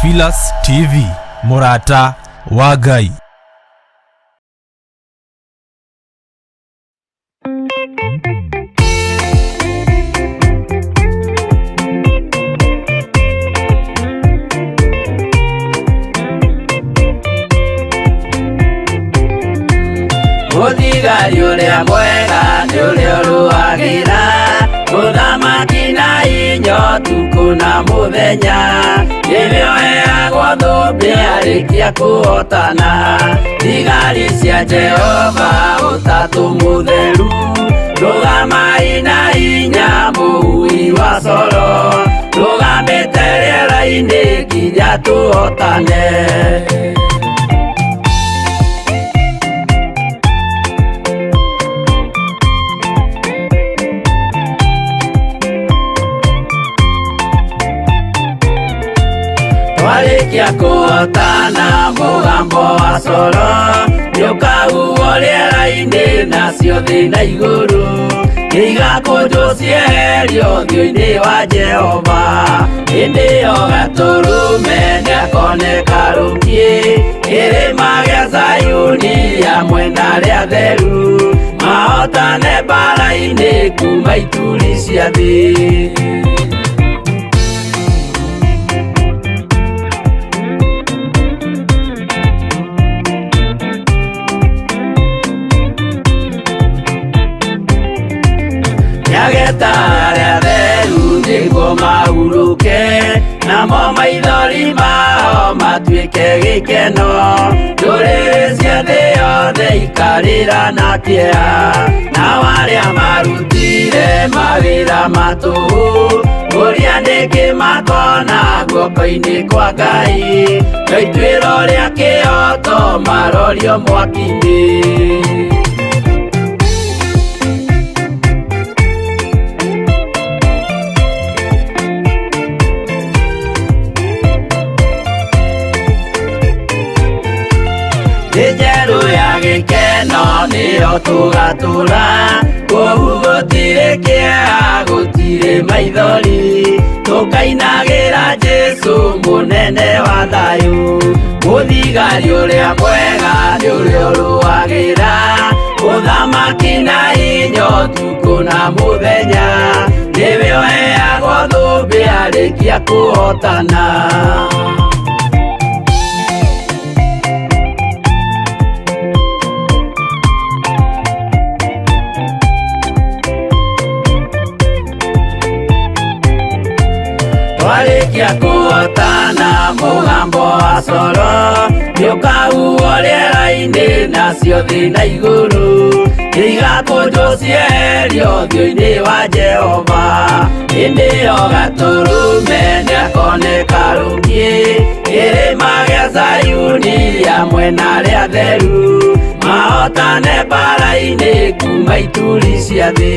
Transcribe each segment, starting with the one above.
Theophilus TV, mũrata wa Ngai. Mũthigari ũrĩa mwega nĩ ũrĩa ũrũagĩra mũthamaki na inyo ũtukũ na mũthenya, nĩwe ũheagwo thũmbĩ arĩkia kũhotana. Thigari cia Jehova ũtatũ mũtheru, rũgamai na hinya mũhui wa coro, rũgamĩte rĩera-inĩ nginya tũhotane. Twarĩkia kũhotana mũgambo wa coro nĩũkahuhwo rĩera-inĩ, nacio thĩ na igũrũ nĩigakũnjwo cieherio ũthiũ-inĩ wa Jehova. Hĩndĩ ĩyo Gatũrũme nĩakoneka rũkiĩ kĩrĩma gĩa Zayuni hamwe na arĩa atheru, mahotane mbara-inĩ kuma ituri cia thĩ. Nĩageta arĩa atheru nĩguo mahurũke, namo maithori mao matuĩke gĩkeno. Ndũrĩrĩ cia thĩ yothe ikarĩra na kĩeha, nao arĩa marutire mawĩra ma tũhũ kũria nĩkĩ makona guoko-inĩ kwa Ngai, no ituĩro rĩa kĩhoto marorio mwaki-inĩ. Thĩ njerũ ya gĩkeno nĩyo tũgatũra, kũu gũtirĩ kĩeha, gũtirĩ maithori, tũkainagĩra Jesũ mũnene wa thayũ. Mũthigari ũrĩa mwega nĩ ũrĩa ũrũagĩra ũthamaki na hinya ũtukũ na mũthenya, nĩwe ũheagwo thũmbĩ arĩkia kũhotana. Twarĩkia kũhotana mũgambo wa coro nĩũkahuhwo rĩera-inĩ, nacio thĩ na igũrũ nĩigakũnjwo cieherio ũthiũ-inĩ wa Jehova. Hĩndĩ ĩyo Gatũrũme nĩakoneka rũkiĩ kĩrĩma gĩa Zayuni hamwe na arĩa atheru, mahotane mbara-inĩ kuma ituri cia thĩ.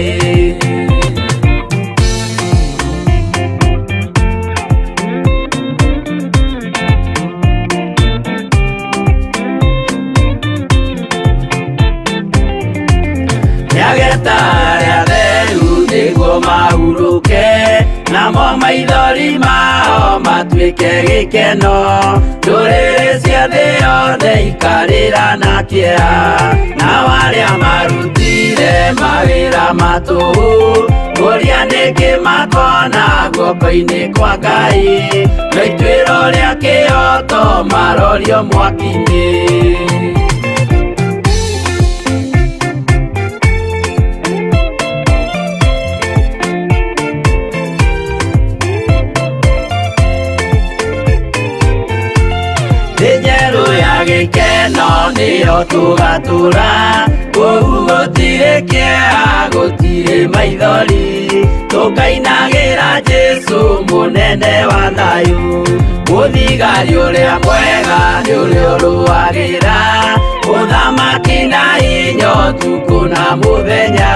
Nĩageta arĩa atheru nĩguo mahurũke, namo maithori mao matuĩke gĩkeno. Ndũrĩrĩ cia thĩ yothe ikarĩra na kĩeha, nao arĩa marutire mawĩra ma tũhũ kũria nĩkĩ makona guoko-inĩ kwa Ngai, no ituĩro rĩa kĩhoto marorio mwaki-inĩ. Thĩ njerũ ya gĩkeno nĩyo tũgatũra, kũu gũtirĩ kĩeha, gũtirĩ maithori, tũkainagĩra Jesũ mũnene wa thayũ. Mũthigari ũrĩa mwega nĩ ũrĩa ũrũagĩra ũthamaki na hinya ũtukũ na mũthenya,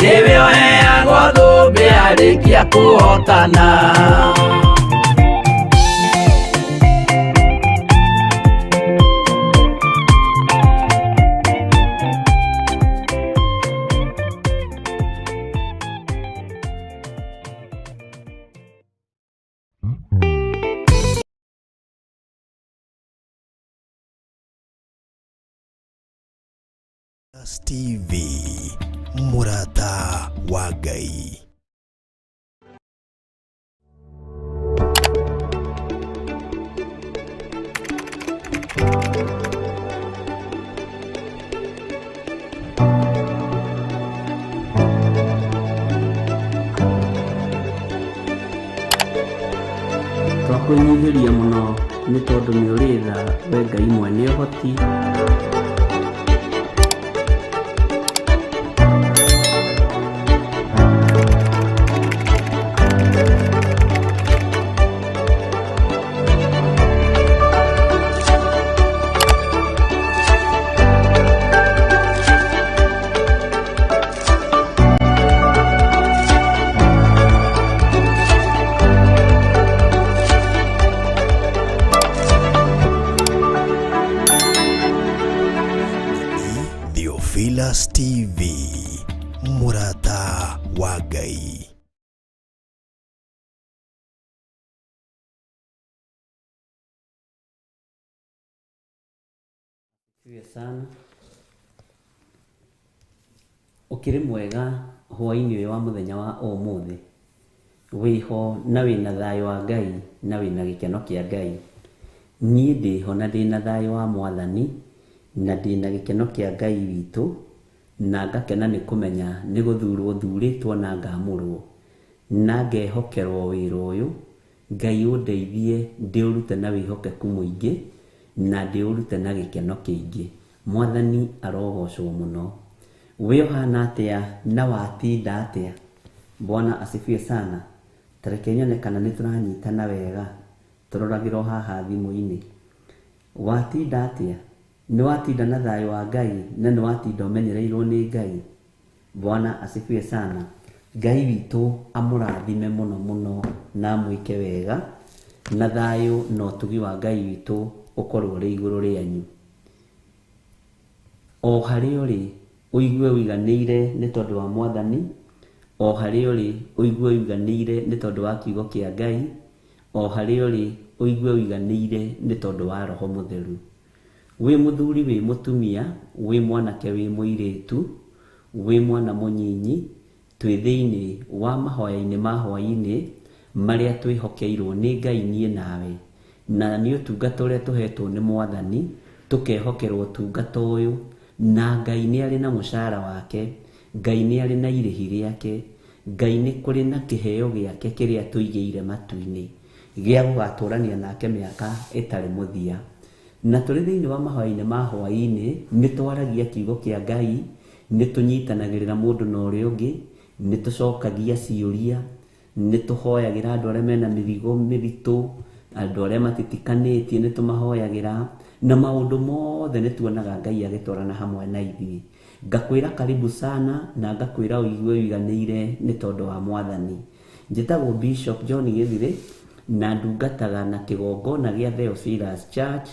nĩwe ũheagwo thũmbĩ arĩkia kũhotana. Theophilus TV, mũrata wa Ngai. Twakwĩnyihĩria mũno nĩ tondũ nĩ ũrĩ tha we Ngai mwene ũhoti. Theophilus TV, mũrata wa Ngai. Asifiwe sana. Ũkĩrĩ mwega hwaĩ-inĩ ũyũ wa mũthenya wa ũmũthĩ, wĩho na wĩna thayũ wa Ngai na wĩna gĩkeno kĩa Ngai. Niĩ ndĩho na ndĩna thayũ wa Mwathani na ndĩna gĩkeno kĩa Ngai witũ, na ngakena nĩ kũmenya nĩ gũthurwo thurĩtwo na ngamũrwo na ngehokerwo wĩra ũyũ. Ngai ũndeithie ndĩũrute na wĩhokeku mũingĩ na ndĩũrute na gĩkeno kĩingĩ. Mwathani arogocwo mũno. We ũhana atĩa na watinda atĩa? Bwana asifiwe sana. Tareke nyone kana nĩ tũranyitana wega, tũroragĩrwo haha thimũ-inĩ. Watinda atĩa? Nĩ watinda na thayũ wa Ngai na nĩ watinda ũmenyereirwo nĩ Ngai. Bwana asifiwe sana. Ngai witũ amũrathime mũno mũno na amwĩke wega, na thayũ na ũtugi wa Ngai witũ ũkorwo ũrĩ igũrũ rĩanyu. O harĩa ũrĩ ũigue ũiganĩire nĩ tondũ wa Mwathani, o harĩa ũrĩ ũigue ũiganĩire nĩ tondũ wa kiugo kĩa Ngai, o harĩa ũrĩ ũigue ũiganĩire nĩ tondũ wa Roho Mũtheru. Wĩ mũthuri wĩ mũtumia, wĩ mwanake wĩ mũirĩtu, wĩ mwana mũnyinyi, twĩ thĩinĩ wa mahoya-inĩ ma hwaĩ-inĩ marĩa twĩhokeirwo nĩ Ngai niĩ nawe, na nĩ ũtungata ũrĩa tũhetwo nĩ Mwathani, tũkehokerwo ũtungata ũyũ, na Ngai nĩ arĩ na mũcara wake, Ngai nĩ arĩ na irĩhi rĩake, Ngai nĩ kũrĩ na kĩheo gĩake kĩrĩa tũigĩire matu-inĩ gĩa gũgatũrania nake mĩaka ĩtarĩ mũthia. Na tũrĩ thĩinĩ wa mahoya-inĩ ma hwaĩ-inĩ nĩ twaragia kiugo kĩa Ngai, nĩ tũnyitanagĩrĩra mũndũ na ũrĩa ũngĩ, nĩ tũcokagia ciũria, nĩ tũhoyagĩra andũ arĩa mena mĩrigo mĩritũ, andũ arĩa matitikanĩtie nĩ tũmahoyagĩra, na maũndũ mothe nĩ tuonaga Ngai agĩtwarana hamwe na ithuĩ. Ngakwĩra karibu sana na ngakwĩra ũigue ũiganĩire nĩ tondũ wa Mwathani. Njĩtagwo Bishop John Gĩthirĩ na ndungataga na kĩgongona gĩa Theophilus Church,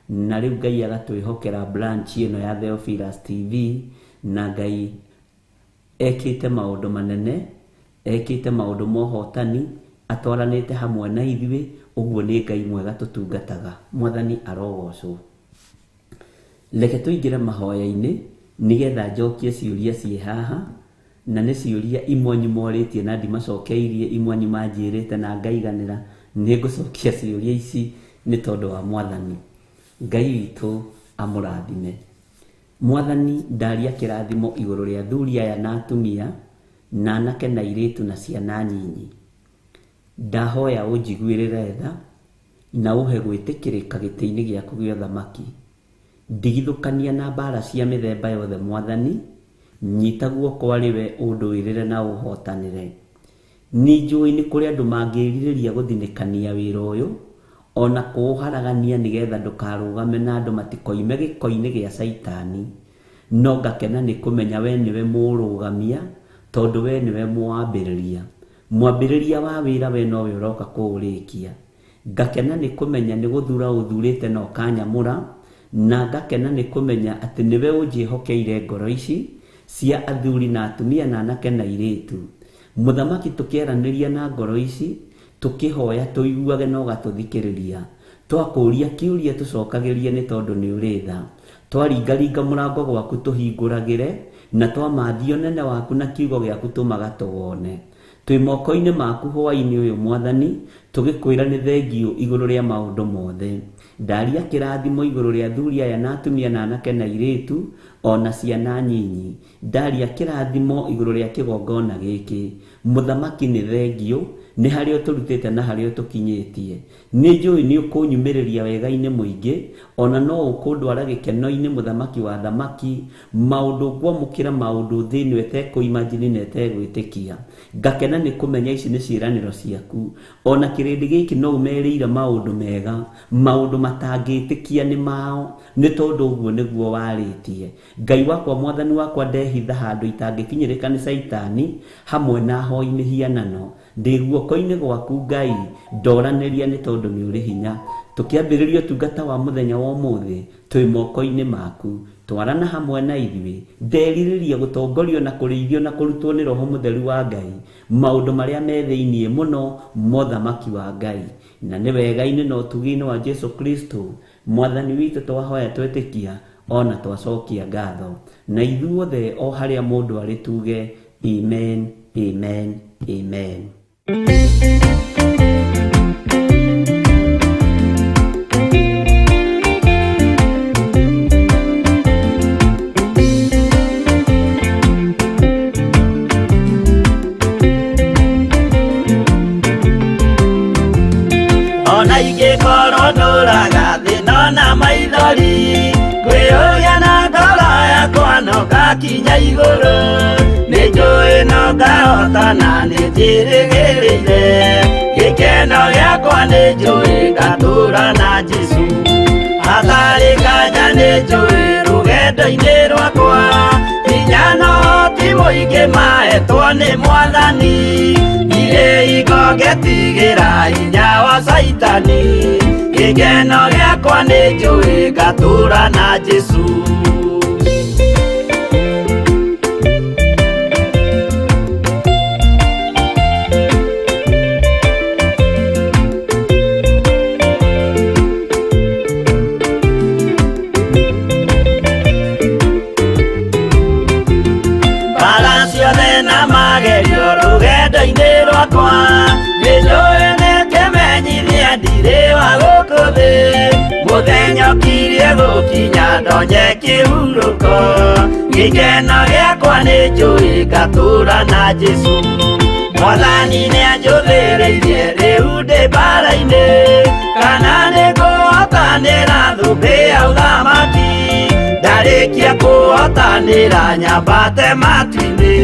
na rĩu Ngai agatwĩhokera branch ĩno ya Theophilus TV, na Ngai ekĩte maũndũ manene, ekĩte maũndũ ma ũhotani, atwaranĩte hamwe na ithuĩ, ũguo nĩ Ngai mwega tũtungataga. Mwathani arogocwo. Reke tũingĩre mahoya-inĩ nĩgetha njokie ciũria ciĩ haha, na nĩ ciũria imwe anyu morĩtie na ndimacokeirie, imwe anyu manjĩrĩte na ngaiganĩra. Nĩ ngũcokia ciũria ici nĩ tondũ wa Mwathani. Ngai witũ amũrathime. Mwathani ndaria kĩrathimo igũrũ rĩa athuri aya na atumia, na anake na airĩtu na ciana nyinyi. Ndahoya ũnjiguĩrĩre tha na ũhe gwĩtĩkĩrĩka gĩtĩ-inĩ gĩaku gĩa ũthamaki. Ndigithũkania na mbara cia mĩthemba yothe Mwathani, nyita guoko arĩ we ũndũĩrĩre na ũhotanĩre. Nĩ njũĩ nĩ kũrĩ andũ mangĩrirĩria gũthinĩkania wĩra ũyũ, ona kũũharagania nĩgetha ndũkarũgame na andũ matikoime gĩko-inĩ gĩa Caitani. No ngakena nĩ kũmenya we nĩwe mũrũgamia, tondũ we nĩwe mwambĩrĩria. Mwambĩrĩria wa wĩra we nowe ũroka kũũrĩkia. Ngakena nĩ kũmenya nĩ gũthura ũthurĩte na ũkanyamũra, na ngakena nĩ kũmenya atĩ nĩwe ũnjĩhokeire ngoro ici cia athuri na atumia na anake na airĩtu. Mũthamaki tũkĩaranĩria na ngoro ici, tũkĩhoya tũiguage na ũgatũthikĩrĩria. Twakũria kĩũria tũcokagĩrie nĩ tondũ nĩ ũrĩ tha. Twaringaringa mũrango gwaku tũhingũragĩre, na twamathia ũnene waku na kiugo gĩaku tũmaga tũwone. Twĩ moko-inĩ maku hwaĩ-inĩ ũyũ Mwathani, tũgĩkwĩra nĩ thengiũ igũrũ rĩa maũndũ mothe. Ndaria kĩrathimo igũrũ rĩa athuri aya na atumia na anake na airĩtu, ona ciana nyinyi. Ndaria kĩrathimo igũrũ rĩa kĩgongona gĩkĩ. Mũthamaki nĩ thengiũ, nĩ harĩa ũtũrutĩte na harĩa ũtũkinyĩtie. Nĩ njũĩ nĩ ũkũnyumĩrĩria wega-inĩ mũingĩ, ona no ũkũndwara gĩkeno-inĩ mũthamaki wa thamaki, maũndũ ngwamũkĩra maũndũ thĩ ĩno ĩtekũimagine na ĩtegwĩtĩkia. Ngakena nĩ kũmenya ici nĩ ciĩranĩro ciaku. Ona kĩrĩndĩ gĩkĩ no ũmerĩire maũndũ mega, maũndũ matangĩtĩkia nĩ mao, nĩ tondũ ũguo nĩguo warĩtie. Ngai wakwa Mwathani wakwa ndehitha handũ itangĩkinyĩrĩka nĩ Caitani hamwe na ahoi mĩhianano. Ndĩ guoko-inĩ gwaku Ngai, ndoranĩria nĩ tondũ nĩ ũrĩ hinya. Tũkĩambĩrĩria ũtungata wa mũthenya wa ũmũthĩ, twĩ moko-inĩ maku. Twarana hamwe na ithuĩ. Nderirĩria gũtongorio na kũrĩithio na kũrutwo nĩ Roho Mũtheru wa Ngai maũndũ marĩa me thĩiniĩ mũno mothamaki wa Ngai. Na nĩ wega-inĩ na ũtugi-inĩ wa Jesu Kristo Mwathani witũ twahoya twetĩkia ona twacokia ngatho. Na ithuothe o harĩa mũndũ arĩ tuge amen, amen, amen. Ona ingĩkorwo ndũraga thĩna na maithori, ngwĩyũria na ngoro yakwa no ngakinya igũrũ. Nĩ njũĩ no ngahotana, nĩ njĩrĩgĩrĩire gĩkeno gĩakwa, nĩ njũĩ ngatũũra na Jesũ. Hatarĩ nganja nĩ njũĩ rũgendo-inĩ rwakwa, hinya no ti mũingĩ mahetwo nĩ Mwathani. Ndirĩ hingo ngetigĩra hinya wa Caitani, gĩkeno gĩakwa nĩ njũĩ ngatũũra na Jesũ. Mbara ciothe na magerio rũgendo-inĩ rwakwa, nĩ njũĩ nĩ kĩmenyithia ndirĩ wa gũkũ thĩ. Mũthenya ũkirie gũkinya ndonye kĩhurũko, gĩkeno gĩakwa nĩ njũĩ ngatũũra na Jesũ. Mwathani nĩanjũthĩrĩirie rĩu ndĩ mbara-inĩ, kana nĩngũhotanĩra thũmbĩ ya ũthamaki. Ndarĩkia kũhotanĩra nyambate matu-inĩ,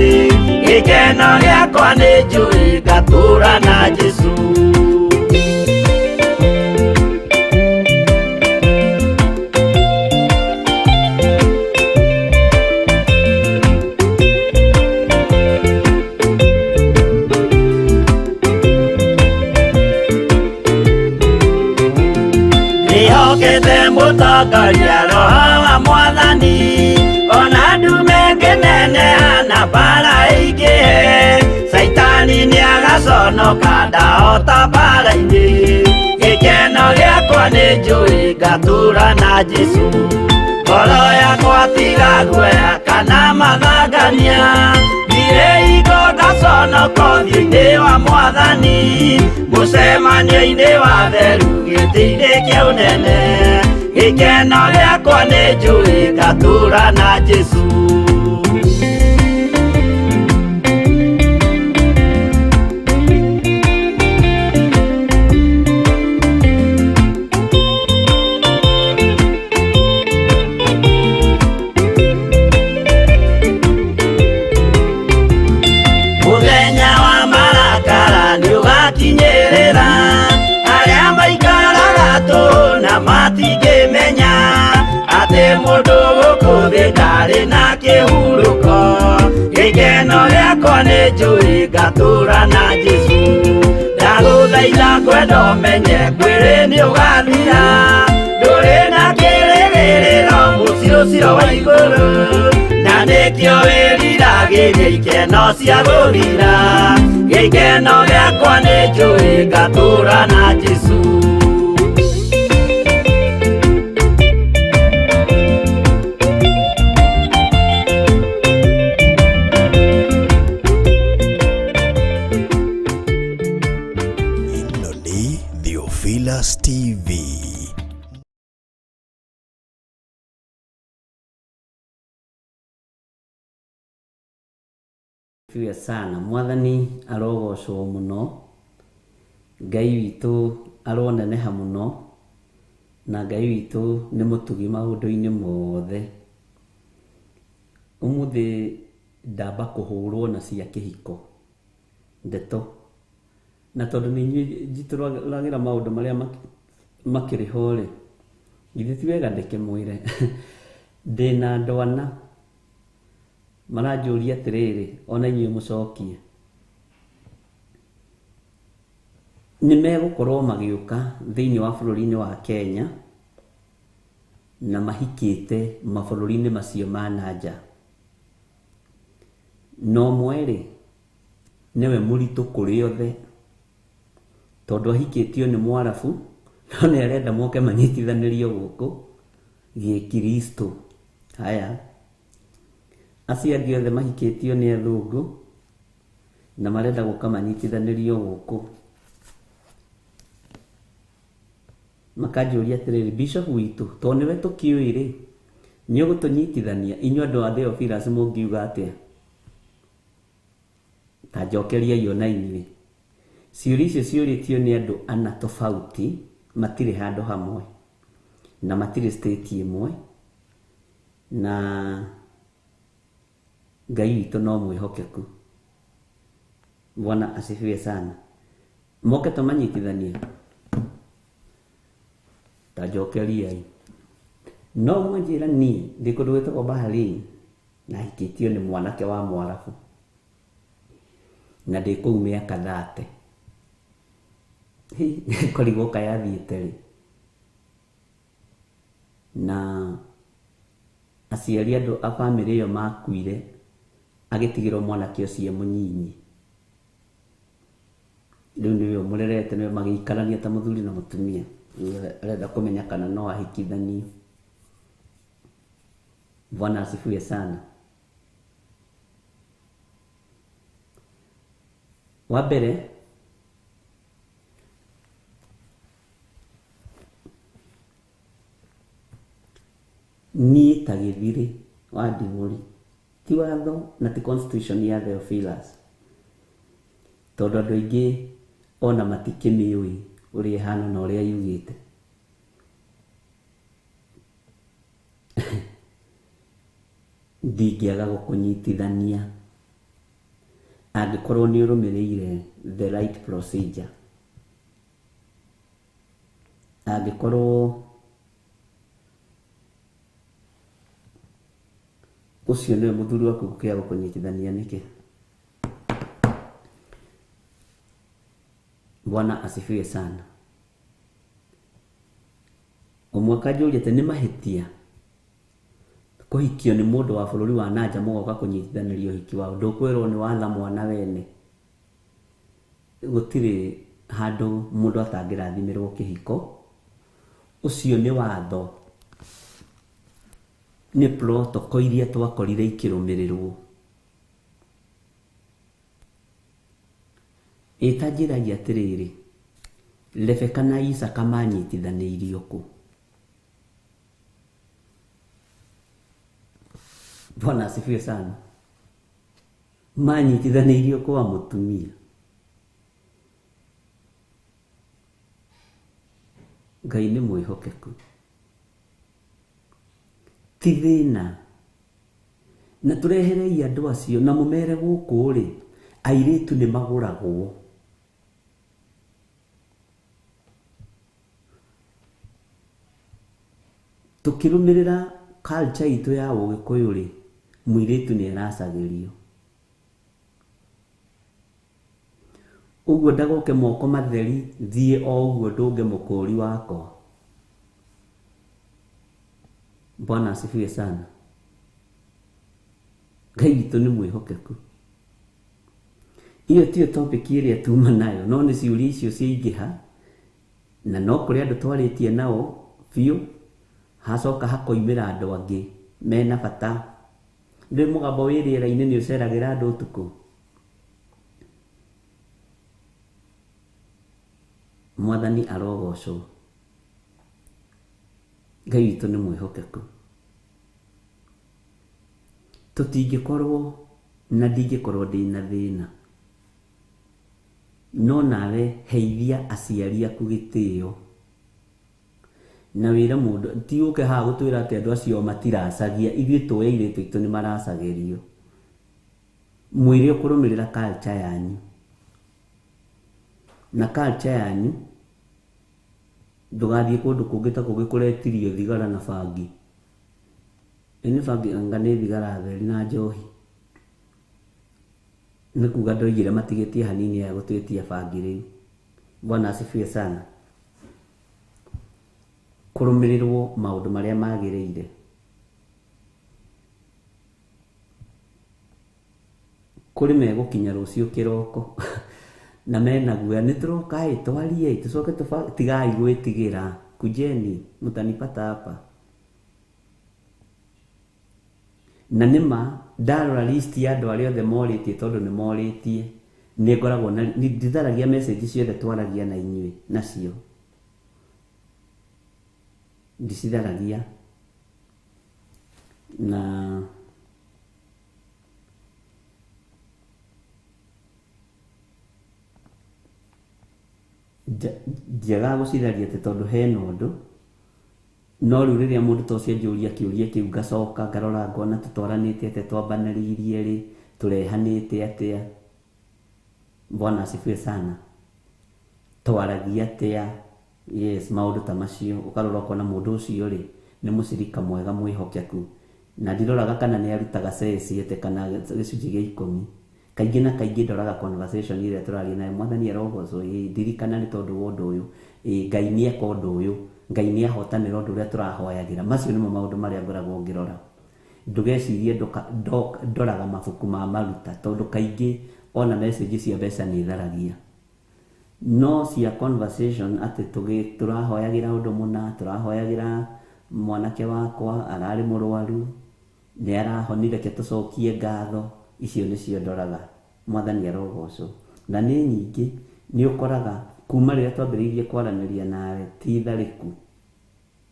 gĩkeno gĩakwa nĩ njũĩ ngatũũra na Jesũ. Ndĩhokete mũtongoria Roho wa Mwathani, ona ndume ngĩneneha na mbara ĩingĩhe, Caitani nĩagaconoka ndahota mbara-inĩ. Gĩkeno gĩakwa nĩ njũĩ ngatũũra na Jesũ. Ngoro yakwa tiga guoya kana mathangania, ndirĩ hingo ngaconoka ũthiũ-inĩ wa Mwathani. Mũcemanio-inĩ wa theru gĩtĩ-inĩ kĩa ũnene, gĩkeno gĩakwa nĩ njũĩ ngatũũra na Jesũ. Mũthenya wa marakara nĩũgakinyĩrĩra, arĩa maikaraga tũhũ na matingĩmenya atĩ mũndũ gũkũ thĩ ndarĩ na kĩhurũko. Gĩkeno gĩakwa nĩ njũĩ ngatũũra na Jesũ. Ndagũthaitha kwenda ũmenye mwĩrĩ nĩũgathira, ndũrĩ na kĩrĩgĩrĩro mũciĩ ũcio wa igũrũ, na nĩkĩo wĩriragĩria ikeno cia gũthira. Gĩkeno gĩakwa nĩ njũĩ ngatũũra na Jesũ. Theophilus TV. Asifiwe sana. Mwathani arogocwo mũno, Ngai witũ aroneneha mũno, na Ngai witũ nĩ mũtugi maũndũ-inĩ mothe. Ũmũthĩ ndamba kũhũrwo na cia kĩhiko ndeto, na tondũ nĩ inyuĩ njitũrũragĩra maũndũ marĩa makĩrĩ ho rĩ, githĩ ti wega ndĩkĩmwĩre? Ndĩna andũ ana maranjũria atĩrĩrĩ, ona inyuĩ mũcokie, nĩ megũkorwo magĩũka thĩinĩ wa bũrũri-inĩ wa Kenya na mahikĩte mabũrũri-inĩ macio ma na nja, na ũmwe rĩ nĩwe mũritũ kũrĩ othe, tondũ ahikĩtio nĩ Mwarabu, no nĩ arenda moke manyitithanĩrio gũkũ gĩkristo. Haya, acio angĩ othe mahikĩtio nĩ athũngũ na marenda gũka manyitithanĩrio gũkũ. Makanjũria atĩrĩrĩ, Bishop witũ, tondũ nĩwe tũkĩũĩ rĩ, nĩ ũgũtũnyitithania? Inyuĩ andũ a Theophilus mũngiuga atĩa? Ta njokeriai ona inyuĩ. Ciũria icio ciũrĩtio nĩ andũ ana tofauti, matirĩ handũ hamwe na matirĩ state ĩmwe, na Ngai witũ no mwĩhokeku. Bwana asifiwe sana. Moke tũmanyitithanie? Ta njokeriai. No mwanjĩra niĩ ndĩ kũndũ gwĩtagwo Bahrain na hikĩtio nĩ mwanake wa Mwarabu na ndĩ kũu mĩaka 30. Korirwo kayathiĩte rĩ, na aciari andũ a bamĩrĩ ĩyo makuire, agĩtigĩrwo mwanake ũcio mũnyinyi. Rĩu nĩwe ũmũrerete, nĩwe magĩikarania ta mũthuri na mũtumia. Arenda kũmenya kana no ahikithanio. Bwana asifiwe sana. Wa mbere, niĩ ta gĩthirĩ wa Nding'ũri, ti watho na ti constitution ya Theophilus, tondũ andũ aingĩ ona matikĩmĩũĩ ũrĩa ĩhana na ũrĩa yugĩte. Ndingĩaga gũkũnyitithania angĩkorwo nĩ ũrũmĩrĩire the right procedure, angĩkorwo ũcio nĩwe mũthuri waku gũkĩaga gũkũnyitithania nĩkĩ? Bwana asifiwe sana. Ũmwe akanjũria atĩ nĩ mahĩtia kũhikio nĩ mũndũ wa bũrũri wa na nja mũgoka kũnyitithanĩrio ũhiki wao, ndũkwĩrwo nĩ watha mwana wene. Gũtirĩ handũ mũndũ atangĩrathimĩrwo kĩhiko, ũcio nĩ watho, nĩ protocol iria twakorire ikĩrũmĩrĩrwo. Ĩta njĩragia atĩrĩrĩ, Rebeka na Isaka manyitithanĩirio kũ? Bwana asifiwe sana. Manyitithanĩirio kwa mũtumia. Ngai nĩ mwĩhokeku, ti thĩna. Na tũreherei andũ acio na mũmere gũkũ rĩ, airĩtu nĩ magũragwo. Tũkĩrũmĩrĩra culture itũ ya ũgĩkũyũ rĩ, mũirĩtu nĩ aracagĩrio. Ũguo ndagoke moko matheri, thiĩ o ũguo ndũnge mũkũri wakwa. Bwana asifiwe sana. Ngai witũ nĩ mwĩhokeku. Iyo tiyo topic ĩrĩa tuma nayo, no nĩ ciũria icio ciaingĩha, na no kũrĩ andũ twarĩtie nao biũ, hacoka hakoimĩra andũ angĩ mena bata. Ndĩ mũgambo wĩ rĩera-inĩ nĩ ũceragĩra andũ ũtukũ. Mwathani arogocwo. Ngai witũ nĩ mwĩhokeku. Tũtingĩkorwo na ndingĩkorwo ndĩna thĩna. No nawe heithia aciari aku gĩtĩo. Na wĩre mũndũ, ti ũke haha gũtwĩra atĩ andũ acio matiracagia, ithuĩ tũĩ airĩtu aitũ nĩ maracagĩrio. Mwĩre ũkũrũmĩrĩra culture yanyu. Na culture yanyu, ndũgathiĩ kũndũ kũngĩ ta kũngĩ kũretirio thigara na bangi. Ĩ nĩ bangi anga nĩ thigara theri na njohi. Nĩ kuga ndoigire matigĩtie hanini aya gũtwĩtia bangi rĩu. Bwana asifiwe sana. Kũrũmĩrĩrwo maũndũ marĩa magĩrĩire. Kũrĩ megũkinya rũciũ kĩroko na mena guoya nĩ tũroka ĩ twarie ĩ tũcoke tigai gwĩtigĩra, kujeni mũtanipata hapa. Na nĩma ndarora list ya andũ arĩa othe morĩtie tondũ nĩ morĩtie, nĩ ngoragwo na nditharagia message ciothe twaragia na inyuĩ nacio. Ndicitharagia na ndiagaga gũcitharia atĩ tondũ hena ũndũ, no rĩu rĩrĩa mũndũ ta ũcio anjũria kĩũria kĩu ngacoka ngarora ngona tũtwaranĩte atĩa, twambanĩrĩirie rĩ, tũrehanĩte atĩa. Bwana asifiwe sana. Twaragia atĩa, yes, maũndũ ta macio, ũkarora ũkona mũndũ ũcio rĩ, nĩ mũcirika mwega mwĩhokeku. Na ndiroraga kana nĩ arutaga ceci atĩ kana gĩcunjĩ gĩa ikũmi. Kaingĩ na kaingĩ ndoraga conversation ĩrĩa tũraria nayo, Mwathani arogocwo, ĩ ndirikana nĩ tondũ wa ũndũ ũyũ, ĩ Ngai nĩ eka ũndũ ũyũ, Ngai nĩ ahotanĩra ũndũ ũrĩa tũrahoyagĩra. Macio nĩmo maũndũ marĩa ngoragwo ngĩrora. Ndũgecirie ndoraga mabuku ma maruta, tondũ kaingĩ ona message cia mbeca nĩ tharagia. No cia conversation atĩ tũrahoyagĩra ũndũ mũna, tũrahoyagĩra mwanake wakwa ararĩ mũrwaru, nĩ arahonire, reke tũcokie ngatho, icio nĩcio ndoraga. Mwathani arogocwo. Na nĩ nyingĩ nĩ ũkoraga kuma rĩrĩa twambĩrĩirie kwaranĩria nawe ti tharĩku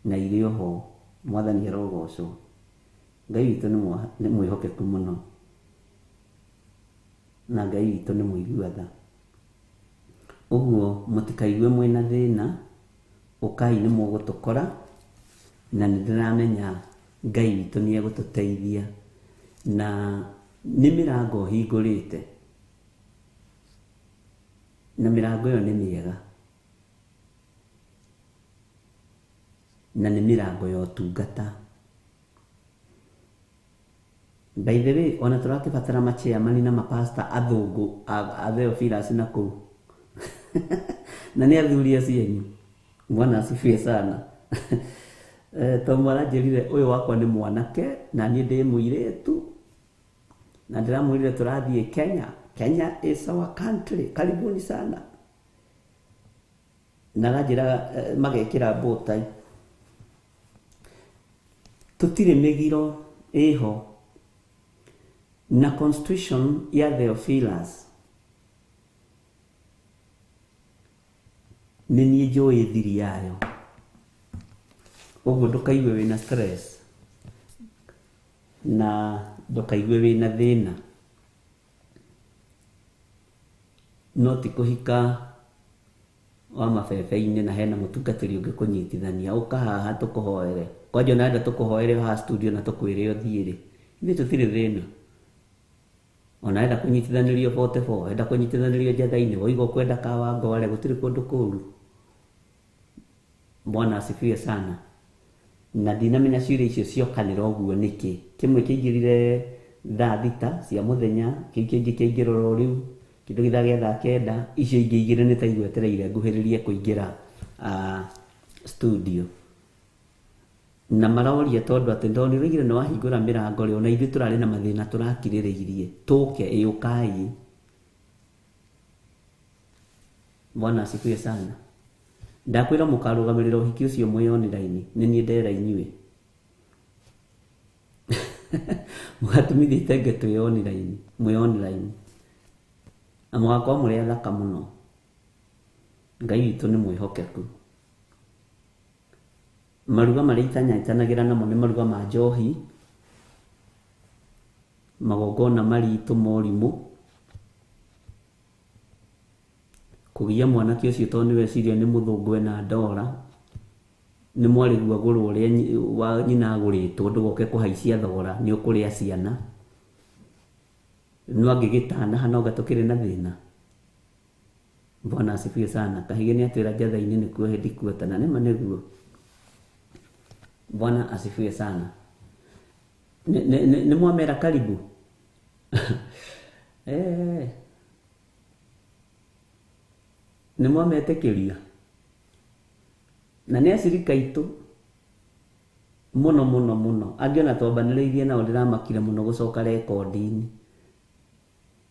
na irĩ oho. Mwathani arogocwo. Ngai witũ nĩ mwĩhokeku mũno na Ngai witũ nĩ mũigua tha. Ũguo mũtikaigue mwĩna thĩna, ũkai nĩ mũgũtũkora na nĩ ndĩramenya Ngai witũ nĩ egũtũteithia. Na nĩ mĩrango hingũrĩte na mĩrango ĩyo nĩ mĩega na nĩ mĩrango ya ũtungata. By the way, ona tũrakĩbatara machairman na mapasta athũngũ a Theophilus na kũu na nĩ athuri acio anyu. Bwana asifiwe sana. Tondũ aranjĩrire ũyũ wakwa nĩ mwanake na niĩ ndĩ mũirĩtu na ndĩramwĩrire tũrathiĩ Kenya. Kenya is our country. Karibuni sana. Na aranjĩra magekĩra bow tie. Tũtirĩ mĩgiro ĩho na constitution ya Theophilus nĩ niĩ njũĩ thiri yayo. Ũguo ndũkaigue wĩna stress na ndũkaigue wĩna thĩna. No ti kũhika wa mabebe-inĩ na hena mũtungatĩri ũngĩ kũnyitithania, ũka haha tũkũhoere. Kwanja ona enda tũkũhoere haha studio na tũkwĩre ũthiĩ rĩ, ithuĩ tũtirĩ thĩna. Ona enda kũnyitithanĩrio 44, enda kũnyitithanĩrio njatha-inĩ, woiga ũkwenda Kawangware, gũtirĩ kũndũ kũru. Bwana asifiwe sana. Na ndinamenya ciũria icio ciokanĩra ũguo nĩkĩ. Kĩmwe kĩaingĩrire thaa thita cia mũthenya, kĩu kĩngĩ kĩaingĩra oro rĩu kĩndũ gĩthaa gĩa thaa kenda, icio ingĩ igĩrĩ nĩ ta igwetereire nguhĩrĩrie kũingĩra studio. Na maroria tondũ atĩ ndonire nĩ wahingũra mĩrango rĩ, ona ithuĩ tũrarĩ na mathĩna tũrakirĩrĩirie, tũke ĩ ũkai. Bwana asifiwe sana. Ndakwĩra mũkarũgamĩrĩra ũhiki ũcio mwĩ online, nĩ niĩ ndera inyuĩ. Mũgatumithia itenge twĩ online, mwĩ online. Na mũgakorwo mũrĩ athaka mũno. Ngai witũ nĩ mwĩhokeku. Maruga marĩa itanyitanagĩra namo nĩ maruga ma njohi, magongona maritũ morimũ, kũgia mwanake ũcio tondũ nĩ weciria nĩ mũthũngũ ena ndora, nĩ mwarĩguo agũrwo ũrĩa wa nyina agũrĩtwo, ndũgoke kũhaicia thogora nĩ ũkũrĩa ciana. No angĩgĩtanaha no anga tũkĩrĩ na thĩna. Bwana asifiwe sana. Kahige nĩ atwĩra njatha-inĩ nĩkuo hĩndĩ kuota, na nĩma nĩguo. Bwana asifiwe sana. Nĩ mwamera karibu. Nĩ mwametĩkĩria. Na nĩ acirika aitũ mũno mũno mũno. Angĩ ona twambanĩrĩirie nao ndĩramakire mũno gũcoka rekondi-inĩ.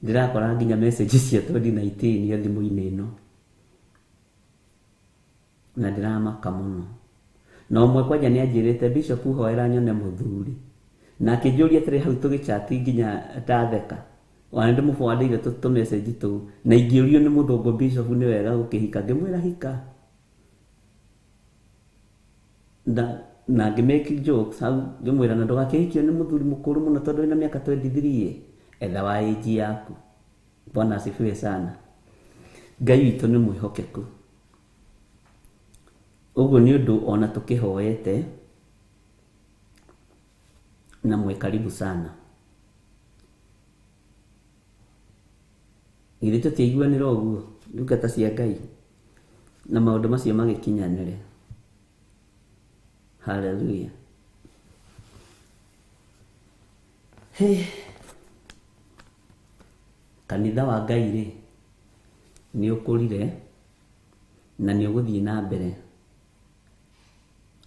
Ndĩrakora nginya message cia 2019 thimũ-inĩ ĩno. Na ndĩramaka mũno. Na ũmwe kwanja nĩ anjĩrĩte Bishop hoera nyone mũthuri. Na akĩnjũria atĩrĩ hau tũgĩchati nginya ndatheka. Ona nĩ ndĩmũbũandĩire tũ message tũu. Na ingĩũrio nĩ mũthũngũ Bishop nĩ wega gũkĩhika, ngĩmwĩra hika. Na ngĩ make jokes hau ngĩmwĩra na ndũgakĩhikio nĩ mũthuri mũkũrũ mũno tondũ wĩna mĩaka 23 etha wa age yaku. Bwana asifiwe sana. Ngai witũ nĩ mwĩhokeku. Ũguo nĩ ũndũ ona tũkĩhoete na mwĩ karibu sana. Githĩ tũtiaiguanĩra ũguo ndungata cia Ngai na maũndũ macio magĩkinyanĩre. Hallelujah. Hey. Kanitha wa Ngai rĩ nĩ ũkũrire na nĩ ũgũthiĩ na mbere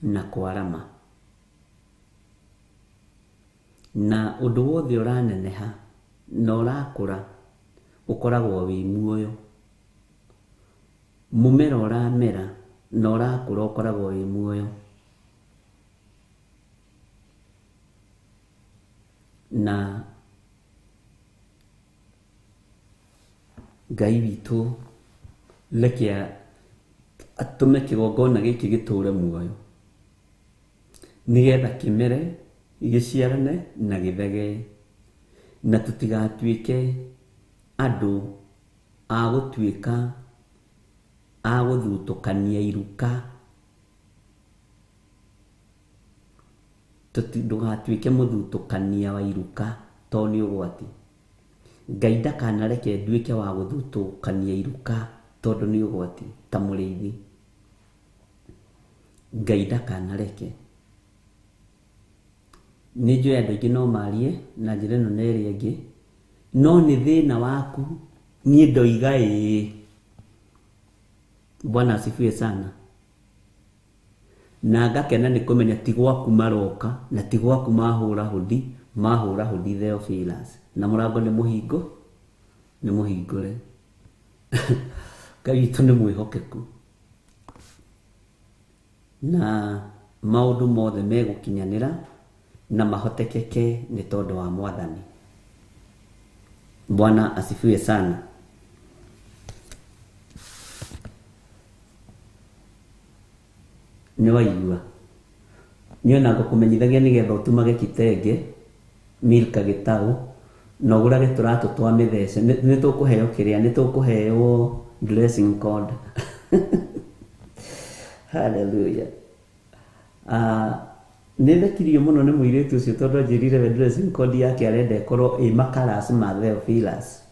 na kwarama. Na ũndũ wothe ũraneneha na ũrakũra ũkoragwo wĩ muoyo. Mũmera ũramera na ũrakũra ũkoragwo wĩ muoyo. Na Ngai witũ reke atũme kĩgongona gĩkĩ gĩtũre muoyo nĩgetha kĩmere gĩciarane na gĩthegee, na tũtigatuĩke andũ a gũtuĩka a gũthutũkania iruka. Ndũgatuĩke mũthutũkania wa iruka tondũ nĩ ũgwati. Ngai ndakanareke nduĩke wa gũthutũkania iruka tondũ nĩ ũgwati ta mũrĩithi. Ngai ndakanareke. Nĩ njũĩ andũ aingĩ no marie na njĩra ĩno na ĩrĩa ĩngĩ, no nĩ thĩna waku niĩ ndoiga ĩĩ. Bwana asifiwe sana. Na ngakena nĩ kũmenya ti gwaku maroka na ti gwaku mahũra hũndi, mahũra hũndi Theophilus. Na mũrango nĩ mũhingo, nĩ mũhingũre. Ngai witũ nĩ mwĩhokeku. Na maũndũ mothe megũkinyanĩra na mahotekeke nĩ tondũ wa Mwathani. Bwana asifiwe sana. Nĩ waigua. Niĩ ona ngũkũmenyithagia nĩgetha ũtumage kitenge, Milka gĩtaũ, na ũgũrage tũratũ twa mĩthece. Nĩ tũkũheo kĩrĩa, nĩ tũkũheo dressing code. Hallelujah. Nĩ thekirio mũno nĩ mũirĩtu ũcio tondũ anjĩrire we dressing code yake arenda ĩkorwo ĩ makarasi ma Theophilus.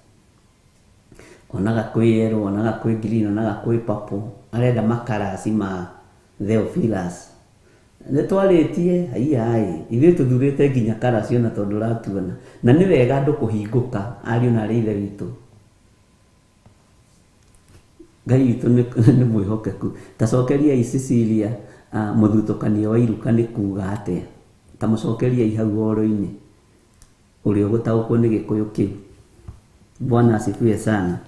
Onaga kwĩ yellow, onaga kwĩ green, onaga kwĩ purple. Arenda makarasi ma Theophilus. Nĩ twarĩtie, haiya ithuĩ tũthurĩte nginya karasi ona tondũ ũratuona. Na nĩ wega andũ kũhingũka ariũ na arĩ ithe witũ. Ngai witũ nĩ mwĩhokeku. Ta cokeriai Cecilia mũthutũkanio wa iruka nĩ kuga atĩa. Ta mũcokeriai hau ũhoro-inĩ ũrĩa ũgũtaũkwo nĩ gĩkũyũ kĩu. Bwana asifiwe sana.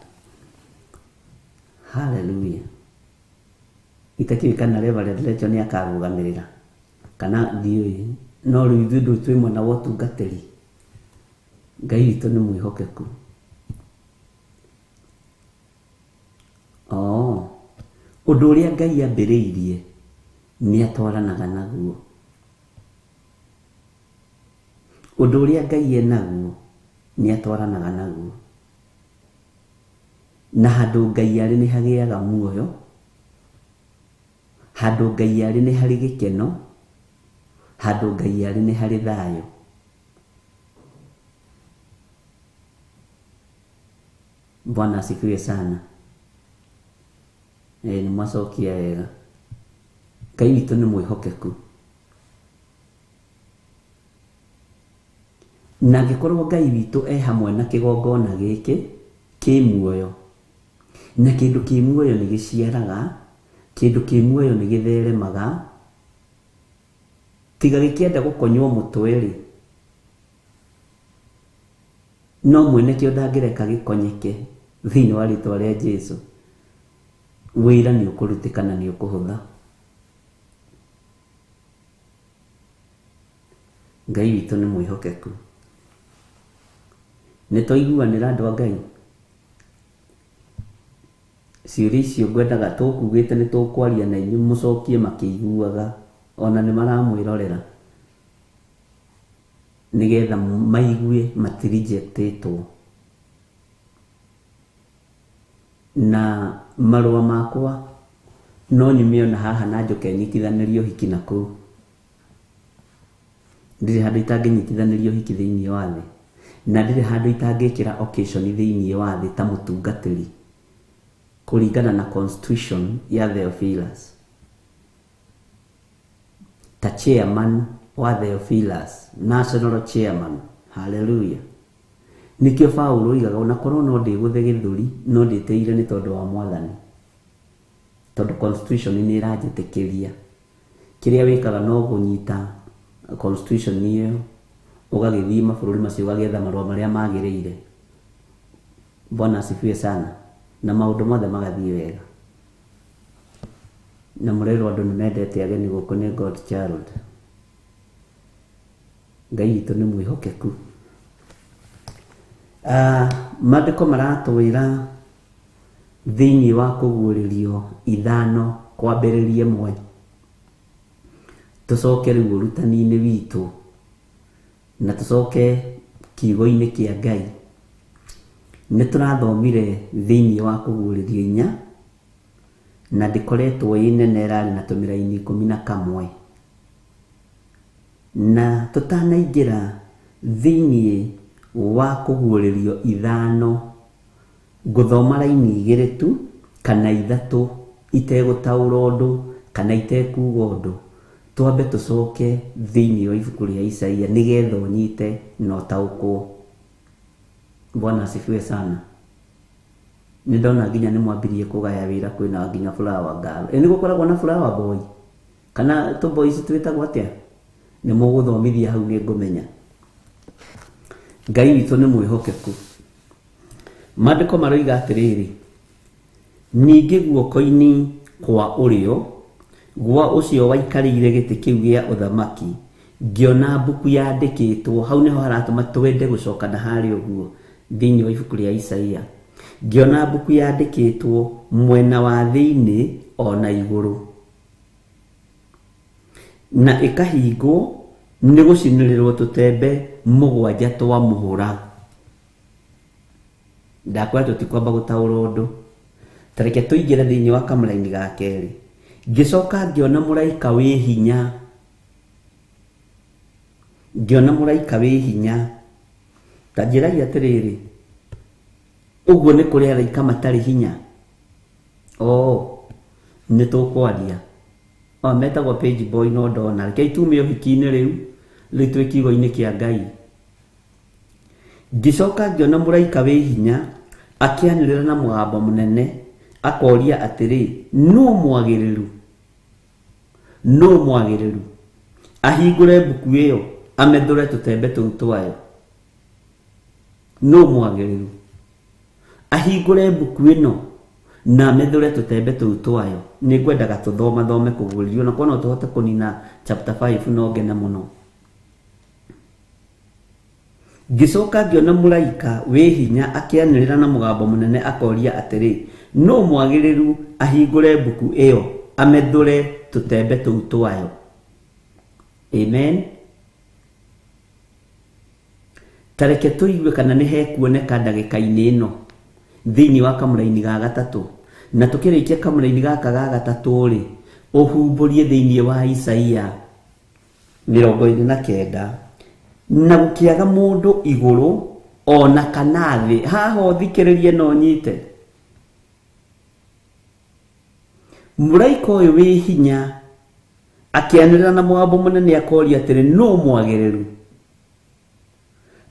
Hallelujah. Itakĩũĩ kana Reverend Rachel nĩ akarũgamĩrĩra kana ndiũĩ, no rĩu ithuĩ ndũ twĩ mwena wa ũtungatĩri. Ngai witũ nĩ mwĩhokeku. Ũndũ ũrĩa Ngai ambĩrĩirie Nĩ atwaranaga naguo. Ũndũ ũrĩa Ngai enaguo nĩ atwaranaga naguo. Na handũ Ngai arĩ nĩ hagĩaga muoyo, handũ Ngai arĩ nĩ harĩ gĩkeno, handũ Ngai arĩ nĩ harĩ thayũ. Bwana asifiwe sana. Nĩ mwacokia wega. Ngai witũ nĩ mwĩhokeku. Na angĩkorwo Ngai witũ e hamwe na kĩgongona gĩkĩ kĩ muoyo, na kĩndũ kĩ muoyo nĩ gĩciaraga, kĩndũ kĩ muoyo nĩ gĩtheremaga, tiga gĩkĩenda gũkonywo mũtwe-rĩ, no mwene kĩo ndangĩreka gĩkonyeke thĩinĩ wa rĩtwa rĩa Jesu. Wĩra nĩ ũkũrutĩka na nĩ ũkũhũtha. Ngai witũ nĩ mwĩhokeku. Nĩ twaiguanĩra andũ a Ngai? Ciũria icio ngwendaga tũkugĩte nĩ tũkwaria na inyuĩ mũcokie makĩiguaga, ona nĩ maramwĩrorera, nĩgetha maigue matirejectĩtwo. Na marũa makwa no nyume ona haha na njoke nyitithanĩrie ũhiki na kũu. Ndirĩ handũ itangĩnyitithanĩria ũhiki thĩinĩ wa thĩ, na ndirĩ handũ itangĩkĩra occasion thĩinĩ wa thĩ ta mũtungatĩri kũringana na constitution ya Theophilus. Ta chairman wa Theophilus, national chairman. Hallelujah. Nĩkĩo Paũlũ oigaga ona korwo no ndĩgũthe gĩthũri no ndĩtĩire nĩ tondũ wa Mwathani, tondũ constitution nĩ ĩranjĩtĩkĩria. Kĩrĩa wĩkaga no kũnyita constitution ĩyo ũgagĩthiĩ mabũrũri macio ũgagĩetha marũa marĩa magĩrĩire. Bwana asifiwe sana. Na maũndũ mothe magathiĩ wega. Na mũrerwo andũ nĩ mendete ageni gũkũ nĩ God child. Ngai witũ nĩ mwĩhokeku. Maandĩko maratwĩra thĩinĩ wa kũguũrĩrio 5 kwambĩrĩria 1. Tũcoke rĩu ũrutani-inĩ witũ na tũcoke kiugo-inĩ kĩa Ngai. Nĩ tũrathomire thĩinĩ wa kũguũrĩrio 4 na ndĩkoretwo ĩ nene, ĩrarĩ na tũmĩraini 11. Na tũtanaingĩra thĩinĩ wa kũguũrĩrio 5, ngũthoma raini 2 tu kana 3 itegũtaũra ũndũ kana itekuga ũndũ, twambe tũcoke thĩinĩ wa ibuku rĩa Isaia nĩgetha ũnyite na ũtaũkwo. Bwana asifiwe sana. Nĩ ndona nginya nĩ mwambirie kũgaya wĩra, kwĩna nginya flower girl. Nĩ gũkoragwo na flower boy kana tũ boys twĩtagwo atĩa? Nĩ mũgũthomithia hau nĩ ngũmenya. Ngai witũ nĩ mwĩhokeku. Maandĩko maroiga atĩrĩrĩ, ningĩ guoko-inĩ kwa ũrĩo gwa ũcio waikarĩire gĩtĩ kĩu gĩa ũthamaki ngĩona mbuku yandĩkĩtwo. Hau nĩho haratũma twende gũcoka na harĩa ũguo thĩinĩ wa ibuku rĩa Isaia. Ngĩona mbuku yandĩkĩtwo mwena wa thĩinĩ ona igũrũ, na ĩkahingwo nĩ gũcinĩrĩrwo tũtembe 7 twa mũhũra. Ndakwĩra tũtikwamba gũtaũra ũndũ. Ta reke tũingĩre thĩinĩ wa kamũraini ga kerĩ. Ngĩcoka ngĩona mũraika wĩ hinya. Ngĩona mũraika wĩ hinya. Ta njĩrai atĩrĩrĩ, ũguo nĩ kũrĩ araika matarĩ hinya? Nĩ tũkwaria. Metagwo page boy no ndona. Rekei tume ũhiki-inĩ rĩu, rĩu twĩ kiugo-inĩ kĩa Ngai. Ngĩcoka ngĩona mũraika wĩ hinya akĩanĩrĩra na mũgambo mũnene akoria atĩrĩ, nũ mwagĩrĩru? Nũ mwagĩrĩru ahingũre mbuku ĩyo amethũre tũtembe tũu twayo? Nũ mwagĩrĩru ahingũre mbuku ĩno na amethũre tũtembe tũu twayo? Nĩ ngwendaga tũthomathome kũguũrĩrio, na kuona tũhote kũnina chapter 5 no ngene mũno. Ngĩcoka ngĩona mũraika wĩ hinya akĩanĩrĩra na mũgambo mũnene akoria atĩrĩ, nũ mwagĩrĩru ahingũre mbuku ĩyo amethũre tũtembe tũu twayo. Amen. Tareke tũigue kana nĩ hekuoneka ndagĩka-inĩ ĩno thĩinĩ wa kamũraini ga gatatũ. Na tũkĩrĩkia kamũraini gaka ga gatatũ rĩ, ũhumbũrie thĩinĩ wa Isaia 29 na gũkĩaga mũndũ igũrũ ona kana thĩ. Haha ũthikĩrĩrie no nyite. Mũraika ũyũ wĩ hinya akĩanĩrĩra na mũgambo mũnene akoria atĩrĩ, nũ mwagĩrĩru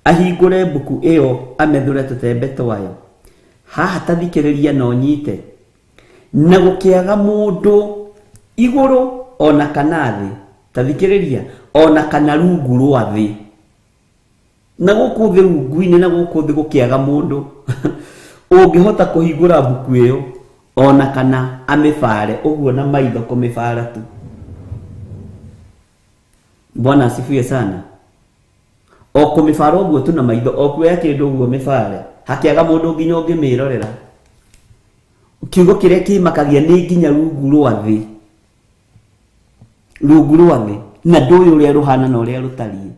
ahingũre mbuku ĩyo amethũre tũtembe twayo? Haha tathikĩrĩria no nyite. Na gũkĩaga mũndũ igũrũ ona kana thĩ, tathikĩrĩria, ona kana rungu rwa thĩ. Na gũkũ thĩ rungu-inĩ na gũkũ thĩ gũkĩaga mũndũ ũngĩhota kũhingũra mbuku ĩyo ona kana amĩbare ũguo na maitho kũmĩbara tu. Bwana asifiwe sana. O kũmĩbara ũguo tu na maitho, o kuoya kĩndũ ũguo mĩbare, hakĩaga mũndũ nginya ũngĩmĩrorera. Kiugo kĩrĩa kĩmakagia nĩ nginya rungu rwa thĩ, rungu rwa thĩ, na ndũĩ ũrĩa rũhana na ũrĩa rũtariĩ.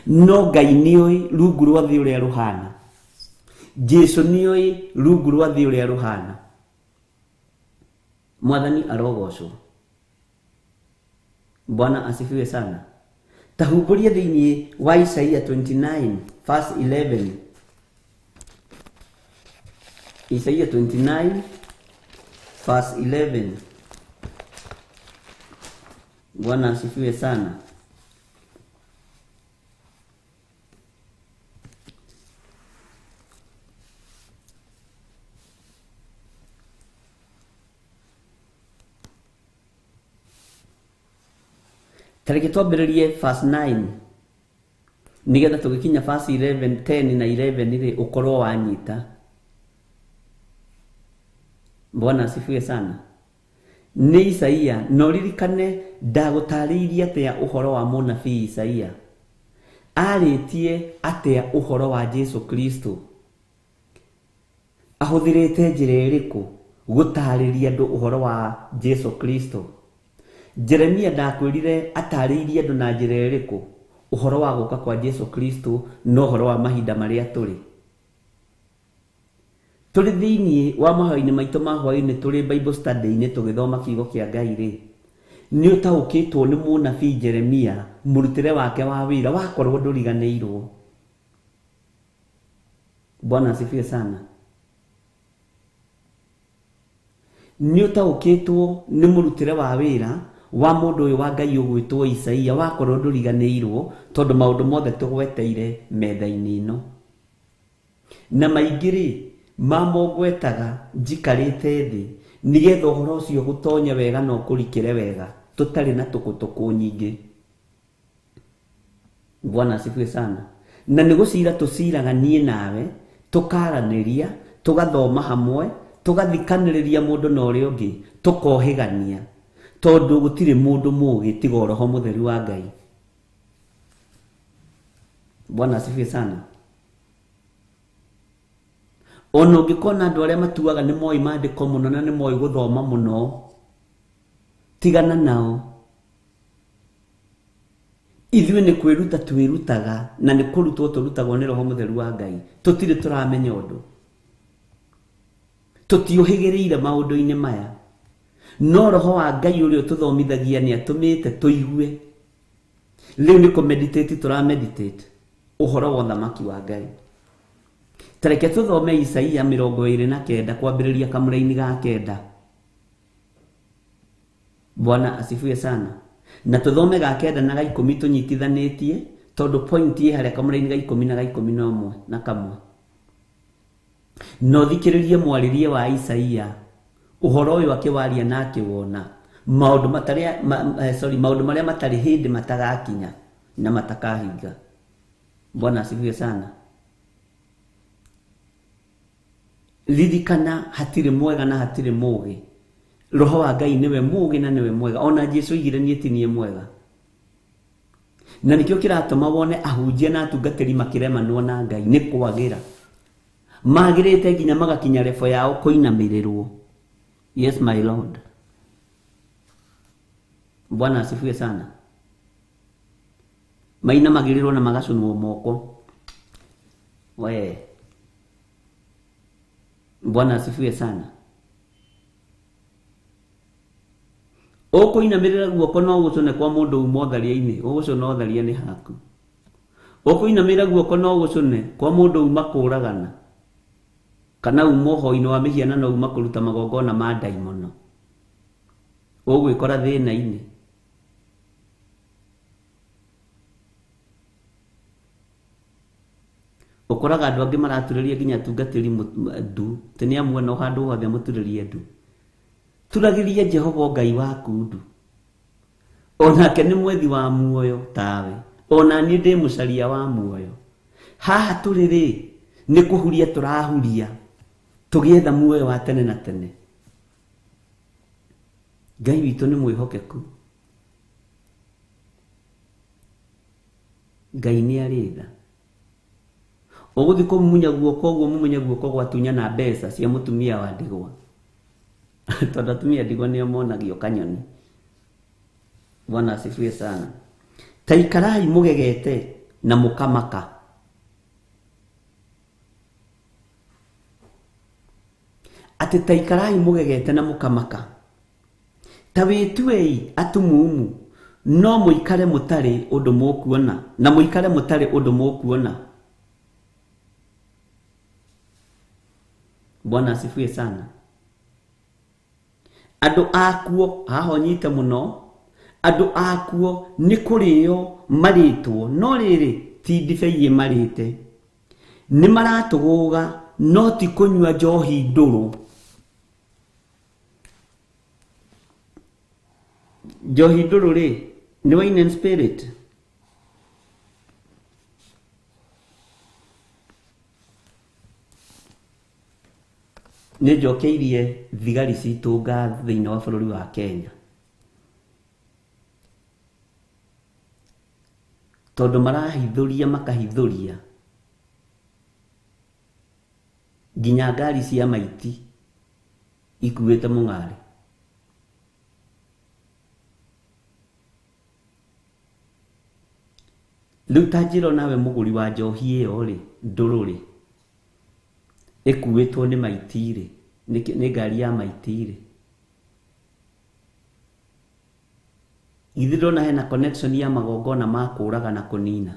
No Ngai nĩoĩ rungu rwa thĩ ũrĩa rũhana. Jesu nĩoĩ rungu rwa thĩ ũrĩa rũhana. Mwathani arogocwo. Bwana asifiwe sana. Tahumbũrie thĩinĩ wa Isaia 29 verse 11. Isaia 29 verse 11. Bwana asifiwe sana. Tareke twambĩrĩrie verse 9 nigetha tũgĩkinya verse 11, 10 na 11 rĩ ũkorwo wanyita. Bwana asifiwe sana. Nĩ Isaia, no ririkane ndagũtarĩirie atĩa ũhoro wa mũnabii Isaia. Arĩtie atĩa ũhoro wa Jesu Kristo? Ahũthĩrĩte njĩra ĩrĩkũ gũtarĩria andũ ũhoro wa Jesu Kristo? Jeremia ndakwĩrire atarĩirie andũ na njĩra ĩrĩkũ ũhoro wa gũka kwa Jesu Kristo na ũhoro wa mahinda marĩa tũrĩ. Tũrĩ thĩinĩ wa mahoya-inĩ maitũ ma hwaĩ-inĩ, tũrĩ Bible study-inĩ tũgĩthoma kiugo kĩa Ngai rĩ, nĩ ũtaũkĩtwo nĩ mũnabii Jeremia mũrutĩre wake wa wĩra wakorwo ndũriganĩirwo. Bwana asifiwe sana. Nĩ ũtaũkĩtwo nĩ mũrutĩre wa wĩra wa mũndũ ũyũ wa Ngai ũgwĩtwo Isaia wakorwo ndũriganĩirwo, tondũ maũndũ mothe tũgweteire metha-inĩ ĩno. Na maingĩ rĩ mamo ngwetaga njikarĩte thĩ nĩgetha ũhoro ũcio gũtonye wega na ũkũrikĩre wega tũtarĩ na tũkũtũkũ nyingĩ. Bwana asifiwe sana. Na nĩ gũcira tũciraga niĩ nawe, tũkaranĩria, tũgathoma hamwe, tũgathikanĩrĩria mũndũ na ũrĩa ũngĩ, tũkohĩgania, tondũ gũtirĩ mũndũ mũũgĩ tiga Roho Mũtheru wa Ngai. Bwana asifiwe sana. Ona ũngĩkona andũ arĩa matuaga nĩ moĩ maandĩko mũno na nĩ moĩ gũthoma mũno, tigana nao. Ithuĩ nĩ kwĩruta twĩrutaga na nĩ kũrutwo tũrutagwo nĩ Roho Mũtheru wa Ngai. Tũtirĩ tũramenya ũndũ, tũtiũhĩgĩrĩire maũndũ-inĩ maya, no Roho wa Ngai ũrĩa ũtũthomithagia nĩ atũmĩte tũigue. Rĩu nĩ kũmeditate tũrameditate ũhoro wa ũthamaki wa Ngai. Tareke tũthome Isaia 29 kwambĩrĩria kamũraini ga 9. Bwana asifiwe sana. Na tũthome ga 9 na ga 10 tũnyitithanĩtie, tondũ point ĩ harĩa kamũraini ga 10 na ga 11 na kamwe. No thikĩrĩrie mwarĩrie wa Isaia ũhoro ũyũ akĩwaria na akĩwona maũndũ matarĩ maũndũ marĩa matarĩ hĩndĩ matagakinya na matakahinga. Bwana asifiwe sana. Ririkana hatirĩ mwega na hatirĩ mũũgĩ. Roho wa Ngai nĩwe mũũgĩ na nĩwe mwega. Ona Jesu oigire niĩ ti niĩ mwega. Na nĩkĩo kĩratũma wone ahunjia na atungatĩri makĩremanwo na Ngai nĩ kwagĩra. Magĩrĩte nginya magakinya rebo yao kũinamĩrĩrwo. Yes my Lord. Bwana asifiwe sana. Mainamagĩrĩrwo na magacũnwo moko. We. Bwana asifiwe sana. Ũkũinamĩrĩra guoko no ũgũcũne kwa mũndũ uma ũtharia-inĩ, ũgũcũna ũtharia nĩ haku. Ũkũinamĩrĩra guoko no ũgũcũne kwa mũndũ uma kũragana kana uma ũhoi-inĩ wa mĩhianano, uma kũruta magongona ma ndaimono, ũgwĩkora thĩna-inĩ. Ũkoraga andũ angĩ maraturĩria nginya atungatĩri ndu, atĩ nĩ amuona o handũ hothe mũturĩrie ndu. Turagĩria Jehova Ngai waku ndu, onake nĩ mwethi wa muoyo tawe, ona niĩ ndĩ mũcaria wa muoyo. Haha tũrĩ rĩ, nĩ kũhuria tũrahuria tũgĩetha muoyo wa tene na tene. Ngai witũ nĩ mwĩhokeku. Ngai nĩ arĩ tha. Ũgũthiĩ kũmumunya guoko ũguo, mumunye guoko gwatunyana mbeca cia mũtumia wa ndigwa, tondũ atumia ndigwa nĩo monagio kanyoni. Bwana asifiwe sana. Ta ikarai mũgegete na mũkamaka. Atĩ ta ikarai mũgegete na mũkamaka. Ta wĩtuei atumumu, no mũikare mũtarĩ ũndũ mũkuona, na mũikare mũtarĩ ũndũ mũkuona. Bwana asifiwe sana. Andũ akuo haha ũnyite mũno, andũ akuo nĩ kũrĩo marĩtwo, no rĩrĩ ti ndibei ĩmarĩte. Nĩ maratũgũga no ti kũnyua njohi ndũrũ. Njohi ndũrũ rĩ, nĩ wine and spirit. Nĩ njokeirie thigari citũ ngatho thĩinĩ wa bũrũri wa Kenya, tondũ marahithũria makahithũria nginya ngari cia maiti ikuĩte mũng'arĩ. Rĩu ta njĩra nawe mũgũri wa njohi ĩyo rĩ, ndũrũ rĩ, ĩkuĩtwo nĩ maiti rĩ, nĩ ngari ya maiti rĩ, githĩ ndona hena connection ya magongona ma kũraga na kũnina.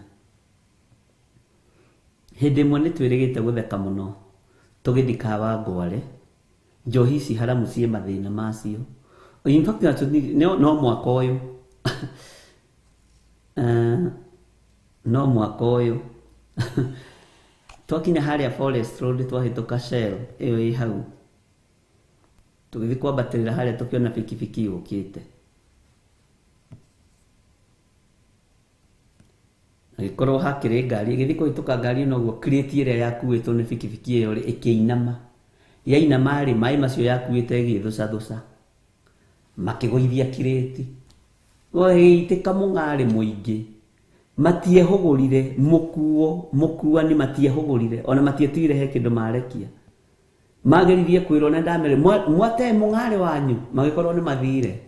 Hĩndĩ ĩmwe nĩ twĩrĩgĩte gũtheka mũno tũgĩthiĩ Kawangware, njohi ici haramu ciĩ mathĩna macio. In fact, no mwaka ũyũ no mwaka ũyũ twakinya harĩa Forest Road, twahĩtũka Shell ĩyo ĩ hau, tũgĩthiĩ kwambatĩrĩra harĩa tũkĩona bikibiki yũkĩte. Agĩkorwo hakĩrĩ ngari, ĩgĩthiĩ kũhĩtũka ngari ĩno ũguo, crate ĩrĩa yakuĩtwo nĩ bikibiki ĩyo rĩ, ĩkĩinama. Yainama rĩ, maĩ macio yakuĩte ĩgĩthũcathũca, makĩgũithia kirĩti, gũgĩitĩka mũng'arĩ mũingĩ. Matiehũgũrire mũkuo, mũkuani matiehũgũrire, ona matietigire he kĩndũ marekia. Mageririe kwĩrwo na ndamere mwate mũng'arĩ wanyu, magĩkorwo nĩ mathire.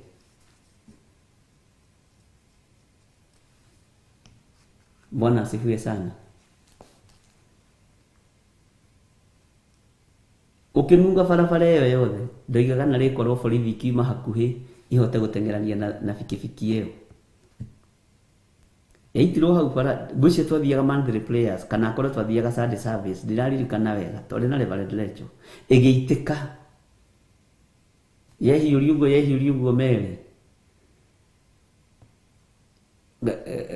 Bwana asifiwe sana. Ũkĩnunga barabara ĩyo yothe, ndoigaga na rĩkorwo borithi ikiuma hakuhĩ ihote gũteng'erania na bikibiki ĩyo. Yaitirwo hau bara, ngwĩciria twathiaga monthly prayers kana akorwo twathiaga Sunday service, ndiraririkana wega tondũ na Reverend Lecho. Ĩgĩitĩka, yehiũria ũguo, yehiũria ũguo mere.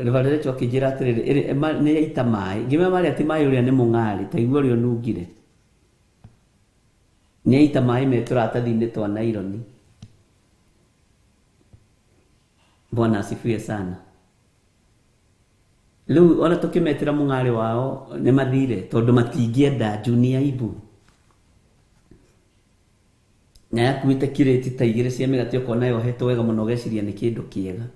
Reverend Lecho akĩnjĩra atĩrĩrĩ, nĩ yaita maĩ. Ngĩmera marĩa ti maĩ, ũrĩa nĩ mũng'arĩ, ta igua ũrĩa ũnungire. Nĩ yaita maĩ me tũratathi-inĩ twa naironi. Bwana asifiwe sana. Rĩu ona tũkĩmetĩra mũng'arĩ wao nĩ mathire, tondũ matingĩenda njũ nĩ aibu. Na yakuĩte kirĩti ta igĩrĩ cia mĩgate, ũkona yohetwo wega mũno, ũgeciria nĩ kĩndũ kĩega.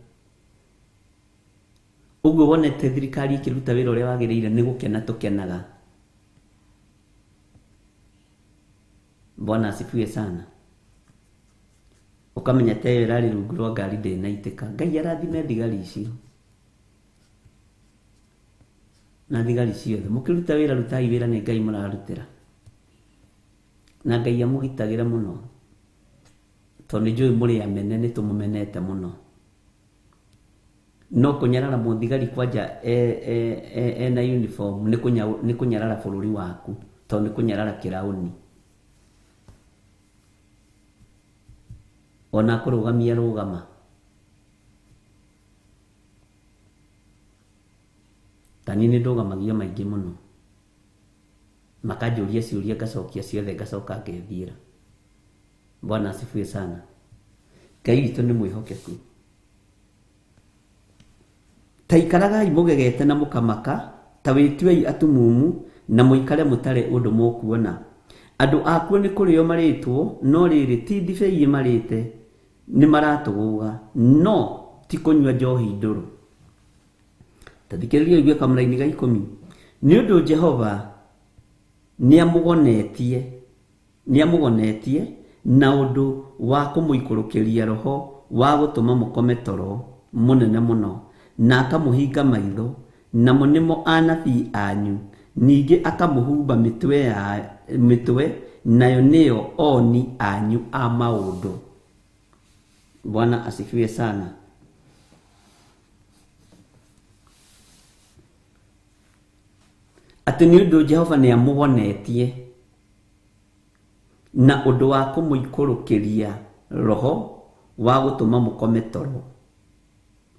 Ũguo wonete thirikari ĩkĩruta wĩra ũrĩa wagĩrĩire, nĩ gũkena tũkenaga. Bwana asifiwe sana. Ũkamenya ta ĩyo ĩrarĩ rungu rwa ngari ndĩnaitĩka. Ngai arathime thigari icio na thigari ciothe. Mũkĩruta wĩra, rutai wĩra, nĩ Ngai mũrarutĩra, na Ngai amũgitagĩre mũno, tondũ nĩ njũĩ mũrĩ amene, nĩ tũmũmenete mũno. No kũnyarara mũthigari kwanja ena uniform nĩ kũnyarara bũrũri waku, tondũ nĩ kũnyarara kĩraũni. Ona kũrũgamia rũgama. Ta niĩ nĩ ndũgamagia maingĩ mũno, makanjũria ciũria ngacokia ciothe, ngacoka ngethiĩra. Bwana asifiwe sana. Ngai witũ nĩ mwĩhokeku. Ta ikaragai mũgegete na mũkamaka, ta wĩtuei atumumu na mũikare mũtarĩ ũndũ mũkuona. Andũ akuo nĩ kũrĩo marĩtwo, no rĩrĩ ti ndibei ĩmarĩte, nĩ maratũgũga, no ti kũnyua njohi ndũrũ. Ta thikĩrĩria ũigue kamũraini ga 10. Nĩ ũndũ Jehova nĩamũgonetie na ũndũ wa kũmũikũrũkĩria roho wa gũtũma mũkome toro mũnene mũno, na akamũhinga maitho, namo nĩmo anabii anyu, ningĩ akamũhumba mĩtwe, nayo nĩyo oni anyu a maũndũ. Bwana asifiwe sana. Atĩ nĩ ũndũ Jehova nĩamũgonetie na ũndũ wa kũmũikũrũkĩria roho wa gũtũma mũkome toro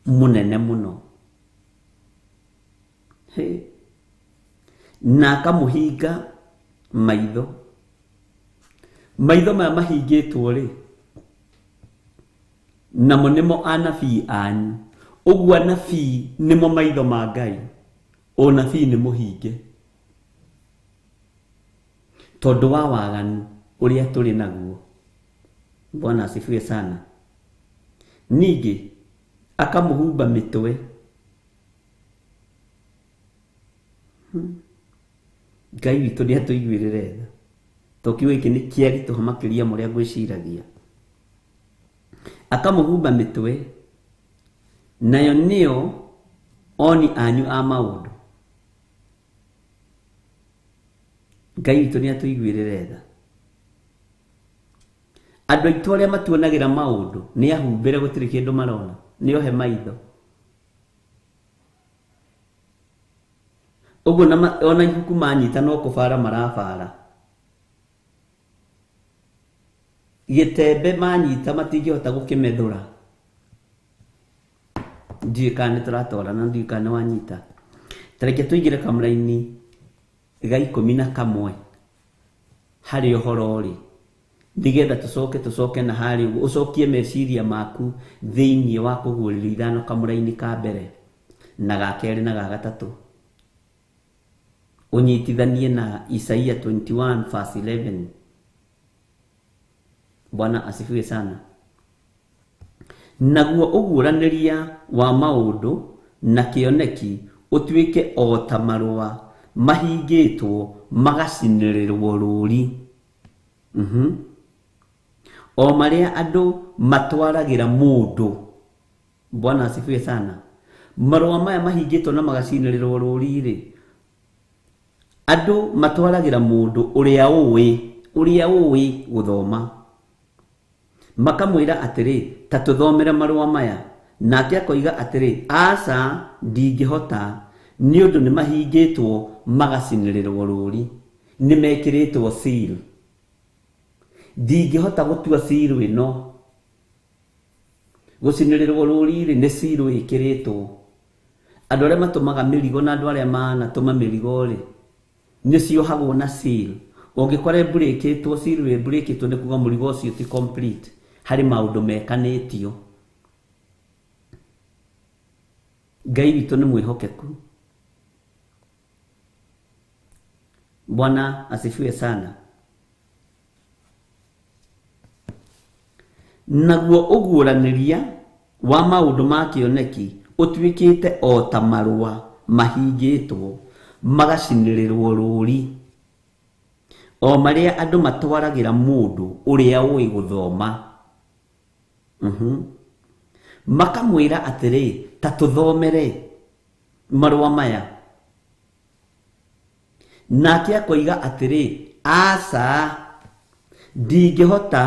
mũnene mũno, na akamũhinga maitho. Maitho maya mahingĩtwo rĩ, namo nĩmo anabii anyu. Ũguo anabii nĩmo maitho ma Ngai. Ũnabii nĩ mũhinge tondũ wa waganu ũrĩa tũrĩ naguo. Bwana asifiwe sana. Ningĩ akamũhumba mĩtwe. Ngai witũ nĩ atũiguĩrĩre tha, tondũ kiugo gĩkĩ nĩ kĩaritũha makĩria ma ũrĩa ngwĩciragia. Akamũhumba mĩtwe, nayo nĩyo oni anyu a maũndũ. Ngai witũ nĩ atũiguĩrĩre tha. Andũ aitũ arĩa matuonagĩra maũndũ nĩ ahumbĩre, gũtirĩ kĩndũ marona, nĩ ohe maitho. Ũguo ona ibuku manyita no kũbara marabara. Gĩtembe manyita matingĩhota gũkĩmethũra. Ndiũĩ kana nĩ tũratwarana, ndiũĩ kana nĩ wanyita. Ta reke tũingĩre kamũraini ga 11 harĩ ũhoro rĩ, nĩgetha tũcoke na harĩ ũguo, ũcokie meciria maku thĩinĩ wa kũguũrĩrio 5 kamũraini ka mbere na ga kerĩ na ga gatatũ, ũnyitithanie na Isaia 21 verse 11. Bwana asifiwe sana. Naguo ũguũranĩria wa maũndũ na kĩoneki ũtuĩke o ta marũa mahingĩtwo magacinĩrĩrwo rũũri. O marĩa andũ matwaragĩra mũndũ. Bwana asifiwe sana. Marũa maya mahingĩtwo na magacinĩrĩrwo rũũri rĩ, andũ matwaragĩra mũndũ ũrĩa ũĩ gũthoma, makamwĩra atĩrĩ, ta tũthomere marũa maya. Nake akoiga atĩrĩ, aca, ndingĩhota, nĩ ũndũ nĩ mahingĩtwo magacinĩrĩrwo rũũri, nĩ mekĩrĩtwo seal. Ndingĩhota gũtua seal ĩno. Gũcinĩrĩrwo rũũri rĩ, nĩ seal ĩkĩrĩtwo. Andũ arĩa matũmaga mĩrigo na andũ arĩa manatũma mĩrigo rĩ, nĩ ciohagwo na seal. Ũngĩkora ĩmburĩkĩtwo, seal ĩmburĩkĩtwo nĩ kuga mũrigo ũcio ti complete, harĩ maũndũ mekanĩtio. Ngai witũ nĩ mwĩhokeku. Bwana asifiwe sana. Naguo ũguũranĩria wa maũndũ ma kĩoneki ũtuĩkĩte o ta marũa mahingĩtwo magacinĩrĩrwo rũũri, o marĩa andũ matwaragĩra mũndũ ũrĩa ũĩ gũthoma. Makamwĩra atĩrĩ, ta tũthomere marũa maya. Nake akoiga atĩrĩ, aca, ndingĩhota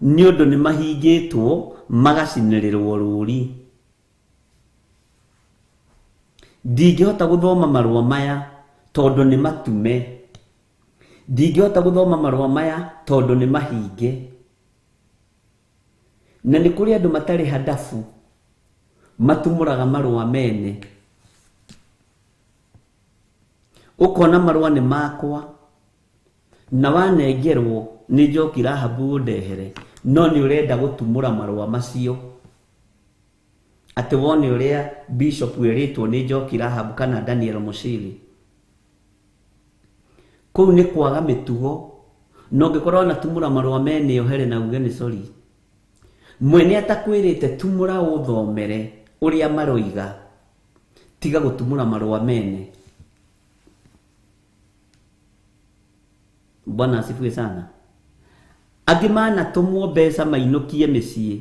nĩ ũndũ nĩ mahingĩtwo magacinĩrĩrwo rũũri. Ndingĩhota gũthoma marũa maya tondũ nĩ matume. Ndingĩhota gũthoma marũa maya tondũ nĩ mahinge. Na nĩ kũrĩ andũ matarĩ hadabu matumũraga marũa mene. Ũkona marũa nĩ makwa na wanengerwo nĩ Njoki Rahabu ũndehere, no nĩ ũrenda gũtumũra marũa macio atĩ wone ũrĩa bishop wĩrĩtwo nĩ Njoki Rahabu kana Daniel Mushiri. Kũu nĩ kwaga mĩtugo. Na ũngĩkorwo wanatumũra marũa mene ohere na uge nĩ sorry. Mwene atakwĩrĩte tumũra ũthomere ũrĩa maroiga, tiga gũtumũra marũa mene. Bwana asifiwe sana. Angĩ manatũmwo mbeca mainũkie mĩciĩ,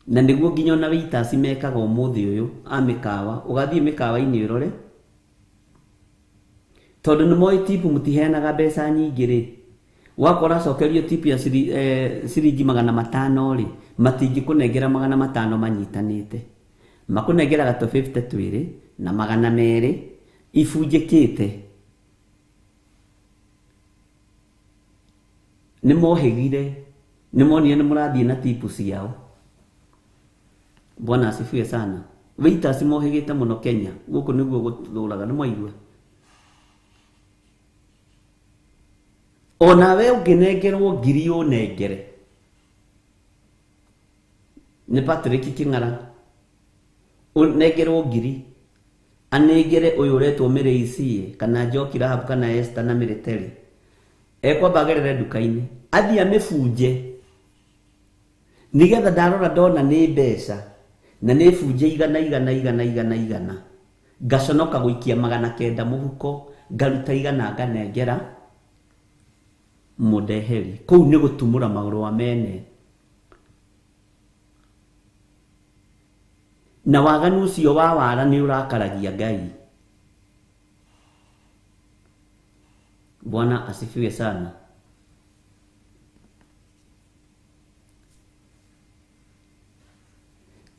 na nĩguo nginya ona waiters mekaga ũmũthĩ ũyũ a mĩkawa. Ũgathiĩ mĩkawa-inĩ ũrore, tondũ nĩ moĩ tipu mũtiheanaga mbeca nyingĩ rĩ, wakora acokerio tipu ya ciringi 500 rĩ, matingĩkũnengera 500 manyitanĩte, makũnengeraga 250 twĩrĩ na 200 ibunjĩkĩte. Nĩ mohĩgire, nĩ monire nĩ mũrathiĩ na tipu ciao. Bwana asifiwe sana. Waiters mohĩgĩte mũno Kenya, gũkũ nĩguo gũtũraga, nĩ mwaigua. Onawe ũngĩnengerwo ngiri ũnengere nĩ Patrick Kĩng'ara, ũnengerwo ngiri anengere ũyũ ũretwo Mĩrĩicie kana Njoki Rahabu kana Esther na Mĩrĩteri, ekwamba agerere nduka-inĩ athiĩ amĩbunje, nĩgetha ndarora ndona nĩ mbeca na nĩ bunje igana igana igana igana igana, ngaconoka gũikia 900 mũhuko, ngaruta 100 nganengera mũndeheri. Kũu nĩ gũtumũra marũa mene. Na waganu ũcio wa wara nĩ ũrakaragia Ngai. Bwana asifiwe sana.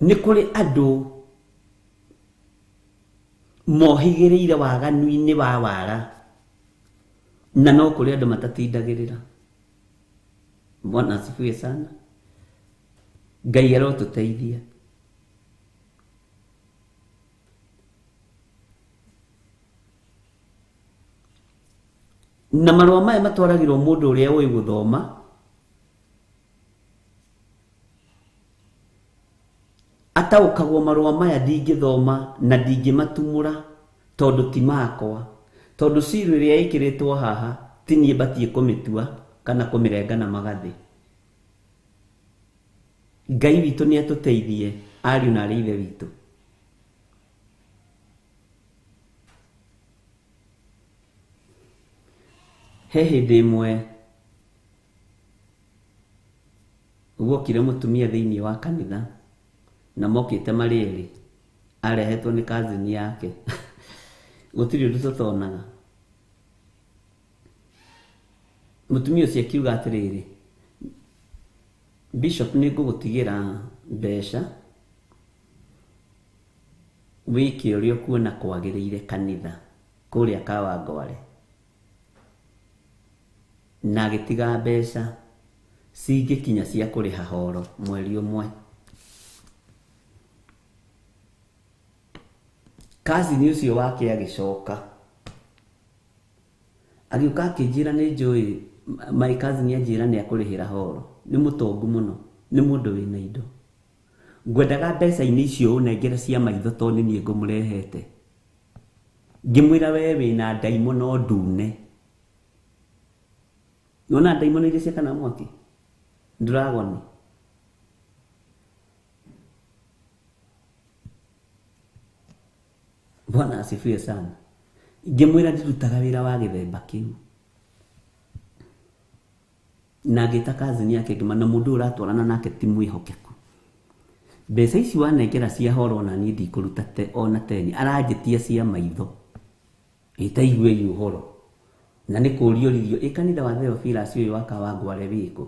Nĩ kũrĩ andũ mohĩgĩrĩire waganu-inĩ wa wara, na no kũrĩ andũ matatindagĩrĩra. Bwana asifiwe sana. Ngai arotũteithia. Na marũa maya matwaragĩrwo mũndũ ũrĩa ũĩ gũthoma, ataũkagwo marũa maya ndingĩthoma na ndingĩmatumũra tondũ ti makwa, tondũ ciru ĩrĩa ĩkĩrĩtwo haha ti niĩ batiĩ kũmĩtua kana kũmĩrenga na magathĩ. Ngai witũ nĩ atũteithie ariũ na arĩ ithe witũ. He hĩndĩ ĩmwe guokire mũtumia thĩinĩ wa kanitha na mokĩte marĩ erĩ, arehetwo nĩ cousin yake. Gũtirĩ ũndũ tũtonaga. Mũtumia ũcio akiuga atĩrĩrĩ, Bishop nĩ ngũgũtigĩra mbeca wĩke ũrĩa ũkuona kwagĩrĩire kanitha kũrĩa Kawangware. Na agĩtiga mbeca cingĩkinya cia kũrĩha horo mweri ũmwe. Cousin ũcio wake agĩcoka agĩũka akĩnjĩra nĩ njũĩ my cousin anjĩra nĩ akũrĩhĩra horo, nĩ mũtongu mũno, nĩ mũndũ wĩna indo, ngwendaga mbeca-inĩ icio ũnengere cia maitho tondũ nĩ niĩ ngũmũrehete. Ngĩmwĩra we wĩna ndaimono ndune. Nĩwona ndaimono iria ciakanaga mwaki, dragon. Bwana asifiwe sana. Ngĩmwĩra ndirutaga wĩra wa gĩthemba kĩu. Na ngĩta kazini yake ngĩma na mũndũ ũratwarana nake ti mwĩhokeku. Mbeca ici wanengera cia horo ona niĩ ndikũruta te ona teni, aranjĩtia cia maitho. Ĩtaigue ũhoro. Na nĩ kũũrio ririo ĩ kanitha wa Theophilus ũyũ wa Kawangware wĩkũ?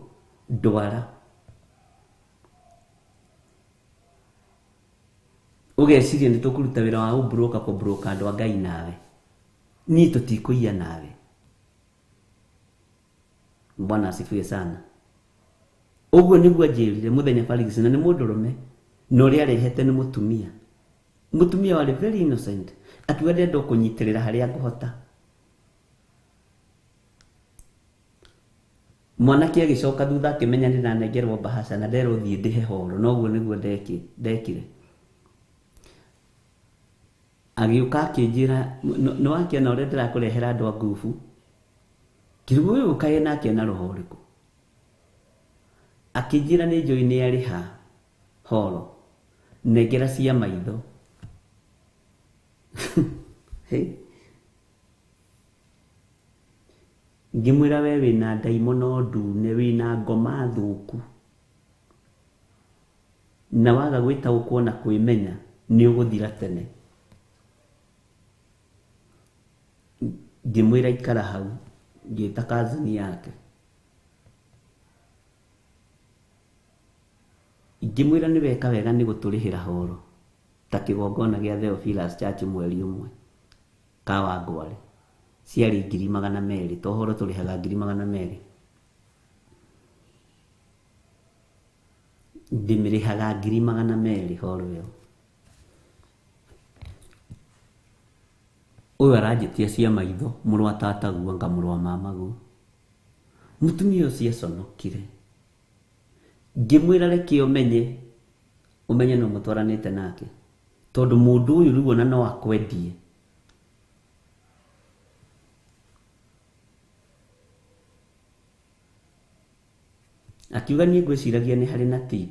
Ndwara. Ũgeciria nĩ tũkũruta wĩra wa ũbroka kũbroka andũ a Ngai nawe. Niĩ tũtikũiya nawe. Bwana asifiwe sana. Ũguo nĩguo anjĩrire mũthenya Felix, na nĩ mũndũrũme na ũrĩa arehete nĩ mũtumia. Mũtumia warĩ very innocent. Akiuga ndĩrenda kũnyitĩrĩra harĩa ngũhota. Mwanake agĩcoka thutha akĩmenya nĩ ndanengerwo mbahaca na nderwo thiĩ ndĩhe horo, noguo nĩguo ndekire. Agĩũka akĩnjĩra nĩ wakĩona ũrĩa ndĩrakũrehera andũ a ngubu. Kĩrugũ ũyũ kaĩ nake na roho ũrĩkũ? Akĩnjĩra nĩ njũĩ nĩ arĩha horo, nengera cia maitho. Ngĩmwĩra we wĩna ndaimono ndune, wĩna ngoma thũku, na waga gwĩtaũkwo na kwĩmenya nĩ ũgũthira tene. Ngĩmwĩra ikara hau, ngĩta kazini yake. Ngĩmwĩra nĩ weka wega nĩ gũtũrĩhĩra horo ta kĩgongona gĩa Theophilus Church mweri ũmwe Kawangware. Ciarĩ 200,000, to horo tũrĩhaga 200,000. Ndĩmĩrĩhaga 200,000 horo ĩyo. Ũyũ aranjĩtia cia maitho, mũrũ wa tataguo anga mũrũ wa mamaguo. Mũtumia ũcio aconokire. Ngĩmwĩra reke ũmenye, ũmenye no mũtwaranĩte nake, tondũ mũndũ ũyũ rĩu ona no akwendie. Akiuga niĩ ngwĩciragia nĩ harĩ na tip.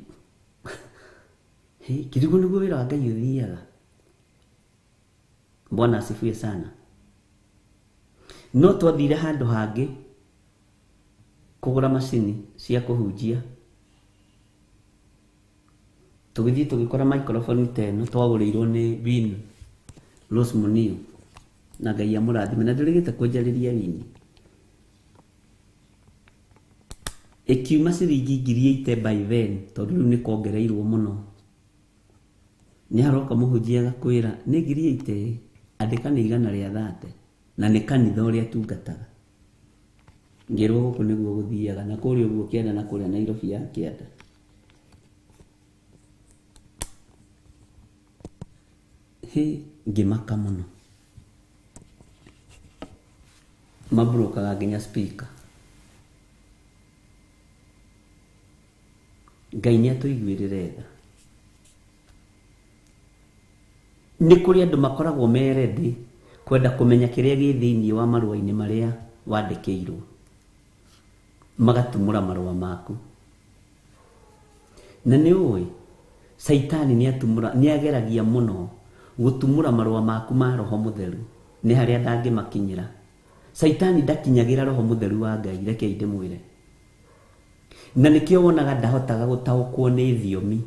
Kĩrigũ nĩguo wĩra wa Ngai ũthiaga. Bwana asifiwe sana. No twathire handũ hangĩ kũgũra macini cia kũhunjia. Tũgĩthiĩ tũgĩkora microphone ta ĩno twagũrĩirwo nĩ Win Rose Munio, na Ngai amũrathime, na ndĩrĩgĩte kũnjarĩria Win. Ĩkiuma ciringi 80,000 by then, tondũ rĩu nĩ kongereirwo mũno. Nĩ haroka mũhunjia agakwĩra nĩ 80,000, andĩka nĩ 130, na nĩ kanitha ũrĩa tungataga. Ngĩrwo gũkũ nĩguo gũthiaga, na kũrĩa ũguo kĩanda na kũrĩa Nairobi ya kĩanda. Hĩ, ngĩmaka mũno. Maburokaga nginya speaker. Ngai nĩ atũiguĩrĩre tha. Nĩ kũrĩ andũ makoragwo me ready kwenda kũmenya kĩrĩa gĩ thĩinĩ wa marũa-inĩ marĩa wandĩkĩirwo, magatumũra marũa maku. Na nĩ ũĩ Caitani nĩ ageragia mũno gũtumũra marũa maku ma Roho Mũtheru, nĩ harĩa ndangĩmakinyĩra. Caitani ndakinyagĩra Roho Mũtheru wa Ngai, reke ndĩmwĩre. Na nĩkĩo wonaga ndahotaga gũtaũkwo nĩ thiomi.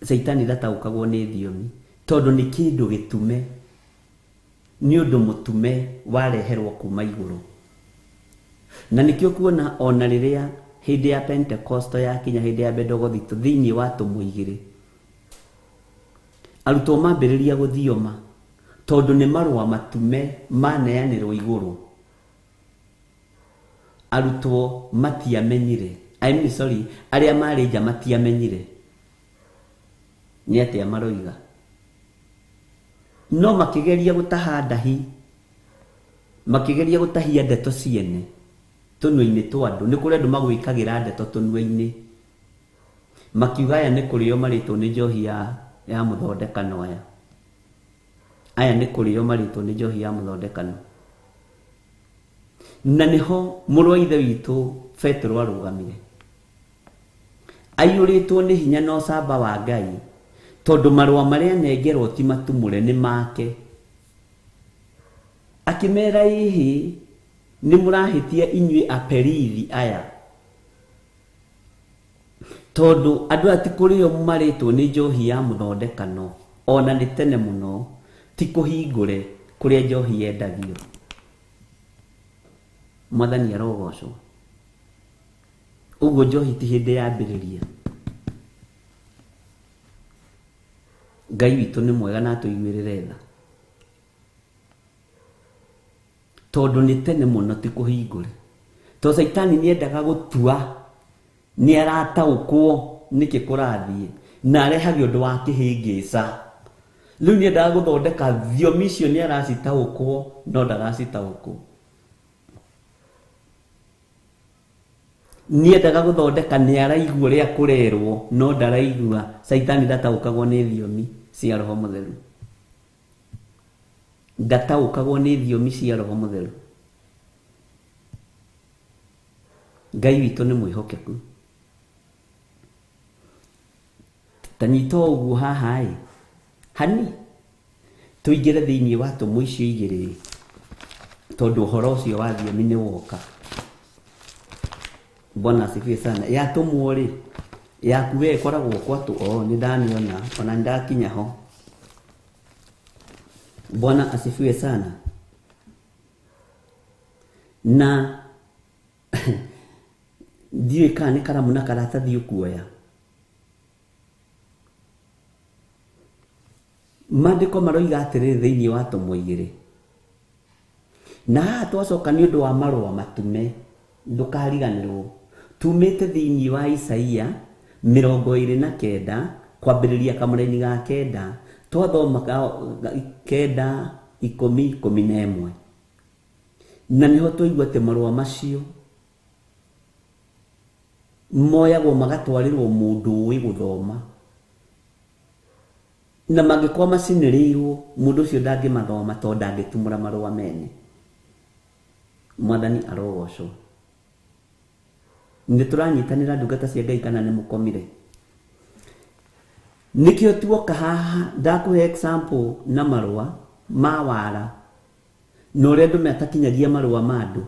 Caitani ndataũkagwo nĩ thiomi tondũ nĩ kĩndũ gĩtume, nĩ ũndũ mũtume wareherwo kuma igũrũ. Na nĩkĩo kuona ona rĩrĩa hĩndĩ ya Pentecost yakinya, hĩndĩ ya Bendegothito, thĩinĩ wa tũmũ igĩrĩ, arutwo mambĩrĩria gũthioma tondũ nĩ marũa matume maneanĩrwo igũrũ. Arutwo matiamenyire, I mean sorry, arĩa marĩ nja matiamenyire nĩ atĩa maroiga, no makĩgeria gũtaha ndahi, makĩgeria gũtahia ndeto ciene tũnua-inĩ twa andũ. Nĩ kũrĩ andũ magwĩkagĩra ndeto tũnua-inĩ, makiuga aya nĩ kũrĩo marĩtwo nĩ njohi ya mũthondekano, aya nĩ kũrĩo marĩtwo nĩ njohi ya mũthondekano. Na nĩho mũrũ wa ithe witũ Petero arũgamire, aiyũrĩtwo nĩ hinya na ũcamba wa Ngai, tondũ marũa marĩa anengerwo ti matumũre nĩ make. Akĩmera ĩhĩ, Nĩ mũrahĩtia inyuĩ aperithi aya. Tondũ andũ aya ti kũrĩo marĩtwo nĩ njohi ya mũthondekano, ona nĩ tene mũno, ti kũhingũre kũrĩa njohi yendagio. Mwathani arogocwo. Ũguo njohi ti hĩndĩ yambĩrĩria. Ngai witũ nĩ mwega na atũiguĩrĩre tha. Tondũ nĩ tene mũno ti kũhingũre. Tondũ Caitani nĩendaga gũtua, nĩ arataũkwo nĩkĩ kũrathiĩ, na arehage ũndũ wa kĩhĩngĩca. Rĩu nĩendaga gũthondeka thiomi icio, nĩ aracitaũkwo no ndaracitaũkwo. Nĩendaga gũthondeka, nĩ araigua ũrĩa kũrerwo no ndaraigua. Caitani ndataũkagwo nĩ thiomi cia Roho Mũtheru. Ndataũkagwo nĩ thiomi cia Roho Mũtheru. Ngai witũ nĩ mwĩhokeku. Ta nyita ũguo haha ĩ, hani tũingĩre thĩinĩ wa tũmũ icio igĩrĩ, tondũ ũhoro ũcio wa thiomi nĩ woka. Bwana asifiwe sana. Yatũmwo rĩ, yaku we ĩkoragwo kwatũ, o nĩ ndamĩona ona nĩ ndakinya ho. Bwana asifiwe sana. Na ndiũĩ kana nĩ karamu na karatathi ũkuoya. Maandĩko maroiga atĩrĩrĩ thĩinĩ wa tũmwo igĩrĩ. Na haha twacoka nĩ ũndũ wa marũa matume, ndũkariganĩrwo. Tumĩte thĩinĩ wa Isaia 29 kwambĩrĩria kamũraini ga 9, twathoma 9, 10, 11. Na nĩho twaigua atĩ marũa macio moyagwo magatwarĩrwo mũndũ ũĩ gũthoma. Na mangĩkorwo macinĩrĩirwo, mũndũ ũcio ndangĩmathoma tondũ ndangĩtumũra marũa mene. Mwathani arogocwo. Nĩ tũranyitanĩra ndungata cia Ngai kana nĩ mũkomire? Nĩkĩo tuoka haha ndakũhe example na marũa ma wara, na ũrĩa andũ matakinyagia marũa ma andũ,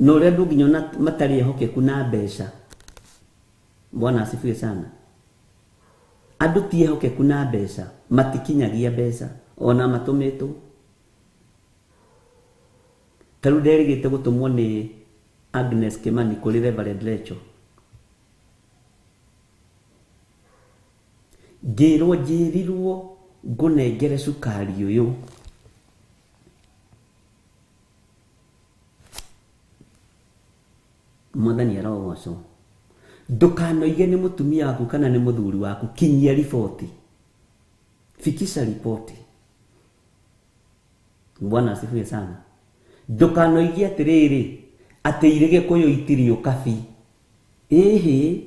na ũrĩa andũ nginya ona matarĩ ehokeku na mbeca. Bwana asifiwe sana. Andũ ti ehokeku na mbeca, matikinyagia mbeca ona matũmĩtwo. Ta rĩu nderĩgĩte gũtũmwo nĩ Agnes Kimani kũrĩ Reverend Lecho. Ngĩrwo njĩrirwo ngũnengere cukari ũyũ. Mwathani arogocwo. Ndũkanoige nĩ mũtumia waku kana nĩ mũthuri waku, kinyia riboti. Fikisha riboti. Bwana asifiwe sana. Ndũkanoige atĩrĩrĩ atĩ irĩ Gĩkũyũ itirĩ ũkabi. Ĩhĩ,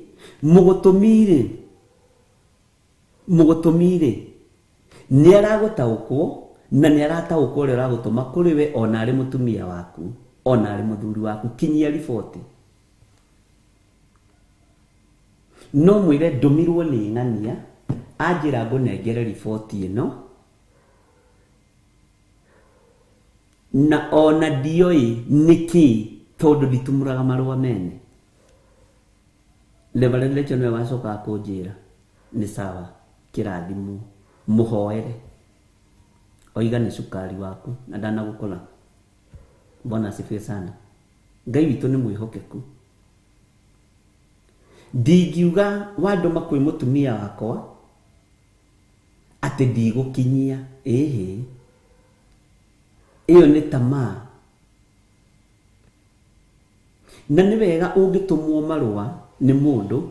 mũgũtũmire nĩ aragũtaũkwo na nĩ arataũkwo ũrĩa ũragũtũma kũrĩ we, ona arĩ mũtumia waku, ona arĩ mũthuri waku, kinyia riboti. No mwĩre ndũmirwo nĩ ng'ania, anjĩra ngũnengere riboti ĩno, na ona ndioĩ nĩkĩ tondũ nditumũraga marũa mene. Reverend Lecho nĩwe wacokaga kũnjĩra nĩ sawa, kĩrathimwo, mũhoere. Oiga nĩ cukari waku na ndanagũkora. Bwana asifiwe sana. Ngai witũ nĩ mwĩhokeku. Ndingiuga wandũma kwĩ mũtumia wakwa atĩ ndigũkinyia, ĩhĩ, ĩyo nĩ tamaa. Na nĩ wega ũngĩtũmwo marũa nĩ mũndũ,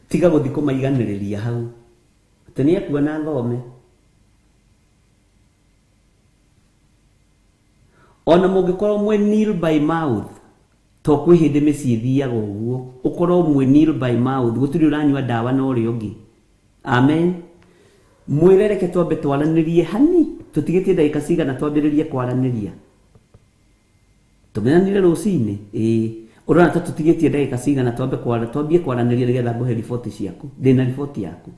tiga gũthiĩ kũmaiganĩrĩria hau. Atĩ nĩ ekuona thome. Ona mũngĩkorwo mwĩ nil by mouth, to kwĩ hĩndĩ mĩciĩ ĩthiaga ũguo, ũkorwo mwĩ nil by mouth, gũtirĩ ũranyua ndawa na ũrĩa ũngĩ. Amen. Mwĩre reke twambe twaranĩrie hani, tũtigĩtie ndagĩka cigana twambĩrĩrie kwaranĩria. Tũmenyanire rũcinĩ, ĩĩ. Ũrona ta tũtigĩtie ndagĩka cigana twambie kwaranĩria nĩgetha ngũhe riboti ciaku. Ndĩna riboti yaku.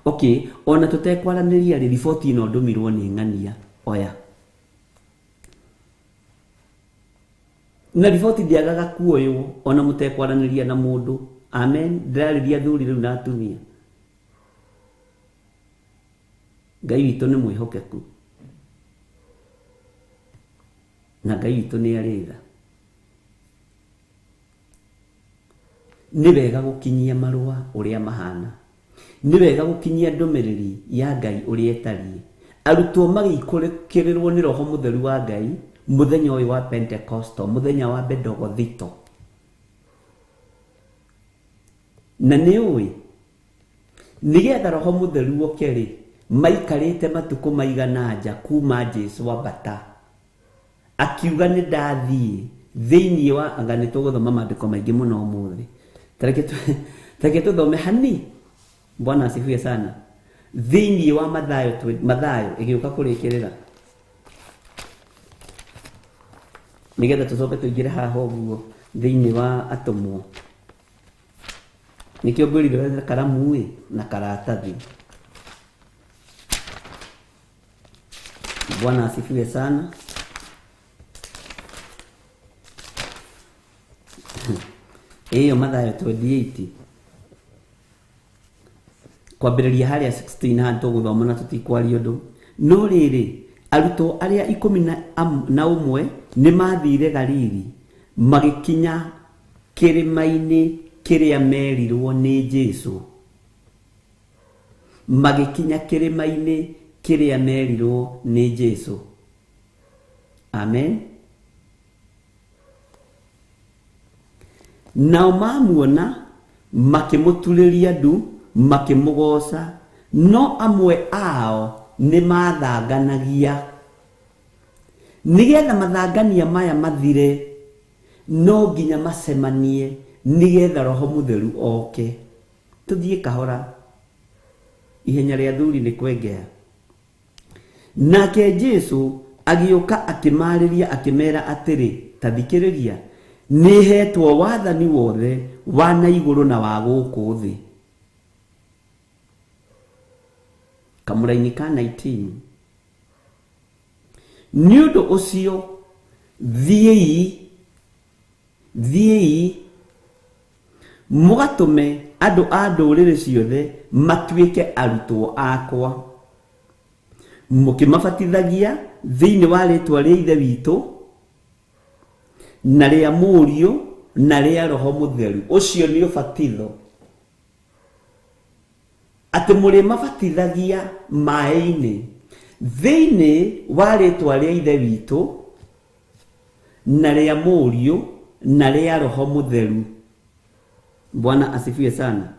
Okay, ona tũtekwaranĩria rĩ, riboti ĩno ndũmirwo nĩ ng'ania, oya. Na riboti ndĩagaga kuoywo ona mũtekwaranĩria na mũndũ. Amen. Ndĩrarĩria athuri rĩu na atumia. Ngai witũ nĩ mwĩhokeku na Ngai witũ nĩ arĩ tha. Nĩ wega gũkinyia marũa ũrĩa mahana, nĩ wega gũkinyia ndũmĩrĩri ya Ngai ũrĩa ĩtariĩ. Arutwo magĩikũrũkĩrĩrwo nĩ Roho Mũtheru wa Ngai mũthenya ũyũ wa Pentecosto, mũthenya wa Bendegothito. Na nĩ ũĩ nĩgetha Roho Mũtheru oke rĩ, maikarĩte matukũ maigana nja kuma Jesu ambata akiuga nĩ ndathiĩ thĩinĩ wa anga. Nĩ tũgũthoma maandĩko maingĩ mũno ũmũthĩ. Tareke tũthome hani. Bwana asifiwe sana. Thĩinĩ wa Mathayo, Mathayo ĩgĩũka kũrĩkĩrĩra nĩgetha tũcoke tũingĩre haha ũguo thĩinĩ wa atũmwo. Nĩkĩo ngwĩrire wethe karamu ĩ na karatathi. Bwana asifiwe sana. Ĩyo Mathayo 28 kwambĩrĩria harĩa 16 haha tũgũthoma na tũtikwaria ũndũ. No rĩrĩ, arutwo arĩa 11 nĩ mathire Galili, magĩkinya kĩrĩma-inĩ kĩrĩa merirwo nĩ Jesu. Magĩkinya kĩrĩma-inĩ kĩrĩa merirwo nĩ Jesu. Amen. Nao mamuona makĩmũturĩria ndu, makĩmũgooca, no amwe ao nĩ mathanganagia. Nĩgetha mathangania maya mathire, no nginya macemanie nĩgetha Roho Mũtheru oke. Tũthiĩ kahora, ihenya rĩa thuri nĩ kwengea. Nake Jesu agĩũka akĩmarĩria akĩmera atĩrĩ, ta thikĩrĩria, nĩ hetwo wathani wothe wa na igũrũ na wa gũkũ thĩ. Kamũraini ka 19. Nĩ ũndũ ũcio thiĩi, thiĩi mũgatũme andũ a ndũrĩrĩ ciothe matuĩke arutwo akwa, mũkĩmabatithagia thĩinĩ wa rĩĩtwa rĩa Ithe witũ na rĩa Mũriũ na rĩa Roho Mũtheru. Ũcio nĩ ũbatitho, atĩ mũrĩmabatithagia maĩ-inĩ thĩinĩ wa rĩĩtwa rĩa Ithe witũ na rĩa Mũriũ na rĩa Roho Mũtheru. Bwana asifiwe sana.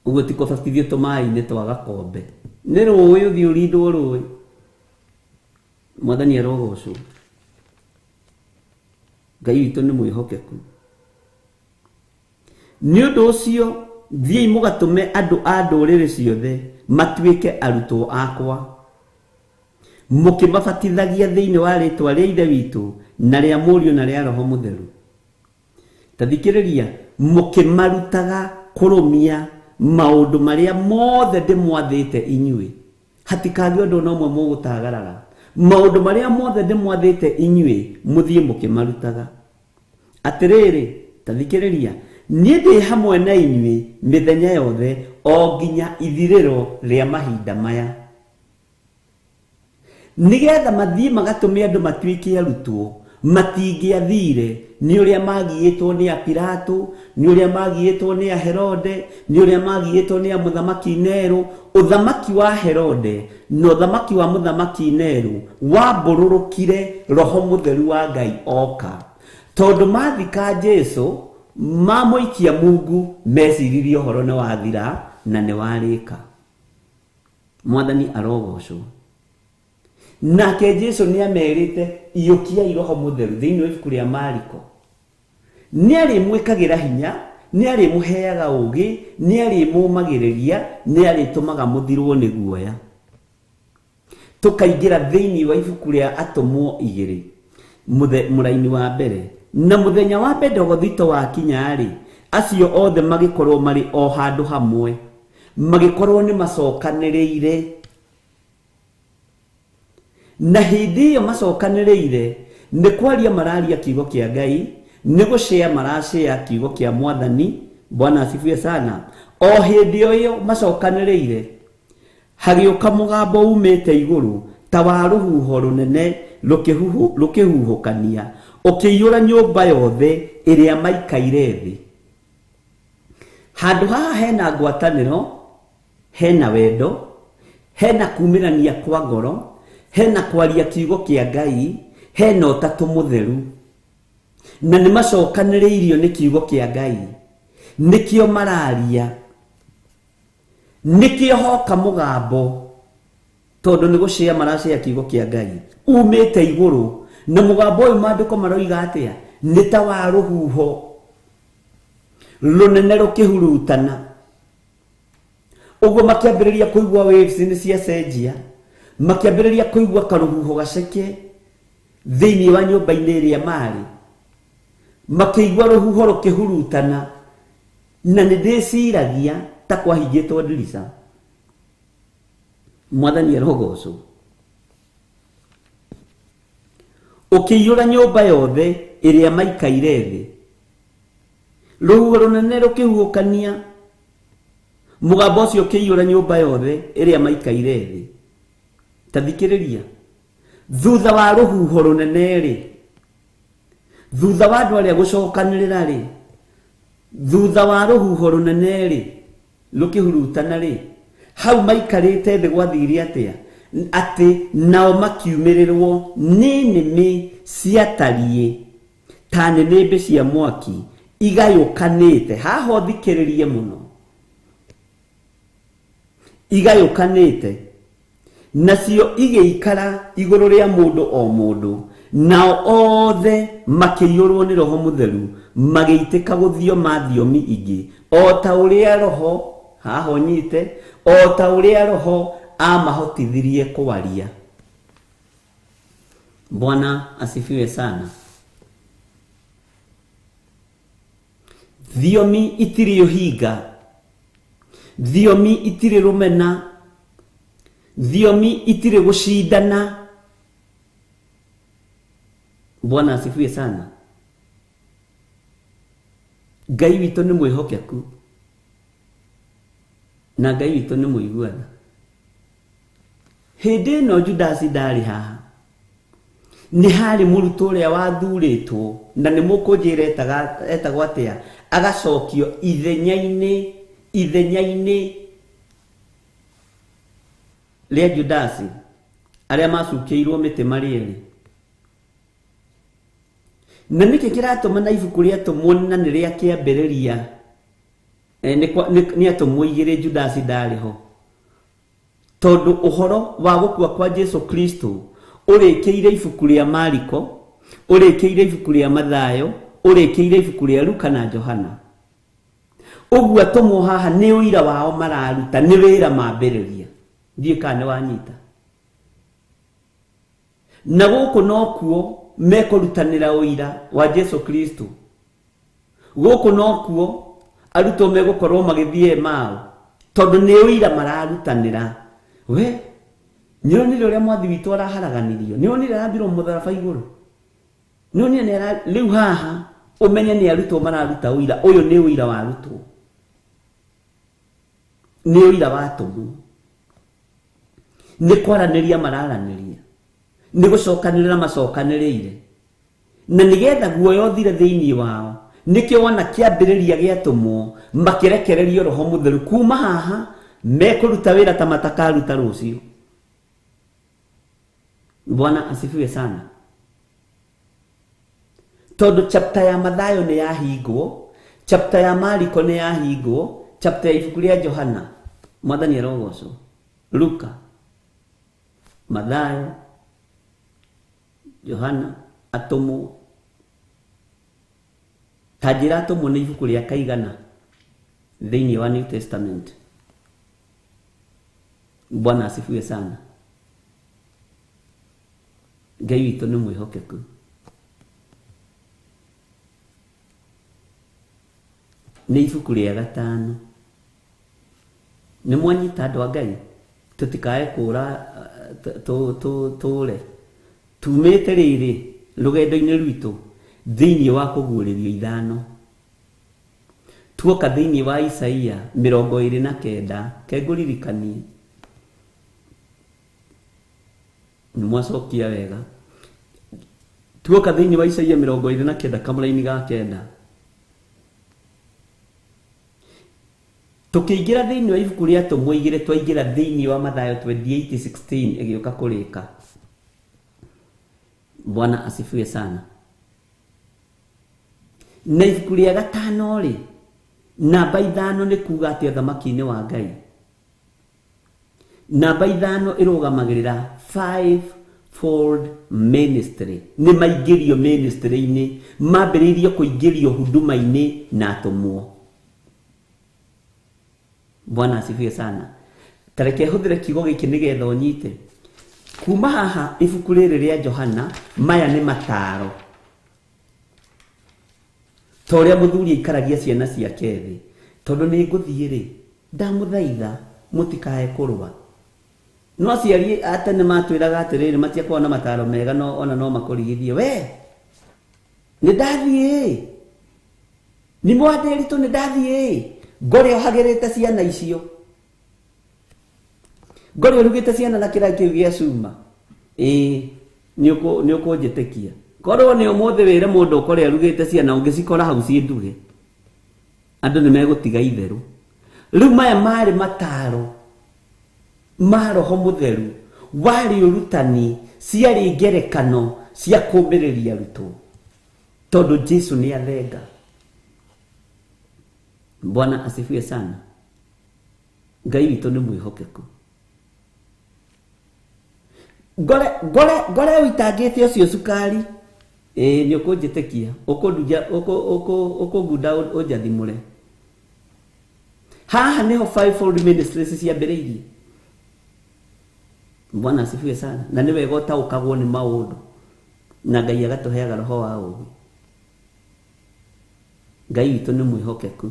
Ũguo ti kũbatithio tũmaĩ-inĩ twa gakombe, nĩ rũĩ ũthiĩ ũrindwo rũĩ. Mwathani arogocwo. Ngai witũ nĩ mwĩhokeku. Nĩ ũndũ ũcio thiĩi mũgatũme andũ a ndũrĩrĩ ciothe matuĩke arutwo akwa, mũkĩmabatithagia thĩinĩ wa rĩĩtwa rĩa Ithe witũ na rĩa Mũriũ na rĩa Roho Mũtheru. Ta thikĩrĩria, mũkĩmarutaga kũrũmia maũndũ marĩa mothe ndĩmwathĩte inyuĩ. Hatikagĩe ũndũ ona ũmwe mũgũtagarara. Maũndũ marĩa mothe ndĩmwathĩte inyuĩ mũthiĩ mũkĩmarutaga. Atĩrĩrĩ, ta thikĩrĩria, niĩ ndĩ hamwe na inyuĩ mĩthenya yothe o nginya ithirĩro rĩa mahinda maya. Nĩgetha mathiĩ magatũme andũ matuĩke arutwo, matingĩathire nĩ ũrĩa magiĩtwo nĩ a Pilato, nĩ ũrĩa magiĩtwo nĩ a Herode, nĩ ũrĩa magiĩtwo nĩ a mũthamaki Nero. Ũthamaki wa Herode na ũthamaki wa mũthamaki Nero wambũrũrũkire Roho Mũtheru wa Ngai oka. Tondũ mathika Jesu, mamũikia mungu, meciririe ũhoro nĩ wathira na nĩ warĩka. Mwathani arogocwo. Nake Jesu nĩ amerite iyũkiai Roho Mũtheru thĩinĩ wa ibuku rĩa Mariko. Nĩ arĩmwĩkagĩra hinya, nĩ arĩmũheaga ũũgĩ, nĩ arĩmũmagĩrĩria, nĩ arĩtũmaga mũthirwo nĩ guoya. Tũkaingĩra thĩinĩ wa ibuku rĩa Atũmwo 2 mũraini wa mbere. Na mũthenya wa Bendegothito wakinya-rĩ, acio othe magĩkorwo marĩ o handũ hamwe, magĩkorwo nĩ macokanĩrĩire. Na hĩndĩ ĩyo macokanĩrĩire, Nĩ kwaria mararia kiugo kĩa Ngai, nĩ gũcea maracea kiugo kĩa Mwathani. Bwana asifiwe sana. O hĩndĩ o ĩyo macokanĩrĩire, hagĩũka mũgambo umĩte igũrũ ta wa rũhuho rũnene rũkĩhuhũkania, ũkĩiyũra nyũmba yothe ĩrĩa maikaire thĩ. Handũ haha hena ngwatanĩro, hena wendo, hena kumĩrania kwa ngoro, hena kwaria kiugo kĩa Ngai, hena ũtatũ mũtheru, na nĩ macokanĩrĩirio nĩ kiugo kĩa Ngai. Nĩkĩo mararia, nĩkĩo hoka mũgambo, tondũ nĩ gũcea maracea kiugo kĩa Ngai umĩte igũrũ. Na mũgambo ũyũ maandĩko maroiga atĩa? Nĩ ta wa rũhuho rũnene rũkĩhurutana. Ũguo makĩambĩrĩria kũigua waves nĩ ciacenjia, makĩambĩrĩria kũigua karũhuho gaceke thĩinĩ wa nyũmba-inĩ ĩrĩa marĩ, makĩigua rũhuho rũkĩhurutana. Na nĩ ndĩciragia ta kwahingĩtwo ndirica. Mwathani arogocwo. Ũkĩiyũra nyũmba yothe ĩrĩa maikaire thĩ, rũhuho rũnene rũkĩhuhũkania, mũgambo ũcio ũkĩiyũra nyũmba yothe ĩrĩa maikaire thĩ. Ta thikĩrĩria, thutha wa rũhuho rũnene rĩ, thutha wa andũ arĩa gũcokanĩrĩra rĩ, thutha wa rũhuho rũnene rĩ rũkĩhurutana rĩ, hau maikarĩte thĩ gwathire atĩa? Atĩ nao makiumĩrĩrwo nĩ nĩmĩ ciatariĩ ta nĩnĩmbĩ cia mwaki igayũkanĩte. Haha ũthikĩrĩrie mũno, igayũkanĩte, nacio igĩikara igũrũ rĩa mũndũ o mũndũ, nao othe makĩiyũrwo nĩ Roho Mũtheru, magĩitĩka gũthioma thiomi ingĩ o ta ũrĩa Roho, haha ũnyite, o ta ũrĩa Roho amahotithirie kwaria. Bwana asifiwe sana. Thiomi itirĩ ũhinga, thiomi itirĩ rũmena, thiomi itirĩ gũcindana. Bwana asifiwe sana. Ngai witũ nĩ mwĩhokeku, na Ngai witũ nĩ mũiguana. Hĩndĩ ĩno Judasi ndarĩ haha, nĩ harĩ mũrutwo ũrĩa wathurĩtwo, na nĩ mũkũnjĩra etagwo atĩa, agacokio ithenya-inĩ rĩa Judasi, arĩa macukĩirwo mĩtĩ marĩ erĩ. Na nĩkĩ kĩratũma na ibuku rĩa Atũmwo na nĩ rĩa kĩambĩrĩria, nĩ atũmwo igĩrĩ Judasi ndarĩ ho, tondũ ũhoro wa gũkua kwa Jesu Kristo ũrĩkĩire ibuku rĩa Mariko, ũrĩkĩire ibuku rĩa Mathayo, ũrĩkĩire ibuku rĩa Luka na Johana. Ũguo atũmwo haha nĩ ũira wao mararuta, nĩ wĩra mambĩrĩria. Ndiũĩ kana nĩ wanyita. Na gũkũ nokuo mekũrutanĩra ũira wa Jesu Kristo. Gũkũ nokuo arutwo megũkorwo magĩthiĩ Emau, tondũ nĩ ũira mararutanĩra. We nĩonire ũrĩa mwathi witũ araharaganirio, nĩonire arambirwo mũtharaba igũrũ, nĩonire rĩu haha ũmenye nĩ arutwo mararuta ũira. Ũyũ nĩ ũira wa arutwo, nĩ ũira wa atũmwo, nĩ kwaranĩria mararanĩria, nĩ gũcokanĩrĩra macokanĩrĩire, na nĩgetha guoya ũthire thĩinĩ wao. Nĩkĩo wona kĩambĩrĩria gĩatũmwo makĩrekererio Roho Mũtheru. Kuma haha mekũruta wĩra ta matakaruta rũciũ. Bwana asifiwe sana. Tondũ chapter ya Mathayo nĩ yahingwo, chapter ya Mariko nĩ yahingwo, chapter ya ibuku rĩa Johana, Mwathani arogocwo, Luka, Mathayo, Johana, atũmwo. Ta njĩra atũmwo nĩ ibuku rĩa kaigana thĩinĩ wa New Testament. Bwana asifiwe sana. Ngai witũ nĩ mwĩhokeku. Nĩ ibuku rĩa gatano. Nĩ mwanyita andũ a Ngai, tũtikae kũra tũre. Tumĩte rĩrĩ Rũgendo-inĩ rwitũ thĩinĩ wa kũguũrĩrio ithano. Tuoka thĩinĩ wa Isaia 29 kengũririkanie. Nĩ mwacokia wega. Tuoka thĩinĩ wa Isaia 29 kamũraini ga 9. Tũkĩingĩra thĩinĩ wa ibuku rĩa Atũmwo igĩrĩ twaingĩra thĩinĩ wa Mathayo 28:16 ĩgĩũka kũrĩka. Bwana asifiwe sana. Na ibuku rĩa gatano rĩ, namba 5 nĩ kuga atĩ ũthamaki-inĩ wa Ngai. Namba 5 ĩrũgamagĩrĩra fivefold ministry. Nĩ maingĩrio ministry-inĩ, mambĩrĩirio kũingĩrio huduma-inĩ na atũmwo. Bwana asifiwe sana. Tareke hũthĩre kiugo gĩkĩ nĩgetha ũnyite. Kuma haha ibuku rĩrĩ rĩa Johana, maya nĩ mataro. Ta ũrĩa mũthuri aikaragia ciana ciake thĩ. Tondũ nĩ ngũthiĩ rĩ, ndamũthaitha mũtikae kũrũa. No aciari a tene matwĩraga atĩrĩrĩ, matiakoragwo na mataro mega no ona no makũrigithie. We, nĩ ndathiĩ. Nĩ mwandĩritũ nĩ ndathiĩ. Ngore ũhagĩrĩte ciana icio. Ngore ũrugĩte ciana na kĩraĩ kĩu gĩa cuma. Ĩĩ, nĩ ũkũnjĩtĩkia. Korwo nĩ ũmũthĩ wĩre mũndũ ũkore arugĩte ciana ũngĩcikora hau ciĩ nduge. Andũ nĩ megũtiga itherũ. Rĩu maya marĩ mataro ma Roho Mũtheru, warĩ ũrutani, ciarĩ ngerekano cia kũũmĩrĩria arutwo. Tondũ Jesu nĩ athenga. Bwana asifiwe sana. Ngai witũ nĩ mwĩhokeku. Ngore ngore ngore ũitangĩte ũcio cukari. Ĩĩ nĩ ũkũnjĩtĩkia. Ũkũndunja ũkũngunda ũnjathimũre. Haha nĩho fivefold ministries ciambĩrĩirie. Bwana asifiwe sana. Na nĩ wega ũtaũkagwo nĩ maũndũ. Na Ngai agatũheaga roho wa ũũgĩ. Ngai witũ nĩ mwĩhokeku.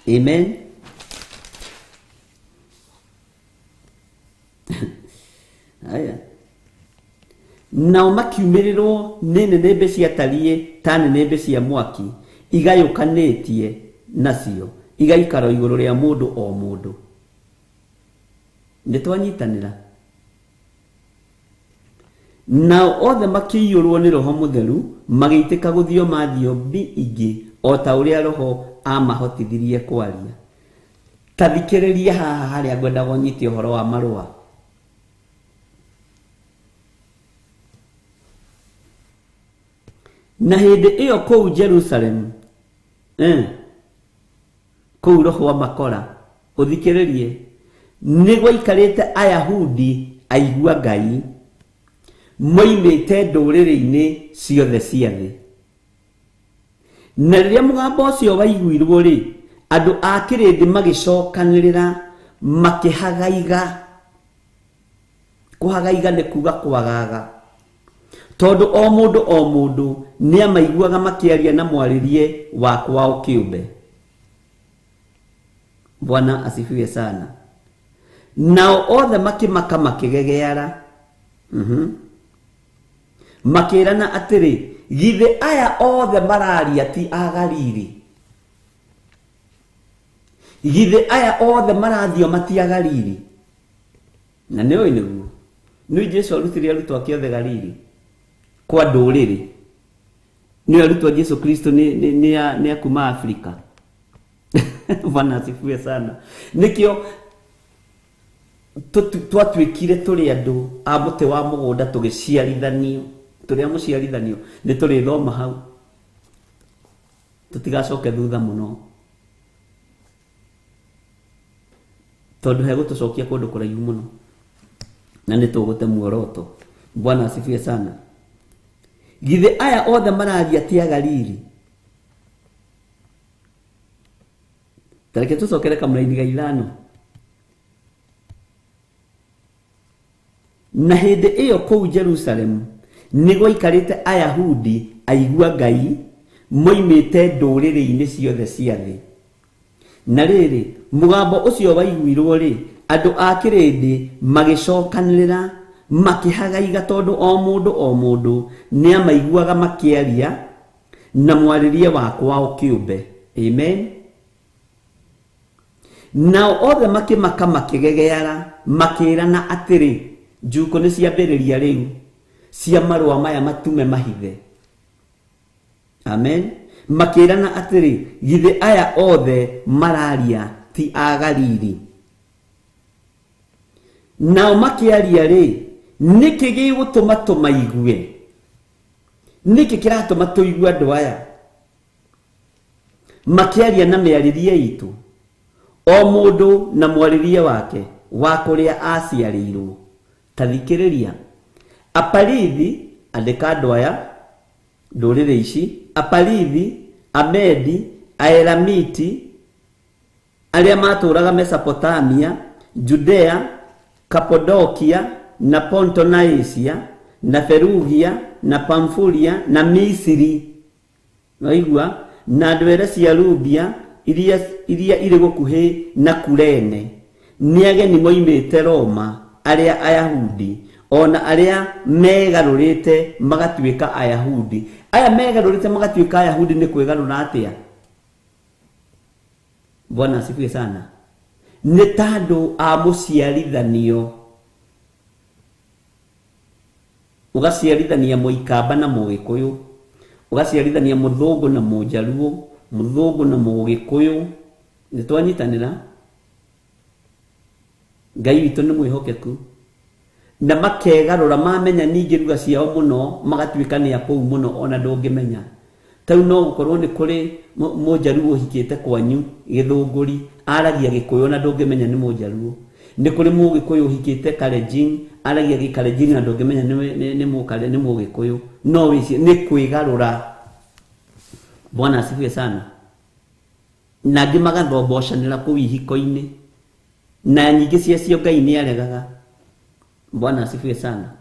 Amen. Aya. Nao makiumĩrĩrwo nĩ nĩnĩmbĩ ciatariĩ ta nĩnĩmbĩ cia mwaki igayũkanĩtie nacio igaikara igũrũ rĩa mũndũ o mũndũ. Nĩ twanyitanĩra. Nao othe makĩiyũrwo nĩ Roho Mũtheru magĩitĩka gũthioma thiomi ingĩ o ta ũrĩa Roho amahotithirie kwaria. Ta thikĩrĩria haha harĩa ngwendaga ũnyite ũhoro wa marũa. Na hĩndĩ ĩyo kũu Jerusalemu, kũu Roho wa makora, ũthikĩrĩrie, nĩ gwaikarĩte Ayahudi aigua Ngai moimĩte ndũrĩrĩ-inĩ ciothe cia thĩ. Na rĩrĩa mũgambo ũcio waiguirwo rĩ, andũ a kĩrĩndĩ magĩcokanĩrĩra makĩhagaiga. Kũhagaiga nĩ kuga kwagaga. Tondũ o mũndũ o mũndũ nĩamaiguaga makĩaria na mwarĩrie wa kwao kĩũmbe. Bwana asifiwe sana. Nao othe makĩmaka makĩgegeara. Makĩrana atĩrĩ, githĩ aya othe mararia ti a Galili? Githĩ aya othe marathioma ti a Galili? Na nĩ ũĩ nĩguo. Nĩ Jesu arutire arutwo ake othe Galili kwa ndũrĩrĩ. Nĩ arutwo Jesu Kristo nĩ a kuma Afrika. Bwana asifiwe sana. Nĩkĩo twatuĩkire tũrĩ andũ a mũtĩ wa mũgũnda tũgĩciarithanio. Tũrĩ a mũciarithanio. Nĩ tũrĩthoma hau. Tũtigacoke thutha mũno. Tondũ hegũtũcokia kũndũ kũraihu mũno. Na nĩ tũgũte muoroto. Bwana asifiwe sana. Githĩ aya othe mararia ti a Galili? Tareke tũcokere kamũraini ga 5. Na hĩndĩ ĩyo kũu Jerusalemu nĩ gwaikarĩte Ayahudi aigua Ngai moimĩte ndũrĩrĩ-inĩ ciothe cia thĩ. Na rĩrĩ, mũgambo ũcio waiguirwo rĩ, andũ a kĩrĩndĩ magĩcokanĩrĩra Makĩhagaiga tondũ o mũndũ o mũndũ nĩamaiguaga makĩaria na mwarĩrie wa kwao kĩũmbe. Amen. Nao othe makĩmaka makĩgegeara makĩrana atĩrĩ, njukũ nĩ ciambĩrĩria rĩu cia marũa maya matume mahithe. Amen. Makĩrana atĩrĩ, githĩ aya othe mararia ti a Galili? Nao makĩaria rĩ, nĩkĩ gĩgũtũma tũmaigue? Nĩkĩ kĩratũma tũigue andũ aya makĩaria na mĩarĩrie itũ, o mũndũ na mwarĩrie wake wa kũrĩa aciarĩirwo? Ta thikĩrĩria. Aparithi, andĩka andũ aya ndũrĩrĩ ici: Aparithi, Amedi, Aelamiti, arĩa matũraga Mesopotamia, Judea, Kapadokia na Ponto na Asia na Ferugia na Pamfulia na Misiri, waigua, na ndwere cia Lubia iria irĩ gũkuhĩ na Kurene, nĩ ageni moimĩte Roma, arĩa Ayahudi ona arĩa megarũrĩte magatuĩka Ayahudi. Aya megarũrĩte magatuĩka Ayahudi nĩ kwĩgarũra atĩa? Bwana asifiwe sana. Nĩ tandũ a mũciarithanio, ũgaciarithania mũikamba na mũgĩkũyũ, ũgaciarithania mũthũngũ na mũnjaruo, mũthũngũ na mũgĩkũyũ. Nĩ twanyitanĩra. Ngai witũ nĩ mwĩhokeku. Na makegarũra mamenya ningĩ ruga ciao mũno, magatuĩka nĩ a kũu mũno ona ndũngĩmenya. Tau no gũkorwo nĩ kũrĩ mũnjaruo ũhikĩte kwanyu gĩthũngũri, aragia gĩkũyũ na ndũngĩmenya nĩ mũnjaruo. Nĩ kũrĩ mũgĩkũyũ ũhikĩte Kalenjin, aragia gĩkalenjin na ndũngĩmenya nĩ mũgĩkũyũ. No wĩcie nĩ kwĩgarũra. Bwana asifiwe sana. Na angĩ magathobocanĩra kũu ihiko-inĩ, na nyingĩ ciacio Ngai nĩ aregaga. Bwana asifiwe sana.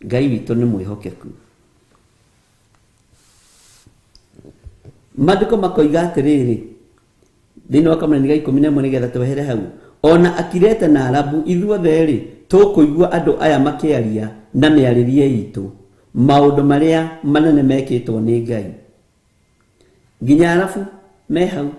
Ngai witũ nĩ mwĩhokeku. Maandĩko makoiga atĩrĩrĩ thĩinĩ wa kamũranĩ ga 11 nĩgetha twehere hau, ona Akirete na Arabu ithuothe rĩ tũkũigua andũ aya makĩaria na mĩarĩrie itũ maũndũ marĩa manene mekĩtwo nĩ Ngai. Nginya Arabu me hau.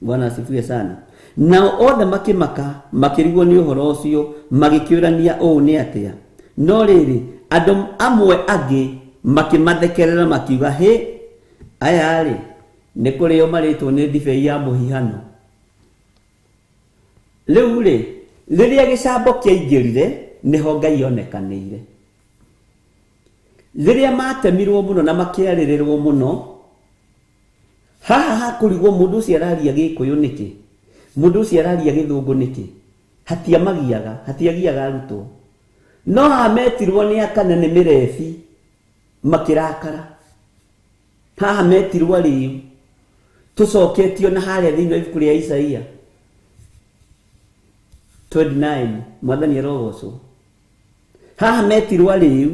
Bwana asifiwe sana. Nao othe makĩmaka makĩrigwo nĩ ũhoro ũcio, magĩkĩũrania ũũ nĩ atĩa. No rĩrĩ, andũ amwe angĩ makĩmathekerera makiuga, hĩ, aya rĩ nĩ kũrĩo marĩtwo nĩ ndibei ya mũhihano. Rĩu rĩ, rĩrĩa gĩcambo kĩaingĩrire nĩho Ngai onekanĩire. Rĩrĩa matemirwo mũno na makĩarĩrĩrwo mũno, haha hakũrigwo mũndũ ũcio araria gĩkũyũ nĩkĩ, mũndũ ũcio araria gĩthũngũ nĩkĩ, hatiamagiaga, hatiagiaga arutwo. No haha metirwo nĩ akana nĩ mĩrebi makĩrakara. Haha metirwo arĩu, tũcoketio na harĩa thĩinĩ wa ibuku rĩa Isaia 29, mwathani arogocwo. Haha metirwo arĩu,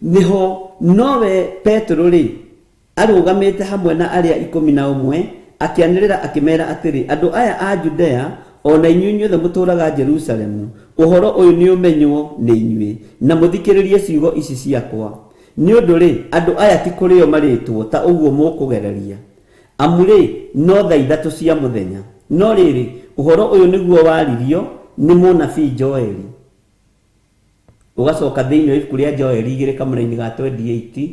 nĩho nowe Petero rĩ arũgamĩte hamwe na arĩa 11 akĩanĩrĩra akĩmera atĩrĩ, andũ aya a Judea ona inyuĩ inyuothe mũtũũraga Jerusalemu, ũhoro ũyũ nĩ ũmenywo nĩ inyuĩ na mũthikĩrĩrie ciugo ici ciakwa. Nĩ ũndũ rĩ, andũ aya ti kũrĩo marĩtwo ta ũguo mũkũgereria, amu rĩ no thaa 3 cia mũthenya. No rĩrĩ, ũhoro ũyũ nĩguo waririo nĩ mũnabii Joeli. Ũgacoka thĩinĩ wa ibuku rĩa Joeli 2 kamũra-inĩ ga 28,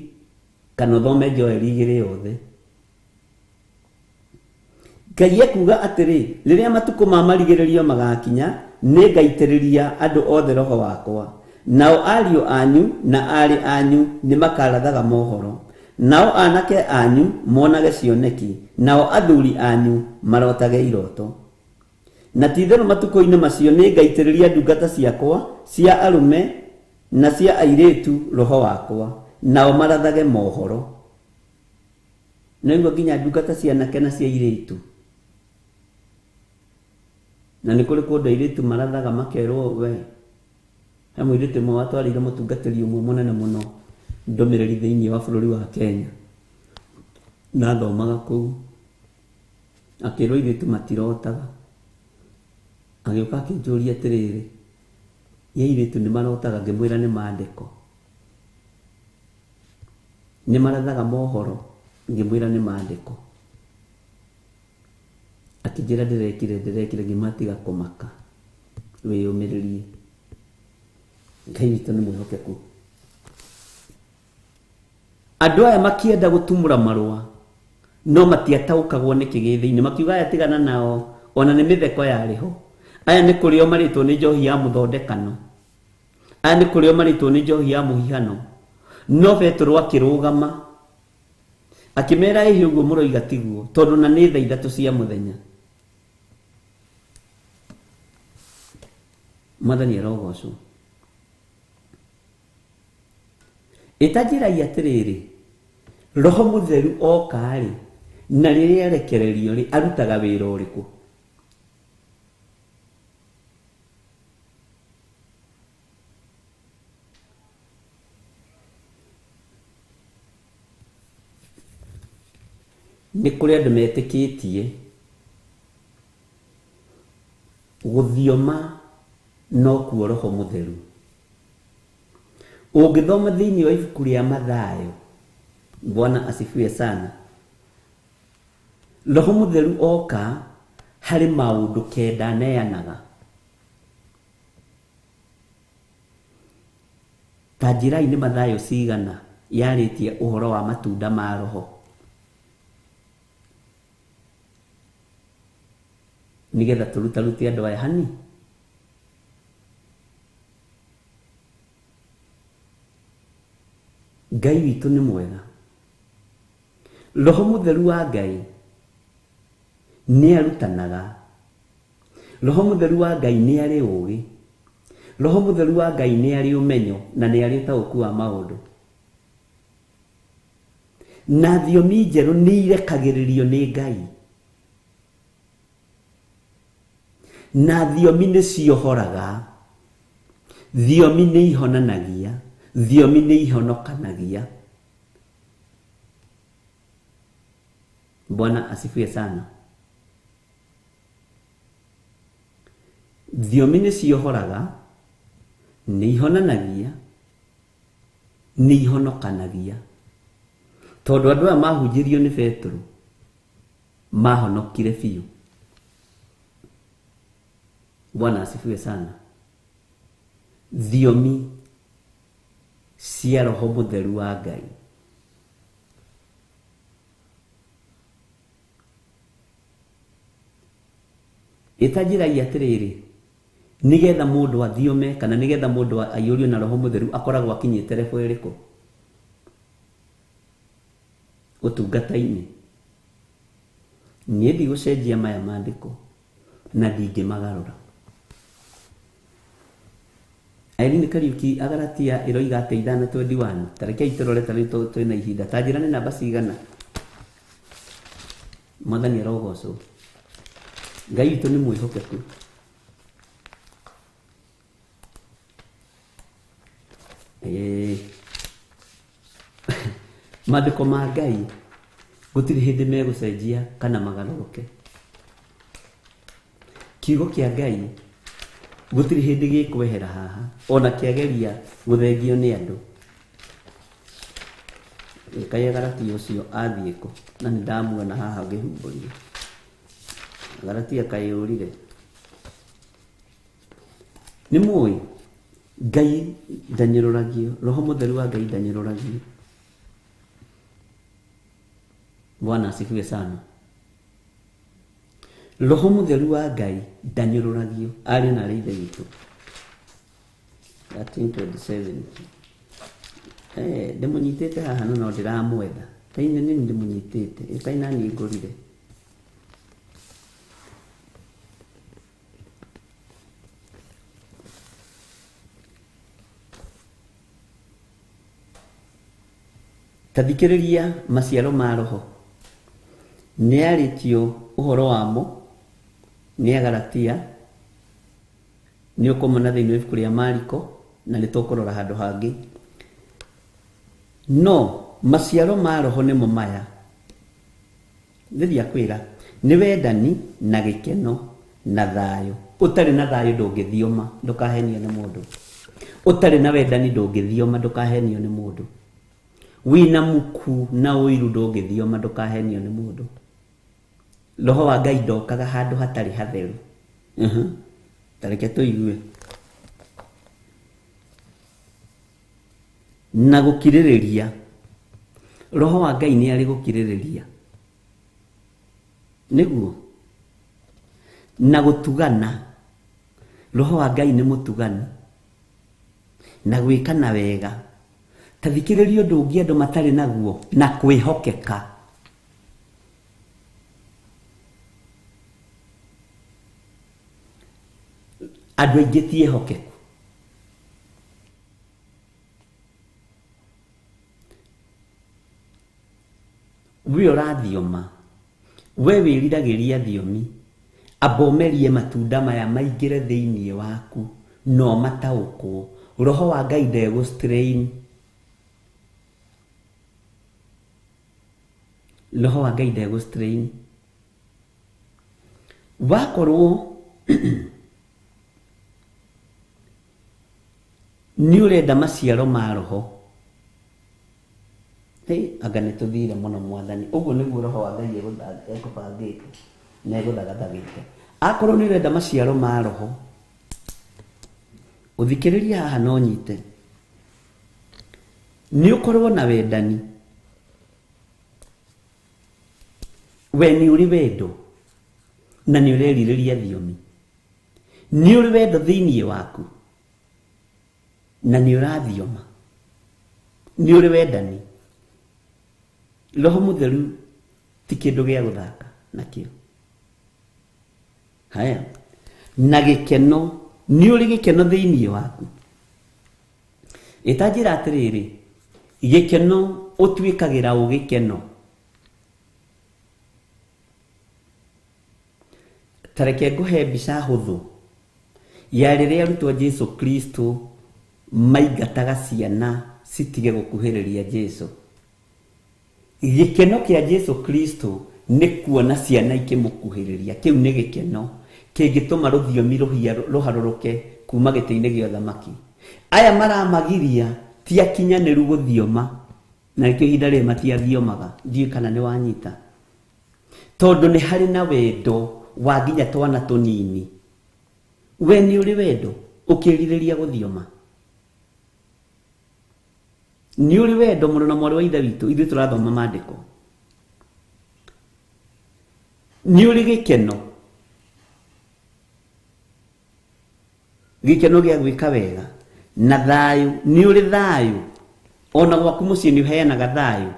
kana ũthome Joeli 2 yothe. Ngai ekuga atĩrĩ, rĩrĩa matukũ ma marigĩrĩrio magakinya, nĩngaitĩrĩria andũ othe roho wakwa, nao ariũ anyu na aarĩ anyu nĩmakarathaga mohoro, nao anake anyu monage cioneki, nao athuri anyu marotage iroto. Na ti-itherũ matukũ-inĩ macio nĩngaitĩrĩria ndungata ciakwa cia arũme na cia airĩtu roho wakwa, nao marathage mohoro. Nĩguo nginya ndungata cia anake na cia airĩtu. Na nĩ kũrĩ kũndũ airĩtu marathaga makerwo we. He mũirĩtu ũmwe watwarĩire mũtungatĩri ũmwe mũnene mũno ndũmĩrĩri thĩinĩ wa bũrũri wa Kenya, na athomaga kũu. Akĩrwo airĩtu matirotaga. Agĩũka akĩnjũria atĩrĩrĩ, ĩ airĩtu nĩ marotaga? Ngĩmwĩra nĩ maandĩko. Nĩ marathaga mohoro? Ngĩmwĩra nĩ maandĩko. Akĩnjĩra ndĩrekire ndĩrekire, ngĩmwĩra tiga kũmaka, wĩyũmĩrĩrie. Ngai witũ nĩ mwĩhokeku. Andũ aya makĩenda gũtumũra marũa no matiataũkagwo nĩ kĩ gĩ thĩinĩ, makiuga aya tigana nao, ona nĩ mĩtheko yarĩ ho. Aya nĩ kũrĩo marĩtwo nĩ njohi ya mũthondekano, aya nĩ kũrĩo marĩtwo nĩ njohi ya mũhihano. No Petero akĩrũgama akĩmera, ĩhĩ ũguo mũroiga tiguo, tondũ na nĩ thaa 3 cia mũthenya. Mwathani arogocwo. Ĩtanjĩrai atĩrĩrĩ, Roho Mũtheru oka-rĩ, na rĩrĩa arekererio-rĩ, arutaga wĩra ũrĩkũ? Nĩ kũrĩ andũ metĩkĩtie gũthioma nokuo Roho Mũtheru. Ũngĩthoma thĩinĩ wa ibuku rĩa Mathayo, Bwana asifiwe sana, Roho Mũtheru oka harĩ maũndũ 9 aneanaga. Ta njĩrai nĩ Mathayo cigana yarĩtie ũhoro wa matunda ma Roho. Nĩgetha tũrutarute andũ aya hani. Ngai witũ nĩ mwega. Roho Mũtheru wa Ngai nĩ arutanaga. Roho Mũtheru wa Ngai nĩ arĩ ũũgĩ. Roho Mũtheru wa Ngai nĩ arĩ ũmenyo na nĩ arĩ ũtaũku wa maũndũ. Na thiomi njerũ nĩ irekagĩrĩrio nĩ Ngai. Na thiomi nĩ ciohoraga. Thiomi nĩ ihonanagia. Thiomi nĩ ihonokanagia. Bwana asifiwe sana. Thiomi nĩ ciohoraga, nĩ ihonanagia, nĩ ihonokanagia. Tondũ andũ aya mahunjĩrio nĩ Petero mahonokire biũ. Bwana asifiwe sana. Thiomi cia Roho Mũtheru wa Ngai. Ĩtanjĩrai atĩrĩrĩ, nĩgetha mũndũ athiome kana nĩgetha mũndũ aiyũrio na Roho Mũtheru akoragwo akinyĩte level ĩrĩkũ ũtungata-inĩ? Niĩ ndigũcenjia maya maandĩko na ndingĩmagarũra. Irene Kariuki Agaratia ĩroiga atĩ 5:21. Ta rekei tũrore ta rĩu twĩna ihinda. Ta njĩra nĩ namba cigana? Mwathani arogocwo. Ngai witũ nĩ mwĩhokeku. Maandĩko ma Ngai gũtirĩ hĩndĩ megũcenjia kana magarũrũke. Kiugo kĩa Ngai gũtirĩ hĩndĩ gĩkwehera haha, ona kĩageria gũthengio nĩ andũ. Kaĩ Agaratia ũcio athiĩ kũ? Na nĩ ndamuona haha ngĩhumbũria. Agaratia kaĩ ũrire? Nĩ mũĩ Ngai ndanyũrũragio, Roho Mũtheru wa Ngai ndanyũrũragio. Bwana asifiwe sana. Roho Mũtheru wa Ngai ndanyũrũragio, arĩ na arĩ Ithe witũ. 13:27. Ndĩmũnyitĩte haha no ndĩramwetha. Taine nĩ ndĩmũnyitĩte, ĩkai nani ngũrire. Ta thikĩrĩria maciaro ma Roho. Nĩ arĩtio ũhoro wamo nĩ Agalatia, nĩ ũkũmona thĩinĩ wa ibuku rĩa Mariko na nĩ tũkũrora handũ hangĩ. No maciaro ma Roho nĩmo maya. Ndĩthia kwĩra Nĩ wendani na gĩkeno na thayũ. Ũtarĩ na thayũ ndũngĩthioma, ndũkahenio nĩ mũndũ. Ũtarĩ na wendani ndũngĩthioma, ndũkahenio nĩ mũndũ. Wĩna muku na ũiru ndũngĩthioma, ndũkahenio nĩ mũndũ. Roho wa Ngai ndokaga handũ hatarĩ hatheru. Tareke tũigue. Na gũkirĩrĩria. Roho wa Ngai nĩ arĩ gũkirĩrĩria. Nĩguo. Na gũtugana. Roho wa Ngai nĩ mũtugani. Na gwĩkana wega. Ta thikĩrĩria ũndũ ũngĩ andũ matarĩ naguo, na kwĩhokeka. Andũ aingĩ ti ehokeku. We ũrathioma, we wĩriragĩria thiomi, amba ũmerie matunda maya maingĩre thĩinĩ waku no mataũkwo. Roho wa Ngai ndegũ strain. Roho wa Ngai ndegũ strain. Wakorwo nĩ ũrenda maciaro ma roho. Hey, anga nĩ tũthire mũno mwathani. Ũguo nĩguo roho wa Ngai ekũbangĩte na egũthagathagĩte. Akorwo nĩ ũrenda maciaro ma roho, ũthikĩrĩrie haha no nyite. Nĩ ũkorwo na wendani. We nĩ ũrĩ wendo na nĩ ũrerirĩria thiomi. Nĩ ũrĩ wendo thĩinĩ waku na nĩ ũrathioma. Nĩ ũrĩ wendani. Roho mũtheru ti kĩndũ gĩa gũthaka nakĩo. Haya. Na gĩkeno, nĩ ũrĩ gĩkeno thĩinĩ waku. Ĩta njĩra atĩrĩrĩ, gĩkeno ũtuĩkagĩra ũ gĩkeno? Ta reke ngũhe mbica hũthũ ya rĩrĩa arutwo Jesu Kristo maingataga ciana citige gũkuhĩrĩria Jesu. Gĩkeno kĩa Jesu Kristo nĩ kuona ciana ikĩmũkuhĩrĩria. Kĩu nĩ gĩkeno kĩngĩtũma rũthiomi rũharũrũke kuma gĩtĩ-inĩ gĩa ũthamaki. Aya maramagiria ti akinyanĩru gũthioma, na nĩkĩo ihinda rĩrĩ matiathiomaga. Ndiũĩ kana nĩ wanyita. Tondũ nĩ harĩ na wendo wa nginya twana tũnini. We nĩ ũrĩ wendo ũkĩrirĩria gũthioma. Nĩ ũrĩ wendo mũno na mwarĩ wa ithe witũ, ithuĩ tũrathoma maandĩko. Nĩ ũrĩ gĩkeno. Gĩkeno gĩa gwĩka wega na thayũ. Nĩ ũrĩ thayũ. Ona gwaku mũciĩ nĩ ũheanaga thayũ.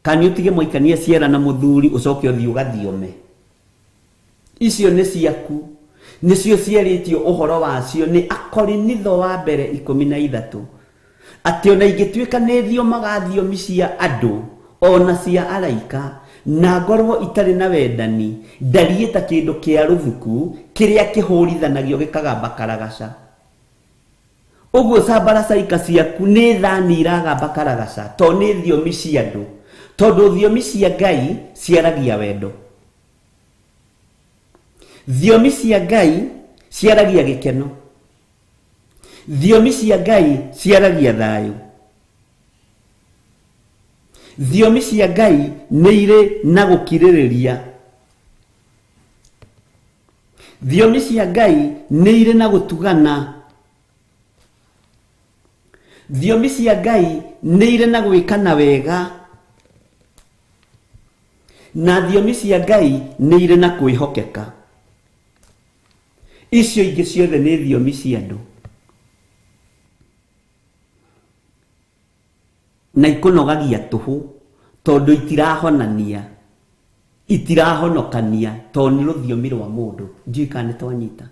Kana ũtige mwaikania ciara na mũthuri ũcoke ũthiĩ ũgathiome. Icio nĩ ciaku. Nĩcio ciarĩtio ũhoro wacio nĩ Akorinitho wa mbere 13. Atĩ ona ingĩtuĩka nĩ thiomaga thiomi cia andũ ona cia araika na ngorwo itarĩ na wendani, ndariĩ ta kĩndũ kĩa rũthuku kĩrĩa kĩhũrithanagio gĩkagamba karagaca. Ũguo cambaracaika ciaku nĩ thani iragamba karagaca, to nĩ thiomi cia andũ. Tondũ thiomi cia Ngai ciaragia wendo. Thiomi cia Ngai ciaragia gĩkeno. Thiomi cia Ngai ciaragia thayũ. Thiomi cia Ngai nĩ irĩ na gũkirĩrĩria. Thiomi cia Ngai nĩ irĩ na gũtugana. Thiomi cia Ngai nĩ irĩ na gwĩkana wega. Na thiomi cia Ngai nĩ irĩ na kwĩhokeka. Icio ingĩ ciothe nĩ thiomi cia andũ. Na ikũnogagia tũhũ tondũ itirahonania, itirahonokania, tondũ nĩ rũthiomi rwa mũndũ. Ndiũĩ kana nĩ twanyita.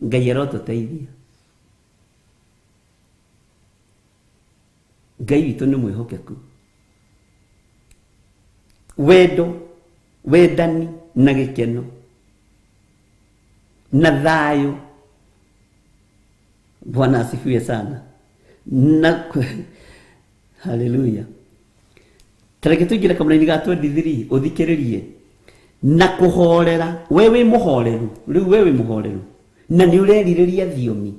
Ngai arotũteithia. Ngai witũ nĩ mwĩhokeku. Wendo, wendani na gĩkeno na thayũ. Bwana asifiwe sana. Na haleluya. Tareke tũingĩre kamũraini ga 23 ũthikĩrĩrie. Na kũhorera, we wĩ mũhoreru, rĩu we wĩ mũhoreru na nĩ ũrerirĩria thiomi.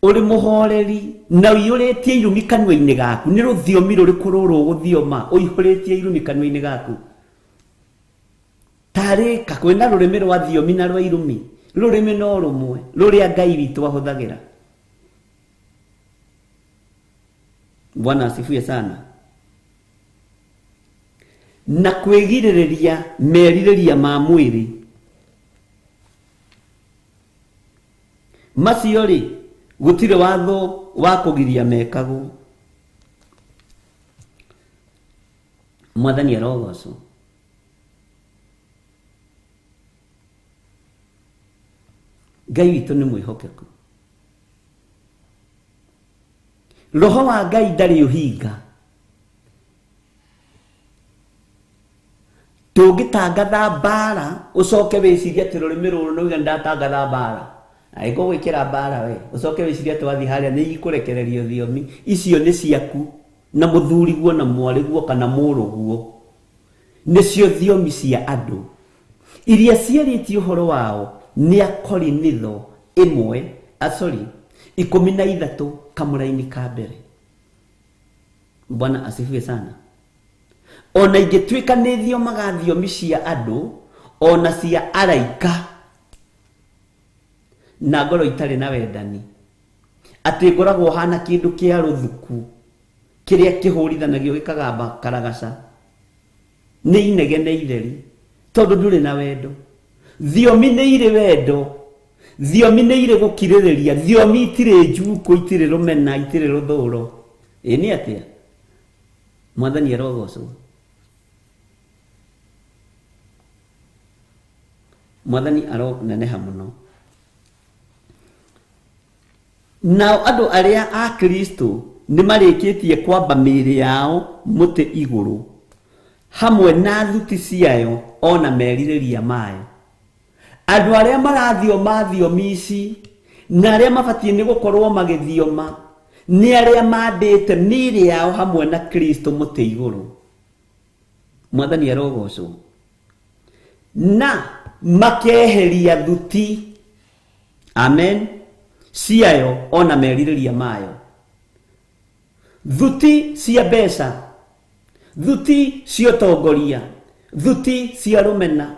Ũrĩ mũhoreri na ũiyũrĩtie irumi kanua-inĩ gaku, nĩ rũthiomi rũrĩkũ rũrũ ũgũthioma ũihũrĩtie irumi kanua-inĩ gaku? Tarĩka kwĩna rũrĩmĩ rwa thiomi na rwa irumi, rũrĩmĩ no rũmwe rũrĩa Ngai witũ ahũthagĩra. Bwana asifiwe sana. Na kwĩgirĩrĩria merirĩria ma mwĩrĩ macio rĩ, gũtirĩ watho wa kũgiria mekagwo. Mwathani arogocwo. Ngai witũ nĩ mwĩhokeku. Roho wa Ngai ndarĩ ũhinga. Tũngĩtangatha mbara ũcoke wĩcirie atĩ rũrĩmĩ rũrũ nĩuga nĩndatangatha mbara, angĩgwĩkĩra mbara we ũcoke wĩcirie atĩ wathiĩ harĩa nĩ ikũrekererio thiomi icio nĩ ciaku na mũthuriguo na mwarĩguo kana mũrũguo, nĩcio thiomi cia andũ iria ciarĩtie ũhoro wao nĩ Akorinitho 1 13 kamũraini ka mbere. Bwana asifiwe sana. Ona ingĩtuĩka nĩ thiomaga thiomi cia andũ ona cia araika na ngoro itarĩ na wendani, atĩ ngoragwo hana kĩndũ kĩa rũthuku kĩrĩa kĩhũrithanagio gĩkagamba karagaca, nĩ inegene itheri tondũ ndũrĩ na wendo. Thiomi nĩ irĩ wendo, thiomi nĩ irĩ gũkirĩrĩria, thiomi itirĩ njukũ, itirĩ rũmena, itirĩ rũthũro. Ĩ nĩ atĩa? Mwathani arogocwo. Mwathani aroneneha mũno. Nao andũ arĩa a Kristo nĩ marĩkĩtie kwamba mĩĩrĩ yao mũtĩ igũrũ hamwe na thuti ciayo ona merirĩria mayo. Andũ arĩa marathioma thiomi ici na arĩa mabatiĩ nĩ gũkorwo magĩthioma nĩ arĩa mandĩte mĩĩrĩ yao hamwe na Kristo mũtĩ igũrũ. Mwathani arogocwo. Na makeheria thuti, amen, ciayo ona merirĩria mayo. Thuti cia mbeca, thuti cia ũtongoria, thuti cia rũmena,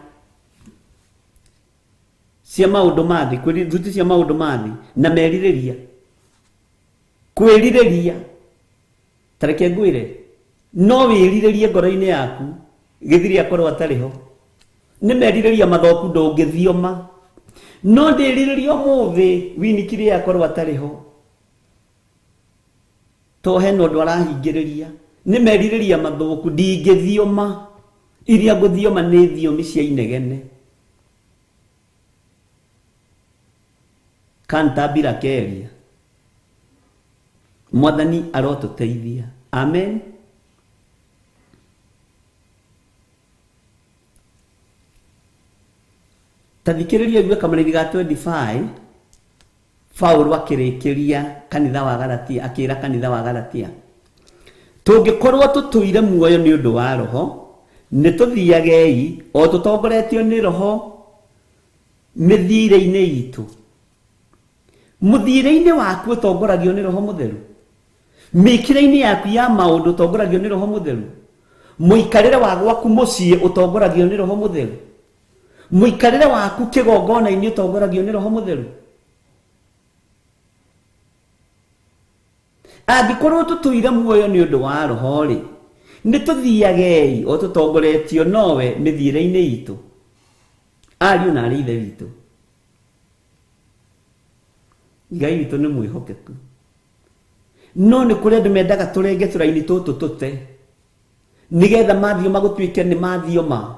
cia maũndũ ma thĩ, thuti cia maũndũ ma thĩ na merirĩria, kwĩrirĩria. Tareke ngwĩre, no wĩrirĩrie ngoro-inĩ yaku gĩthiri akorwo atarĩ ho, nĩ merirĩria mathũku ndũngĩthioma. No ndĩrirĩria ũmũthĩ winikire akorwo atarĩ ho, to hena ũndũ arahingĩrĩria, nĩ merirĩria mathũku ndingĩthioma. Iria ngũthioma nĩ thiomi cia inegene. Kantambira keria. Mwathani arotũteithia. Amen. Tathikĩrĩria ũigue kamũraini ga 25 Paulo akĩrĩkĩria kanitha wa Galatia, akĩra kanitha wa Galatia, tũngĩkorwo tũtũire muoyo nĩ ũndũ wa Roho, nĩ tũthiagei o tũtongoretio nĩ Roho mĩthiĩre-inĩ itũ. Mũthiĩre-inĩ waku ũtongoragio nĩ Roho Mũtheru, mĩkĩre-inĩ yaku ya maũndũ ũtongoragio nĩ Roho Mũtheru, mũikarĩre wa gwaku mũciĩ ũtongoragio nĩ Roho Mũtheru, mũikarĩre waku kĩgongona-inĩ ũtongoragio nĩ Roho Mũtheru. Angĩkorwo tũtũire muoyo nĩ ũndũ wa Roho rĩ, nĩ tũthiagei o tũtongoretio nowe mĩthiĩre-inĩ itũ. Ariũ na arĩ Ithe witũ, Ngai witũ nĩ mwĩhokeku. No nĩ kũrĩ andũ mendaga tũrenge tũraini tũtũ tũte, nĩgetha mathioma gũtuĩke nĩ mathioma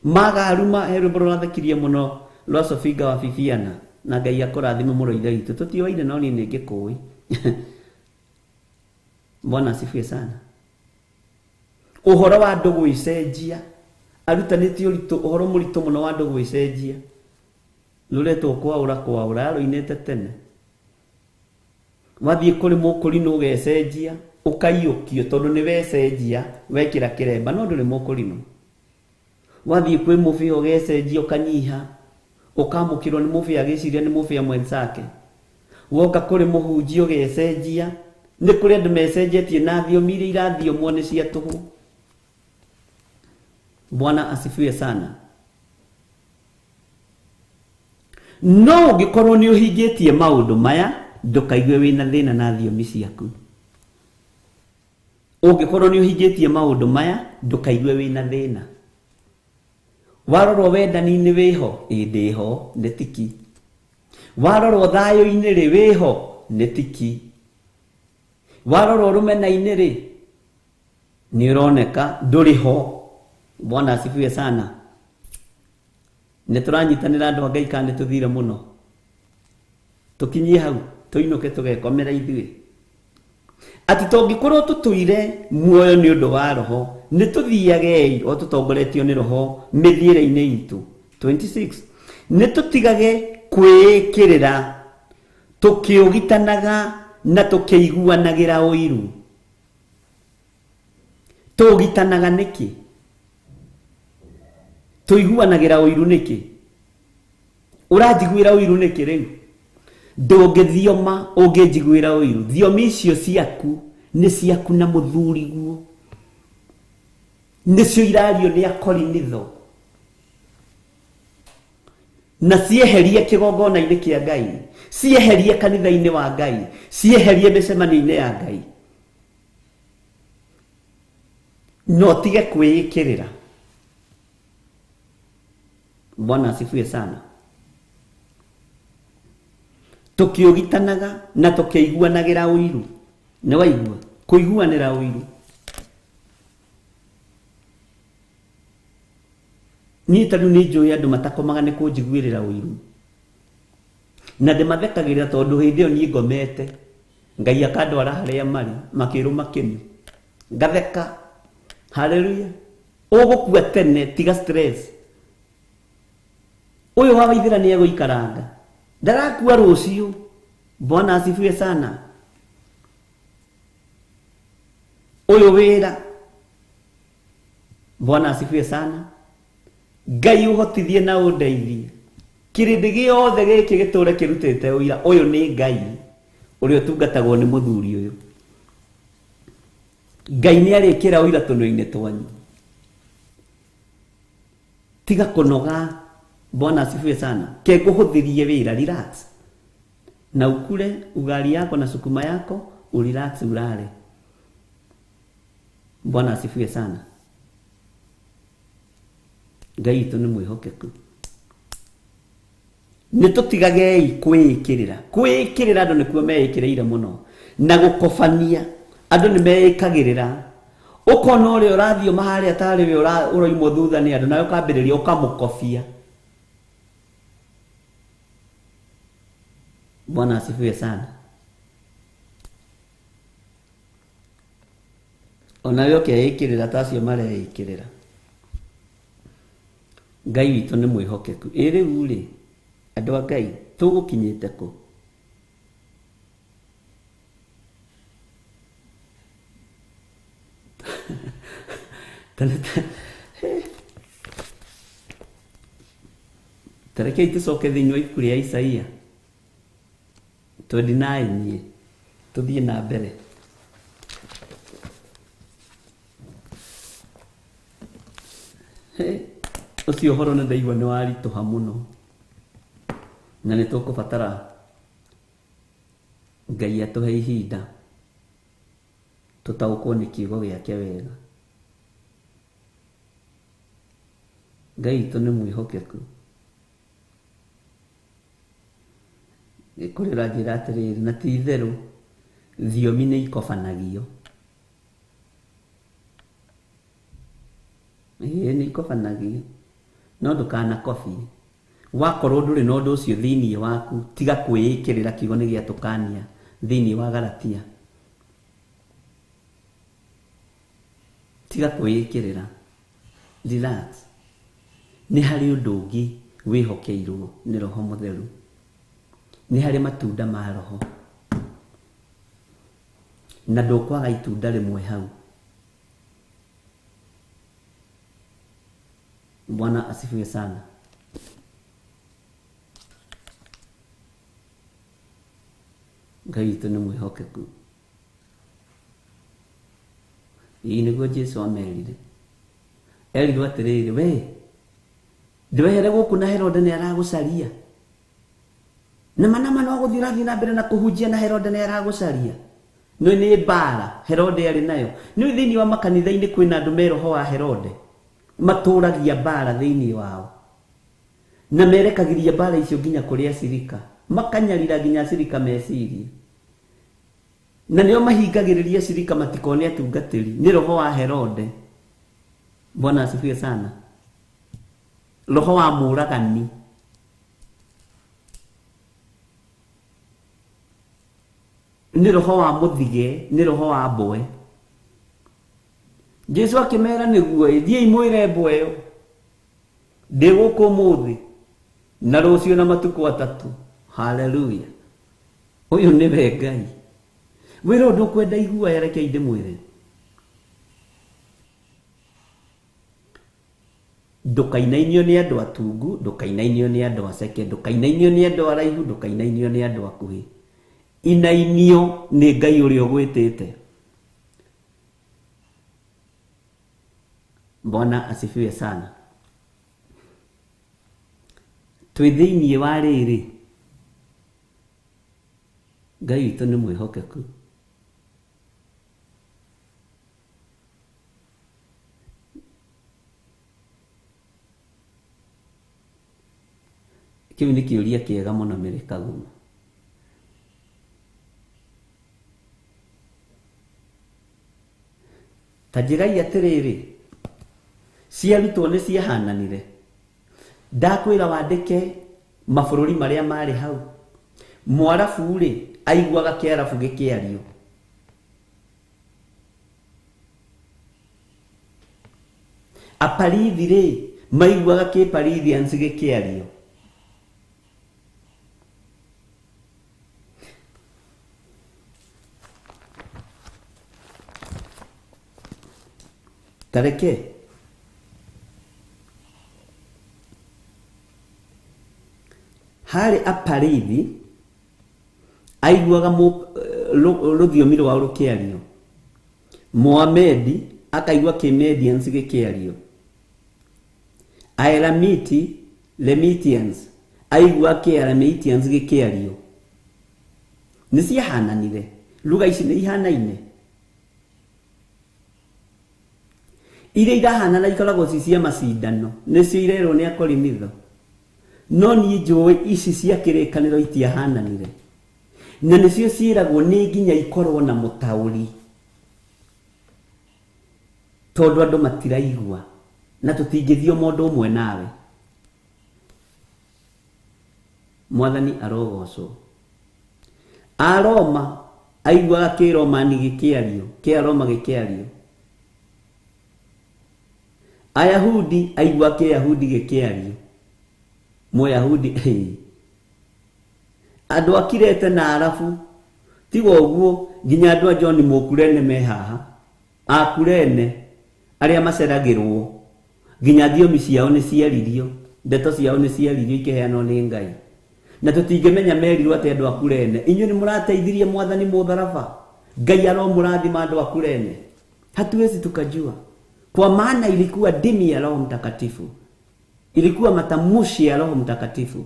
magaruma. He rwĩmbo rũrathekirie mũno rwa Sofinga wa Bibiana, na Ngai akũrathime mũno Ithe witũ. Tũtioaine no niĩ nĩ ngĩkũĩ. Bwana asifiwe sana. Ũhoro wa andũ gwĩcenjia, arutanĩtie ũritũ, ũhoro mũritũ mũno wa andũ gwĩcenjia, rũretwo kwaũra kwaũra, arũinĩte tene. Wathiĩ kũrĩ mũkũrinũ ũgecenjia, ũkaiyũkio tondũ nĩ wecenjia wekĩra kĩremba no ndũrĩ mũkũrinũ. Wathiĩ kwĩ mũbĩa ũgecenjia ũkanyiha, ũkamũkĩrwo nĩ mũbĩa agĩciria nĩ mũbĩa mwenzake. Woka kũrĩ mũhunjia ũgecenjia, nĩ kũrĩ andũ mecenjetie na thiomi iria irathiomwo nĩ cia tũhũ. Bwana asifiwe sana. No ũngĩkorwo nĩ ũhingĩtie maũndũ maya, ndũkaigue wĩna thĩna na thiomi ciaku. Ũngĩkorwo nĩ ũhingĩtie maũndũ maya, ndũkaigue wĩna thĩna. Warorwo wendani-inĩ wĩho, ĩ ndĩho, nĩ tiki. Warorwo thayũ-inĩ rĩ, wĩho, nĩ tiki. Warorwo rũmena-inĩ rĩ, nĩ ũroneka ndũrĩ ho. Bwana asifiwe sana. Nĩ tũranyitanĩra andũ a Ngai kana nĩ tũthire mũno? Tũkinyie hau, tũinũke tũgekomera ithuĩ. Atĩ tũngĩkorwo tũtũire muoyo nĩ ũndũ wa roho, nĩ tũthiagei o tũtongoretio nĩ roho mĩthiĩre-inĩ itũ. 26. Nĩ tũtigage kwĩĩkĩrĩra tũkĩũgitanaga na tũkĩiguanagĩra ũiru. Tũũgitanaga nĩkĩ? Tũiguanagĩra ũiru nĩkĩ? Ũranjiguĩra ũiru nĩkĩ rĩu? Ndũngĩthioma ũngĩnjiguĩra ũiru. Thiomi icio ciaku nĩ ciaku na mũthuriguo. Nĩcio irario nĩ akorinitho. Na cieherie kĩgongona-inĩ kĩa Ngai, cieherie kanitha-inĩ wa Ngai, cieherie mĩcemanio-inĩ ya Ngai. No tige kwĩĩkĩrĩra. Bwana asifiwe sana. Tũkĩũgitanaga na tũkĩiguanagĩra ũiru. Nĩ waigua? Kũiguanĩra ũiru. Niĩ ta rĩu nĩ njũĩ andũ matakomaga nĩ kũnjiguĩrĩra ũiru. Na ndĩmathekagĩrĩra tondũ hĩndĩ ĩyo niĩ ngomete, Ngai akandwara harĩa marĩ, makĩrũma kĩni. Ngatheka. Hallelujah. Ũgũkua tene, tiga stress. Ũyũ wa Waithĩra nĩ egũikaranga. Ndarakua rũciũ. Bwana asifiwe sana. Ũyũ wĩra. Bwana asifiwe sana. Ngai ũhotithie na ũndeithie. Kĩrĩndĩ gĩothe gĩkĩ gĩtũre kĩrutĩte ũira, ũyũ nĩ Ngai ũrĩa ũtungatagwo nĩ mũthuri ũyũ. Ngai nĩ arĩkĩra ũira tũnua-inĩ twanyu. Tiga kũnoga. Bwana asifiwe sana. Ke ngũhũthĩrie wĩra, relax. Na ukule ugali yako na sukuma yako, urelax ulale. Bwana asifiwe sana. Ngai witũ nĩ mwĩhokeku. Nĩ tũtigagei kwĩĩkĩrĩra. Kwĩĩkĩrĩra andũ nĩkuo meĩkĩrĩire mũno. Na gũkobania andũ nĩ meĩkagĩrĩra. Ũkona ũrĩa ũrathiĩ harĩa tarĩ we ũroimwo thutha nĩ andũ, nawe ũkambĩrĩria ũkamũkobia. Bwana asifiwe sana. Onawe ũkeĩkĩrĩra ta acio mareĩkĩrĩra. Ngai witũ nĩ mwĩhokeku. Ĩ rĩu rĩ, andũ a Ngai, tũgũkinyĩte kũ? Ta rekei tũcoke thĩinĩ wa ibuku rĩa Isaia 29 tũthiĩ na mbere. Ũcio ũhoro nĩ ndaigua nĩ waritũha mũno na nĩ tũkũbatara Ngai atũhe ihinda tũtaũkwo nĩ kiugo gĩake wega. Ngai witũ nĩ mwĩhokeku. Kũrĩ ũranjĩra atĩrĩrĩ, na ti itherũ thiomi nĩ ikobanagio. Ĩĩ nĩ ikobanagio, no ndũkanakobie. Wakorwo ndũrĩ na ũndũ ũcio thĩinĩ waku, tiga kwĩĩkĩrĩra kiugo nĩ gĩatũkania thĩinĩ wa Galatia. Tiga kwĩĩkĩrĩra. Relax. Nĩ harĩ ũndũ ũngĩ wĩhokeirwo nĩ Roho Mũtheru. Nĩ harĩ matunda ma Roho. Na ndũkwaga itunda rĩmwe hau. Bwana asifiwe sana. Ngai witũ nĩ mwĩhokeku. Ĩĩ nĩguo Jesu amerire. Erirwo atĩrĩrĩ, we ndwehere gũkũ na Herode nĩ aragũcaria. Nama nama no gũthiĩ ũrathiĩ na mbere na kũhunjia na Herode nĩ aragũcaria. No nĩ mbara Herode arĩ nayo. Nĩ thĩinĩ wa makanitha-inĩ kwĩna andũ me roho wa Herode. Matũragia mbara thĩinĩ wao. Na merekagĩria mbara icio nginya kũrĩ acirika. Makanyarira nginya acirika meciria. Na nĩo mahingagĩrĩria acirika matikone atungatĩri. Nĩ roho wa Herode. Bwana asifiwe sana. Roho wa mũragani. Nĩ roho wa mũthige, nĩ roho wa mboe. Jesu akĩmera nĩguo thiĩi mwĩre mboe ĩyo ndĩ gũkũ ũmũthĩ na rũciũ na matukũ atatũ. Haleluya. Ũyũ nĩwe Ngai. Wĩra ũndũ ũkwenda iguaya, reke ndĩmwĩre. Ndũkainainio nĩ andũ atungu, ndũkainainio nĩ andũ aceke, ndũkainainio nĩ andũ araihu, ndũkainainio nĩ andũ akuhĩ. Inainio nĩ Ngai ũrĩa ũgwĩtĩte. Bwana asifiwe sana. Twĩ thĩinĩ wa rĩrĩ, Ngai witũ nĩ mwĩhokeku. Kĩu nĩ kĩũria kĩega mũno Mary Kaguma. Ta njĩrai atĩrĩrĩ, ciarutwo nĩ ciahananire. Ndakwĩra wandĩke mabũrũri marĩa marĩ hau. Mwarabu rĩ, aiguaga kĩarabu gĩkĩario. Aparithi rĩ, maiguaga kĩparithians gĩkĩario. Tareke harĩ aparithi aiguaga rũthiomi rwao rũkĩario. Mohamedi akaigua kĩmedians gĩkĩario. Aelamiti, Lemitians aigua kĩaramitians gĩkĩario. Nĩ ciahananire. Lugha ici nĩ ihanaine. Iria irahanana ikoragwo ci cia macindano, nĩcio irerwo nĩ akorinitho. No niĩ njũĩ ici cia kĩrĩkanĩro itiahananire. Na nĩcio ciĩragwo nĩ nginya ikorwo na mũtaũri, tondũ andũ matiraigua na tũtingĩthio mũndũ ũmwe nawe. Mwathani arogocwo. Aroma aiguaga kĩromani gĩkĩario, kĩaroma gĩkĩario. Ayahudi aigua kĩyahudi gĩkĩario. Mũyahudi andũ a Kirete na Arabu tiga ũguo nginya andũ a John Mũkurene me haha. Akurene arĩa maceragĩrwo nginya thiomi ciao nĩ ciaririo, ndeto ciao nĩ ciaririo ikĩheanwo nĩ Ngai. Na tũtingĩmenya merirwo atĩ andũ a Kurene, inyuĩ nĩ mũrateithirie Mwathani mũtharaba. Ngai aromũrathima andũ a Kurene. Hatuwezi tukajua. Kwa maana ilikuwa dimi ya Roho Mtakatifu. Ilikuwa matamushi ya Roho Mtakatifu.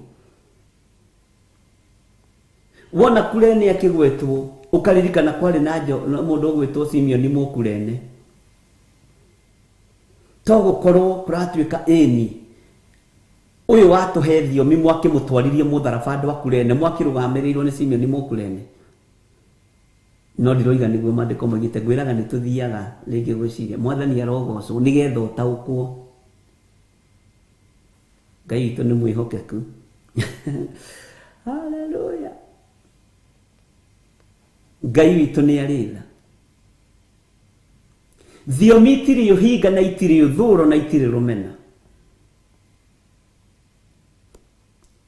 Wona Kurene akĩgwetwo, ũkaririkana kwarĩ na mũndũ ũgwĩtwo Simeoni Mũkurene. To gũkorwo kũratuĩka ĩni ũyũ watũhe thiomi mwakĩmũtwaririe mũtharaba andũ a Kurene, mwakĩrũgamĩrĩirwo nĩ Simeoni Mũkurene. No ndiroiga nĩguo maandĩko moigĩte, ngwĩraga nĩ tũthiaga rĩngĩ gwĩciria. Mwathani arogocwo nĩgetha ũtaũkwo. Ngai witũ nĩ mwĩhokeku. Haleluya. Ngai witũ nĩ arĩ tha. Thiomi itirĩ ũhinga na itirĩ ũthũro na itirĩ rũmena.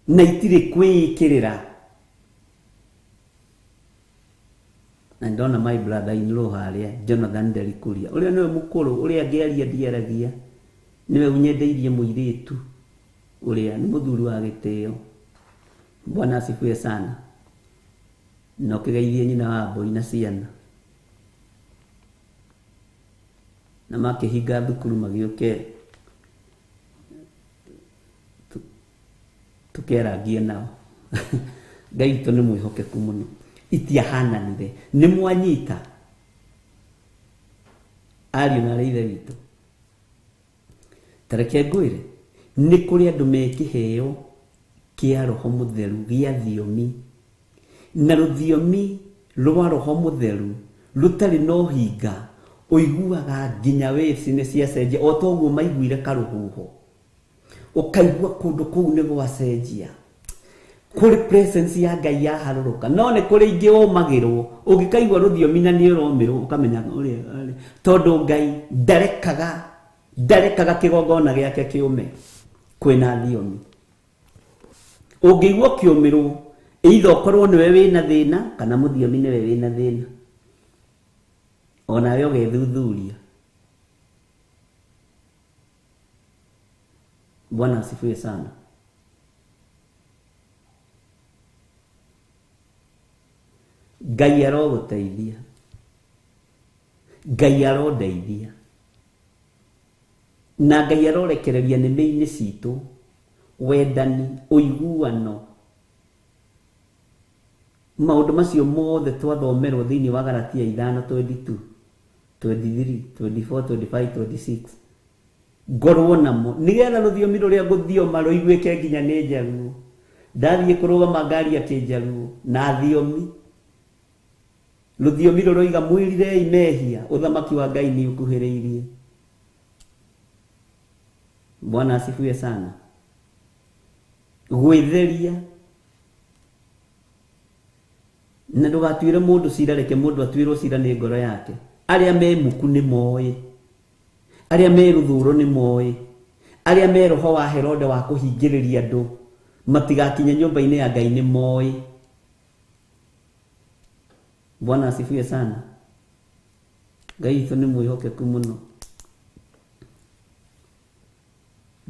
Na itirĩ kwĩĩkĩrĩra. Na ndona my brother in law harĩa Jonathan Nderikuria, ũrĩa nĩwe mũkũrũ, ũrĩa angĩaria ndiaragia, nĩwe ũnyendeirie mũirĩtu ũrĩa nĩ mũthuri wa gĩtĩo. Bwana asifiwe sana. Na ũkĩgeithie nyina wa mbũi na ciana. Na makĩhinga thukuru magĩũke tũkerangie nao. Ngai witũ nĩ mwĩhokeku mũno. Itiahananire. Nĩ mwanyita ariũ na arĩ ithe witũ. Ta reke ngwĩre, nĩ kũrĩ andũ me kĩheo kĩa Roho Mũtheru gĩa thiomi, na rũthiomi rwa Roho Mũtheru rũtarĩ na ũhinga, ũiguaga nginya waves nĩ ciacenjia, o ta ũguo maiguire karũhuho, ũkaigua kũndũ kũu nĩ gwacenjia, kũrĩ presence ya Ngai yaharũrũka. No nĩ kũrĩ ingĩ ũmagĩrwo, ũngĩkaigua rũthiomi na nĩ ũromĩrwo ũkamenya ũrĩa, tondũ Ngai ndarekaga kĩgongona gĩake kĩũme kwĩna thiomi. Ũngĩigua ũkĩũmĩrwo, either ũkorwo nĩwe wĩna thĩna kana mũthiomi nĩwe wĩna thĩna, onawe ũgethuthuria. Bwana asifiwe sana. Ngai arogũteithia, Ngai arondeithia, na Ngai arorekereria nĩmĩ-inĩ citũ wendani, ũiguano, maũndũ macio mothe twathomerwo thĩinĩ wa Galatia 5:22, 23, 24, 25, 26. Ngorwo namo nĩgetha rũthiomi rũrĩa ngũthioma rũiguĩke nginya nĩ Njaruo. Ndathiĩ kũrũgama ngari ya Kĩnjaruo na thiomi, rũthiomi rũroiga mwĩrirei mehia, ũthamaki wa Ngai nĩ ũkuhĩrĩirie. Bwana asifiwe sana. Gwĩtheria, na ndũgatuĩre mũndũ cira, reke mũndũ atuĩrwo cira nĩ ngoro yake. Arĩa me muku nĩ moĩ, arĩa me rũthũro nĩ moĩ, arĩa me roho wa Herode wa kũhingĩrĩria andũ matigakinye nyũmba-inĩ ya Ngai nĩ moĩ. Bwana asifiwe sana. Ngai witũ nĩ mwĩhokeku mũno.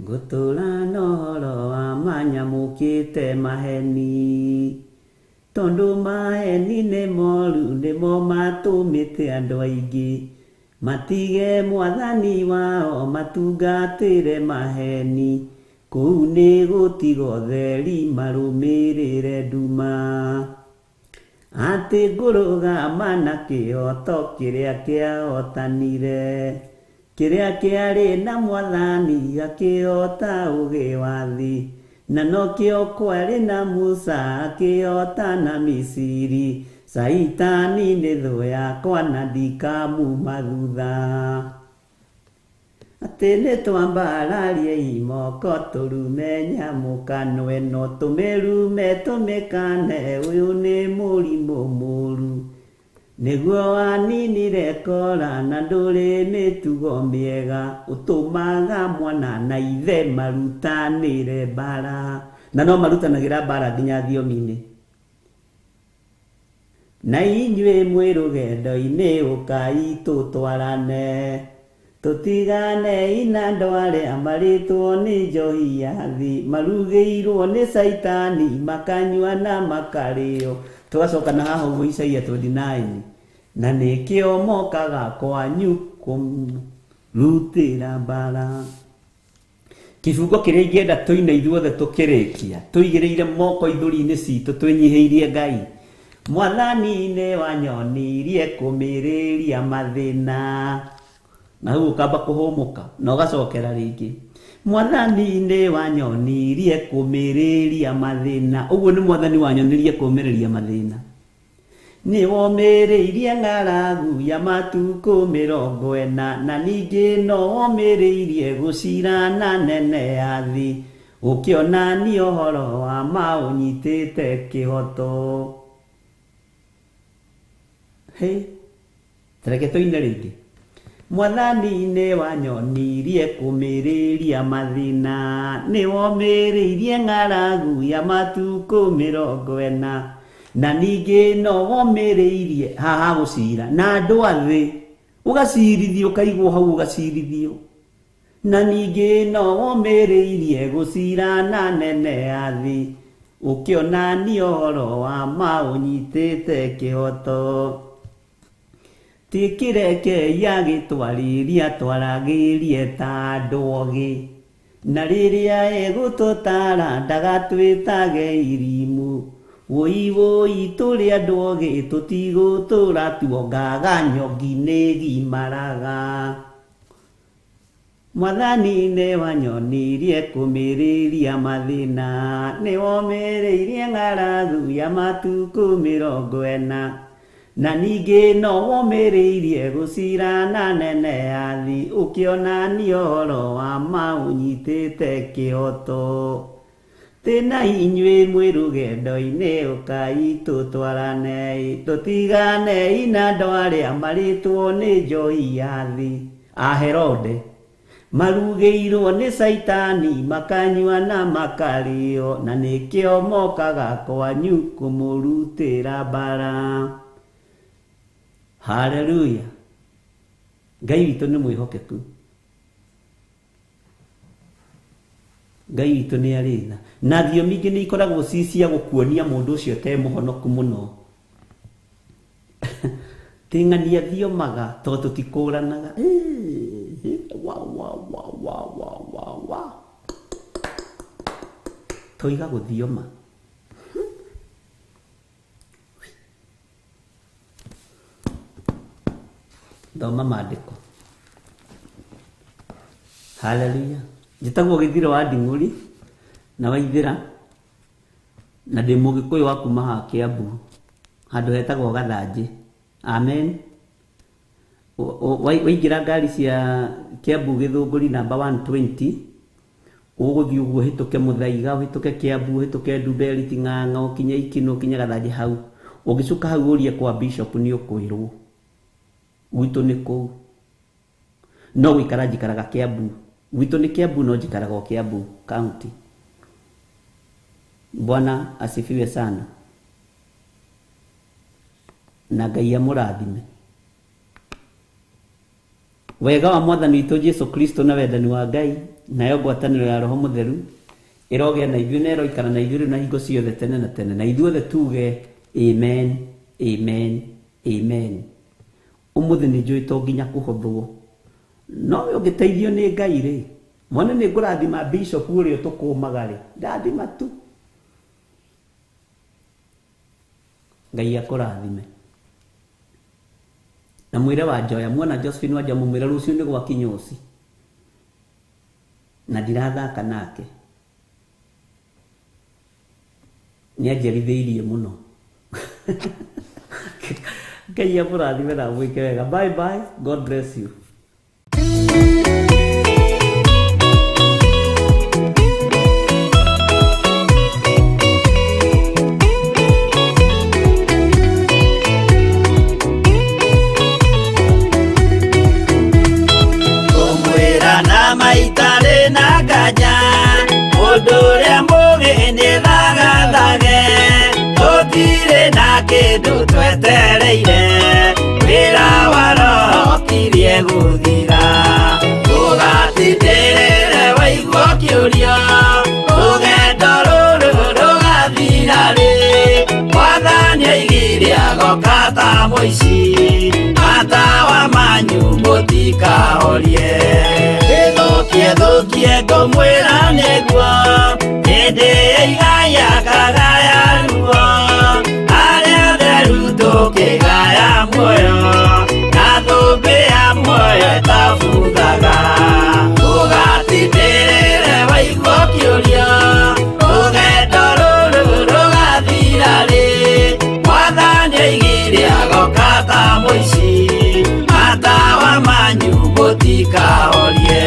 Ngũtũra na ũhoro wa manyamũkĩte maheni, tondũ maheni nĩ moru, nĩmo matũmĩte andũ aingĩ matige mwathani wao matungatĩre maheni, kũu nĩ gũtiga ũtheri marũmĩrĩre nduma. Atĩ ngũrũgama na kĩhoto kĩrĩa kĩahotanire, kĩrĩa kĩarĩ na mwathani akĩhota ũgĩ wa thĩ, na nokĩo kwarĩ na Musa akĩhota na Misiri. Caitani nĩ thũ yakwa na ndikamuma thutha. Atĩ nĩ twambararie moko tũrume nyamũkano ĩno, tũmĩrume tũmĩkane, ũyũ nĩ mũrimũ mũru, nĩguo waninire Kora na ndũrĩ mĩtugo mĩega, ũtũmaga mwana na ithe marutanĩre mbara. Na no marutanagĩra mbara nginya thiomi-inĩ. Na inyuĩ mwĩ rũgendo-inĩ ũkai tũtwarane, tũtigane na andũ arĩa marĩtwo nĩ njohi ya thĩ, marugĩirwo nĩ Caitani makanyua na makarĩo. Tũgacoka na haha ũguo Isaia 29, na nĩkĩo mokaga kwanyu kũmũrutĩra mbara. Kĩbungo kĩrĩa ingĩenda tũine ithuothe tũkĩrĩkia, tũigĩrĩire moko ithũri-inĩ citũ, twĩnyihĩirie Ngai. Mwathani nĩ wanyonirie kũmĩrĩria mathĩna, na hau ũkamba kũhũmũka na ũgacokera rĩngĩ. Mwathani nĩ wanyonirie kũmĩrĩria mathĩna. Ũguo nĩ mwathani wanyonirie kũmĩrĩria mathĩna. Nĩ womĩrĩirie ng'aragu ya matukũ 40, na ningĩ no womĩrĩirie gũcirana nene ya thĩ, ũkĩonania ũhoro wa ma ũnyitĩte kĩhoto. Hĩ, tareke tũine rĩngĩ. Mwathani nĩ wanyonirie kũmĩrĩria mathĩna, nĩ womĩrĩirie ng'aragu ya matukũ 40, Na ningĩ no womĩrĩirie haha gũcira na andũ a thĩ, ũgacirithio, ũkaigwo hau ũgacirithio. Na ningĩ no womĩrĩirie gũcira na nene ya thĩ, ũkĩonania ũhoro wa ma ũnyitĩte kĩhoto. Ti kĩrekei agĩtwarĩria twaragĩrie ta andũ ogĩ, na rĩrĩa egũtũtara ndagatwĩtage irimũ. Wũi wũi tũrĩ andũ ogĩ tũtigũtũra tuongaga nyongi nĩgimaraga. Mwathani nĩwanyonirie kũmĩrĩria mathĩna, nĩwomĩrĩirie ng'aragu ya matukũ 40. Na ningĩ no womĩrĩirie gũcira na nene ya thĩ, ũkĩonania ũhoro wa ma ũnyitĩte kĩhoto. Tĩna inyuĩ mwĩ rũgendo-inĩ ũkai tũtwaranei, tũtiganei na andũ arĩa marĩtwo nĩ njohi ya thĩ. A Herode marugĩirwo nĩ Caitani, makanyua na makarĩo, na nĩkĩo mokaga kwanyu kũmũrutĩra mbara. Haleluya. Ngai witũ nĩ mwĩhokeku. Ngai witũ nĩ arĩ tha. Na thiomi ingĩ nĩ ikoragwo ci cia gũkuonia mũndũ ũcio te mũhonoku mũno. Ting'ania thiomaga tondũ tũtikũranaga. Wa wa wa wa wa wa wa. Toiga gũthioma. Thoma maandĩko. Haleluya. Njĩtagwo Gĩthiro wa Nding'ũri na Waithĩra, na ndĩ Mũgĩkũyũ wa kuma haha Kĩambu, handũ hetagwo Gathanjĩ. Amen. Waingĩra ngari cia Kĩambu Gĩthũngũri namba 120, ũgũthiĩ ũguo ũhĩtũke Mũthaiga, ũhĩtũke Kĩambu, ũhĩtũke Ndumberi, Ting'ang'a, ũkinye Ikino, ũkinye Gathanjĩ hau. Ũngĩcoka hau ũrie kwa bishop nĩ ũkwĩrwo. Gwitũ nĩ kũu. No gũikara njikaraga Kĩambu. Gwitũ nĩ Kĩambu no njikaraga o Kĩambu county. Bwana asifiwe sana. Na Ngai amũrathime. Wega wa Mwathani witũ Jesu Kristo na wendani wa Ngai nayo ngwatanĩro ya Roho Mũtheru ĩrogĩa na ithuĩ na ĩroikara na ithuĩ rĩu na hingo ciothe tene na tene. Na ithuothe tuge amen, amen, amen. Ũmũthĩ nĩ njũĩ to nginya kũhothwo, no we ũngĩteithio nĩ Ngai rĩ, mwana nĩ ngũrathima bishop ũrĩa ũtũkũmaga rĩ, ndathima tu. Ngai akũrathime. Na mwĩre wa Njoya, muona Josephine wa Njoya, mũmwĩre rũciũ nĩ gwakinya ũci. Na ndirathaka nake. Nĩ anjerithĩirie mũno. Ngai amũrathime na amwĩke wega. Bye bye. God bless you. Kũmwĩra na maitarĩ na nganja, mũndũ ũrĩa mũũgĩ nĩ thagathage, tũtirĩ na kĩndũ twetereire, wĩra wa Roho ũkirie gũthira. Ũgatindĩrĩre waigua ũkĩũrio, rũgendo rũrũ rũgathira rĩ, Mwathani aigire agoka ta mũici, matawa manyu mũtikahorie. Gĩthũkie thũkie ngũmwĩra nĩguo, hĩndĩ ĩigaya kagaya ruo, arĩa atheru tũkĩgaya muoyo, na thũmbĩ ya muoyo ĩtabuthaga. Ũgatindĩrĩre waigua ũkĩũrio, rũgendo rũrũ rũgathira rĩ, Mwathani aigire agoka ta mũici, matawa manyu mũtikahorie.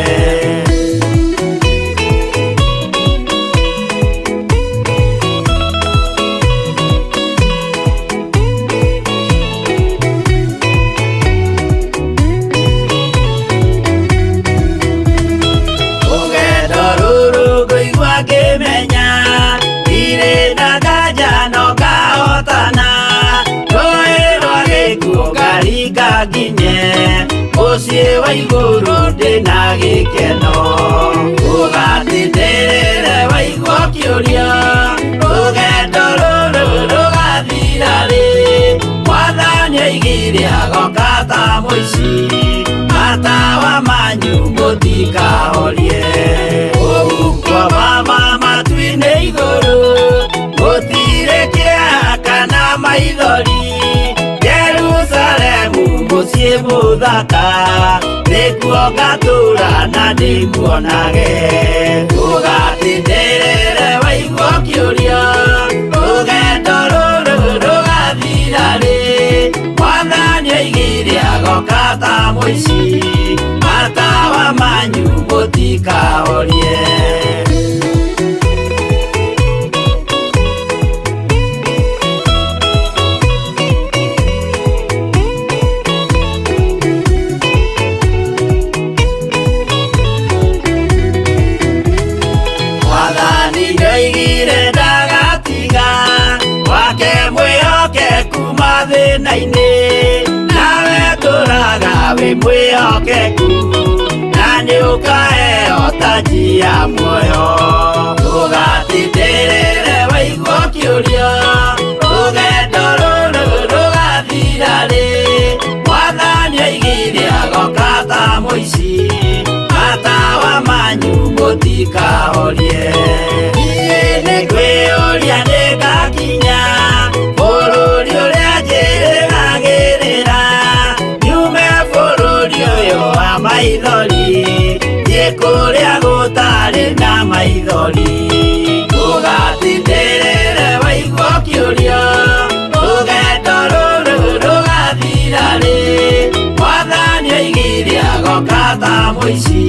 Rũgendo rũrũ ngũigua ngĩmenya, ndirĩ na nganja no ngahotana. Mũciĩ wa igũrũ ndĩna gĩkeno. Ũgatindĩrĩre waigua ũkĩũria, rũgendo rũrũ rũgathira rĩ? Mwathani oigire agoka ta mũici, matawa manyu mũtikahorie. Kũu kwa mama matu-inĩ igũrũ, gũtirĩ kĩeha kana maithori. Jerusalemu mũciĩ mũthaka, nĩkuo ngatũũra na ndĩmuonage. Ũgatindĩrĩre waigua ũkĩũria, rũgendo rũrũ rũgathira rĩ? Mwathani oigire agoka ta mũici, matawa manyu mũtikahorie. Mwathani nĩoigire ndagatiga wake mwĩhokeku mathĩna-inĩ, nawe tũraga wĩ mwĩhokeku, na nĩũkaheo taji ya muoyo. Ũgatindĩrĩre waigua ũkĩũria, rũgendo rũrũ rũgathira rĩ? Mwathani oigire agoka ta mũici, matawa manyu mũtikahorie. Niĩ nĩngwĩyũria nĩngakinya bũrũri ũrĩa njĩrĩgagĩrĩra, nyume bũrũri ũyũ wa maithori, thiĩ kũrĩa gũtarĩ na maithori. Ũgatindĩrĩre waigua ũkĩũria, rũgendo rũrũ rũgathira rĩ? Mwathani oigire agoka ta mũici,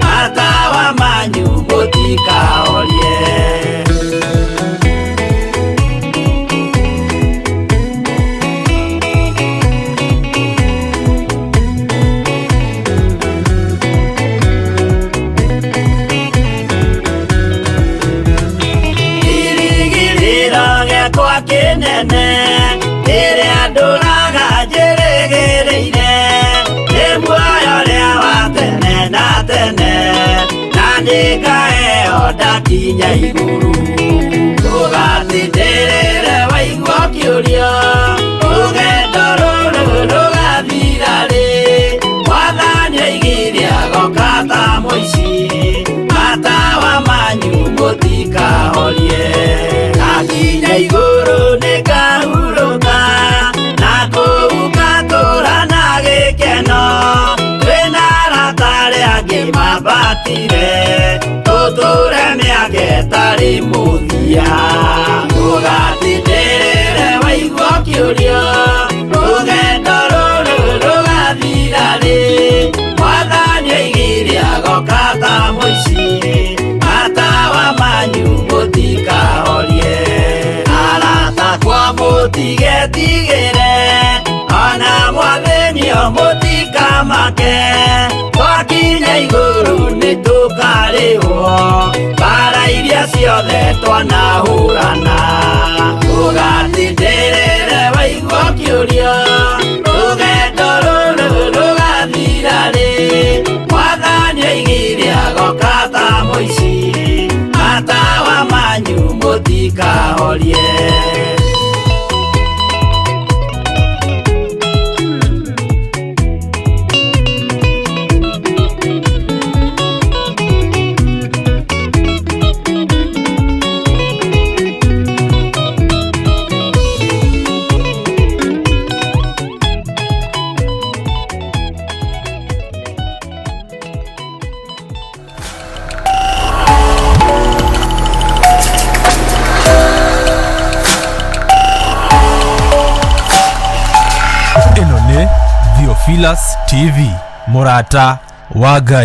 matawa manyu mũtikahorie. Kĩrĩgĩrĩro gĩakwa kĩnene, kĩrĩa ndũraga njĩrĩgĩrĩire, nĩ muoyo ũrĩa wa tene na tene, na nĩngaheo ndakinya igũrũ. Ũgatindĩrĩre waigua ũkĩũria, rũgendo rũrũ rũgathira rĩ? Mwathani oigire agoka ta mũici, matawa manyu mũtikahorie. Ndakinya igũrũ nĩngahurũka, na kũu ngatũũra na gĩkeno. Twĩna arata arĩa angĩ mambatire, tũtũũre mĩaka ĩtarĩ mũthia. Ũgatindĩrĩre waigua ũkĩũria, rũgendo rũrũ rũgathira rĩ? Mwathani oigire agoka ta mũici, matawa manyu mũtikahorie. Arata akwa mũtigetigĩre, ona mwathĩnio mũtikamake, twakinya igũrũ nĩtũkarĩhwo mbara iria ciothe twanahũrana. Ũgatindĩrĩre waigua ũkĩũria, rũgendo rũrũ rũgathira rĩ? Mwathani oigire agoka ta mũici, matawa manyu mũtikahorie. Ĩno nĩ Theophilus TV, mũrata wa Ngai.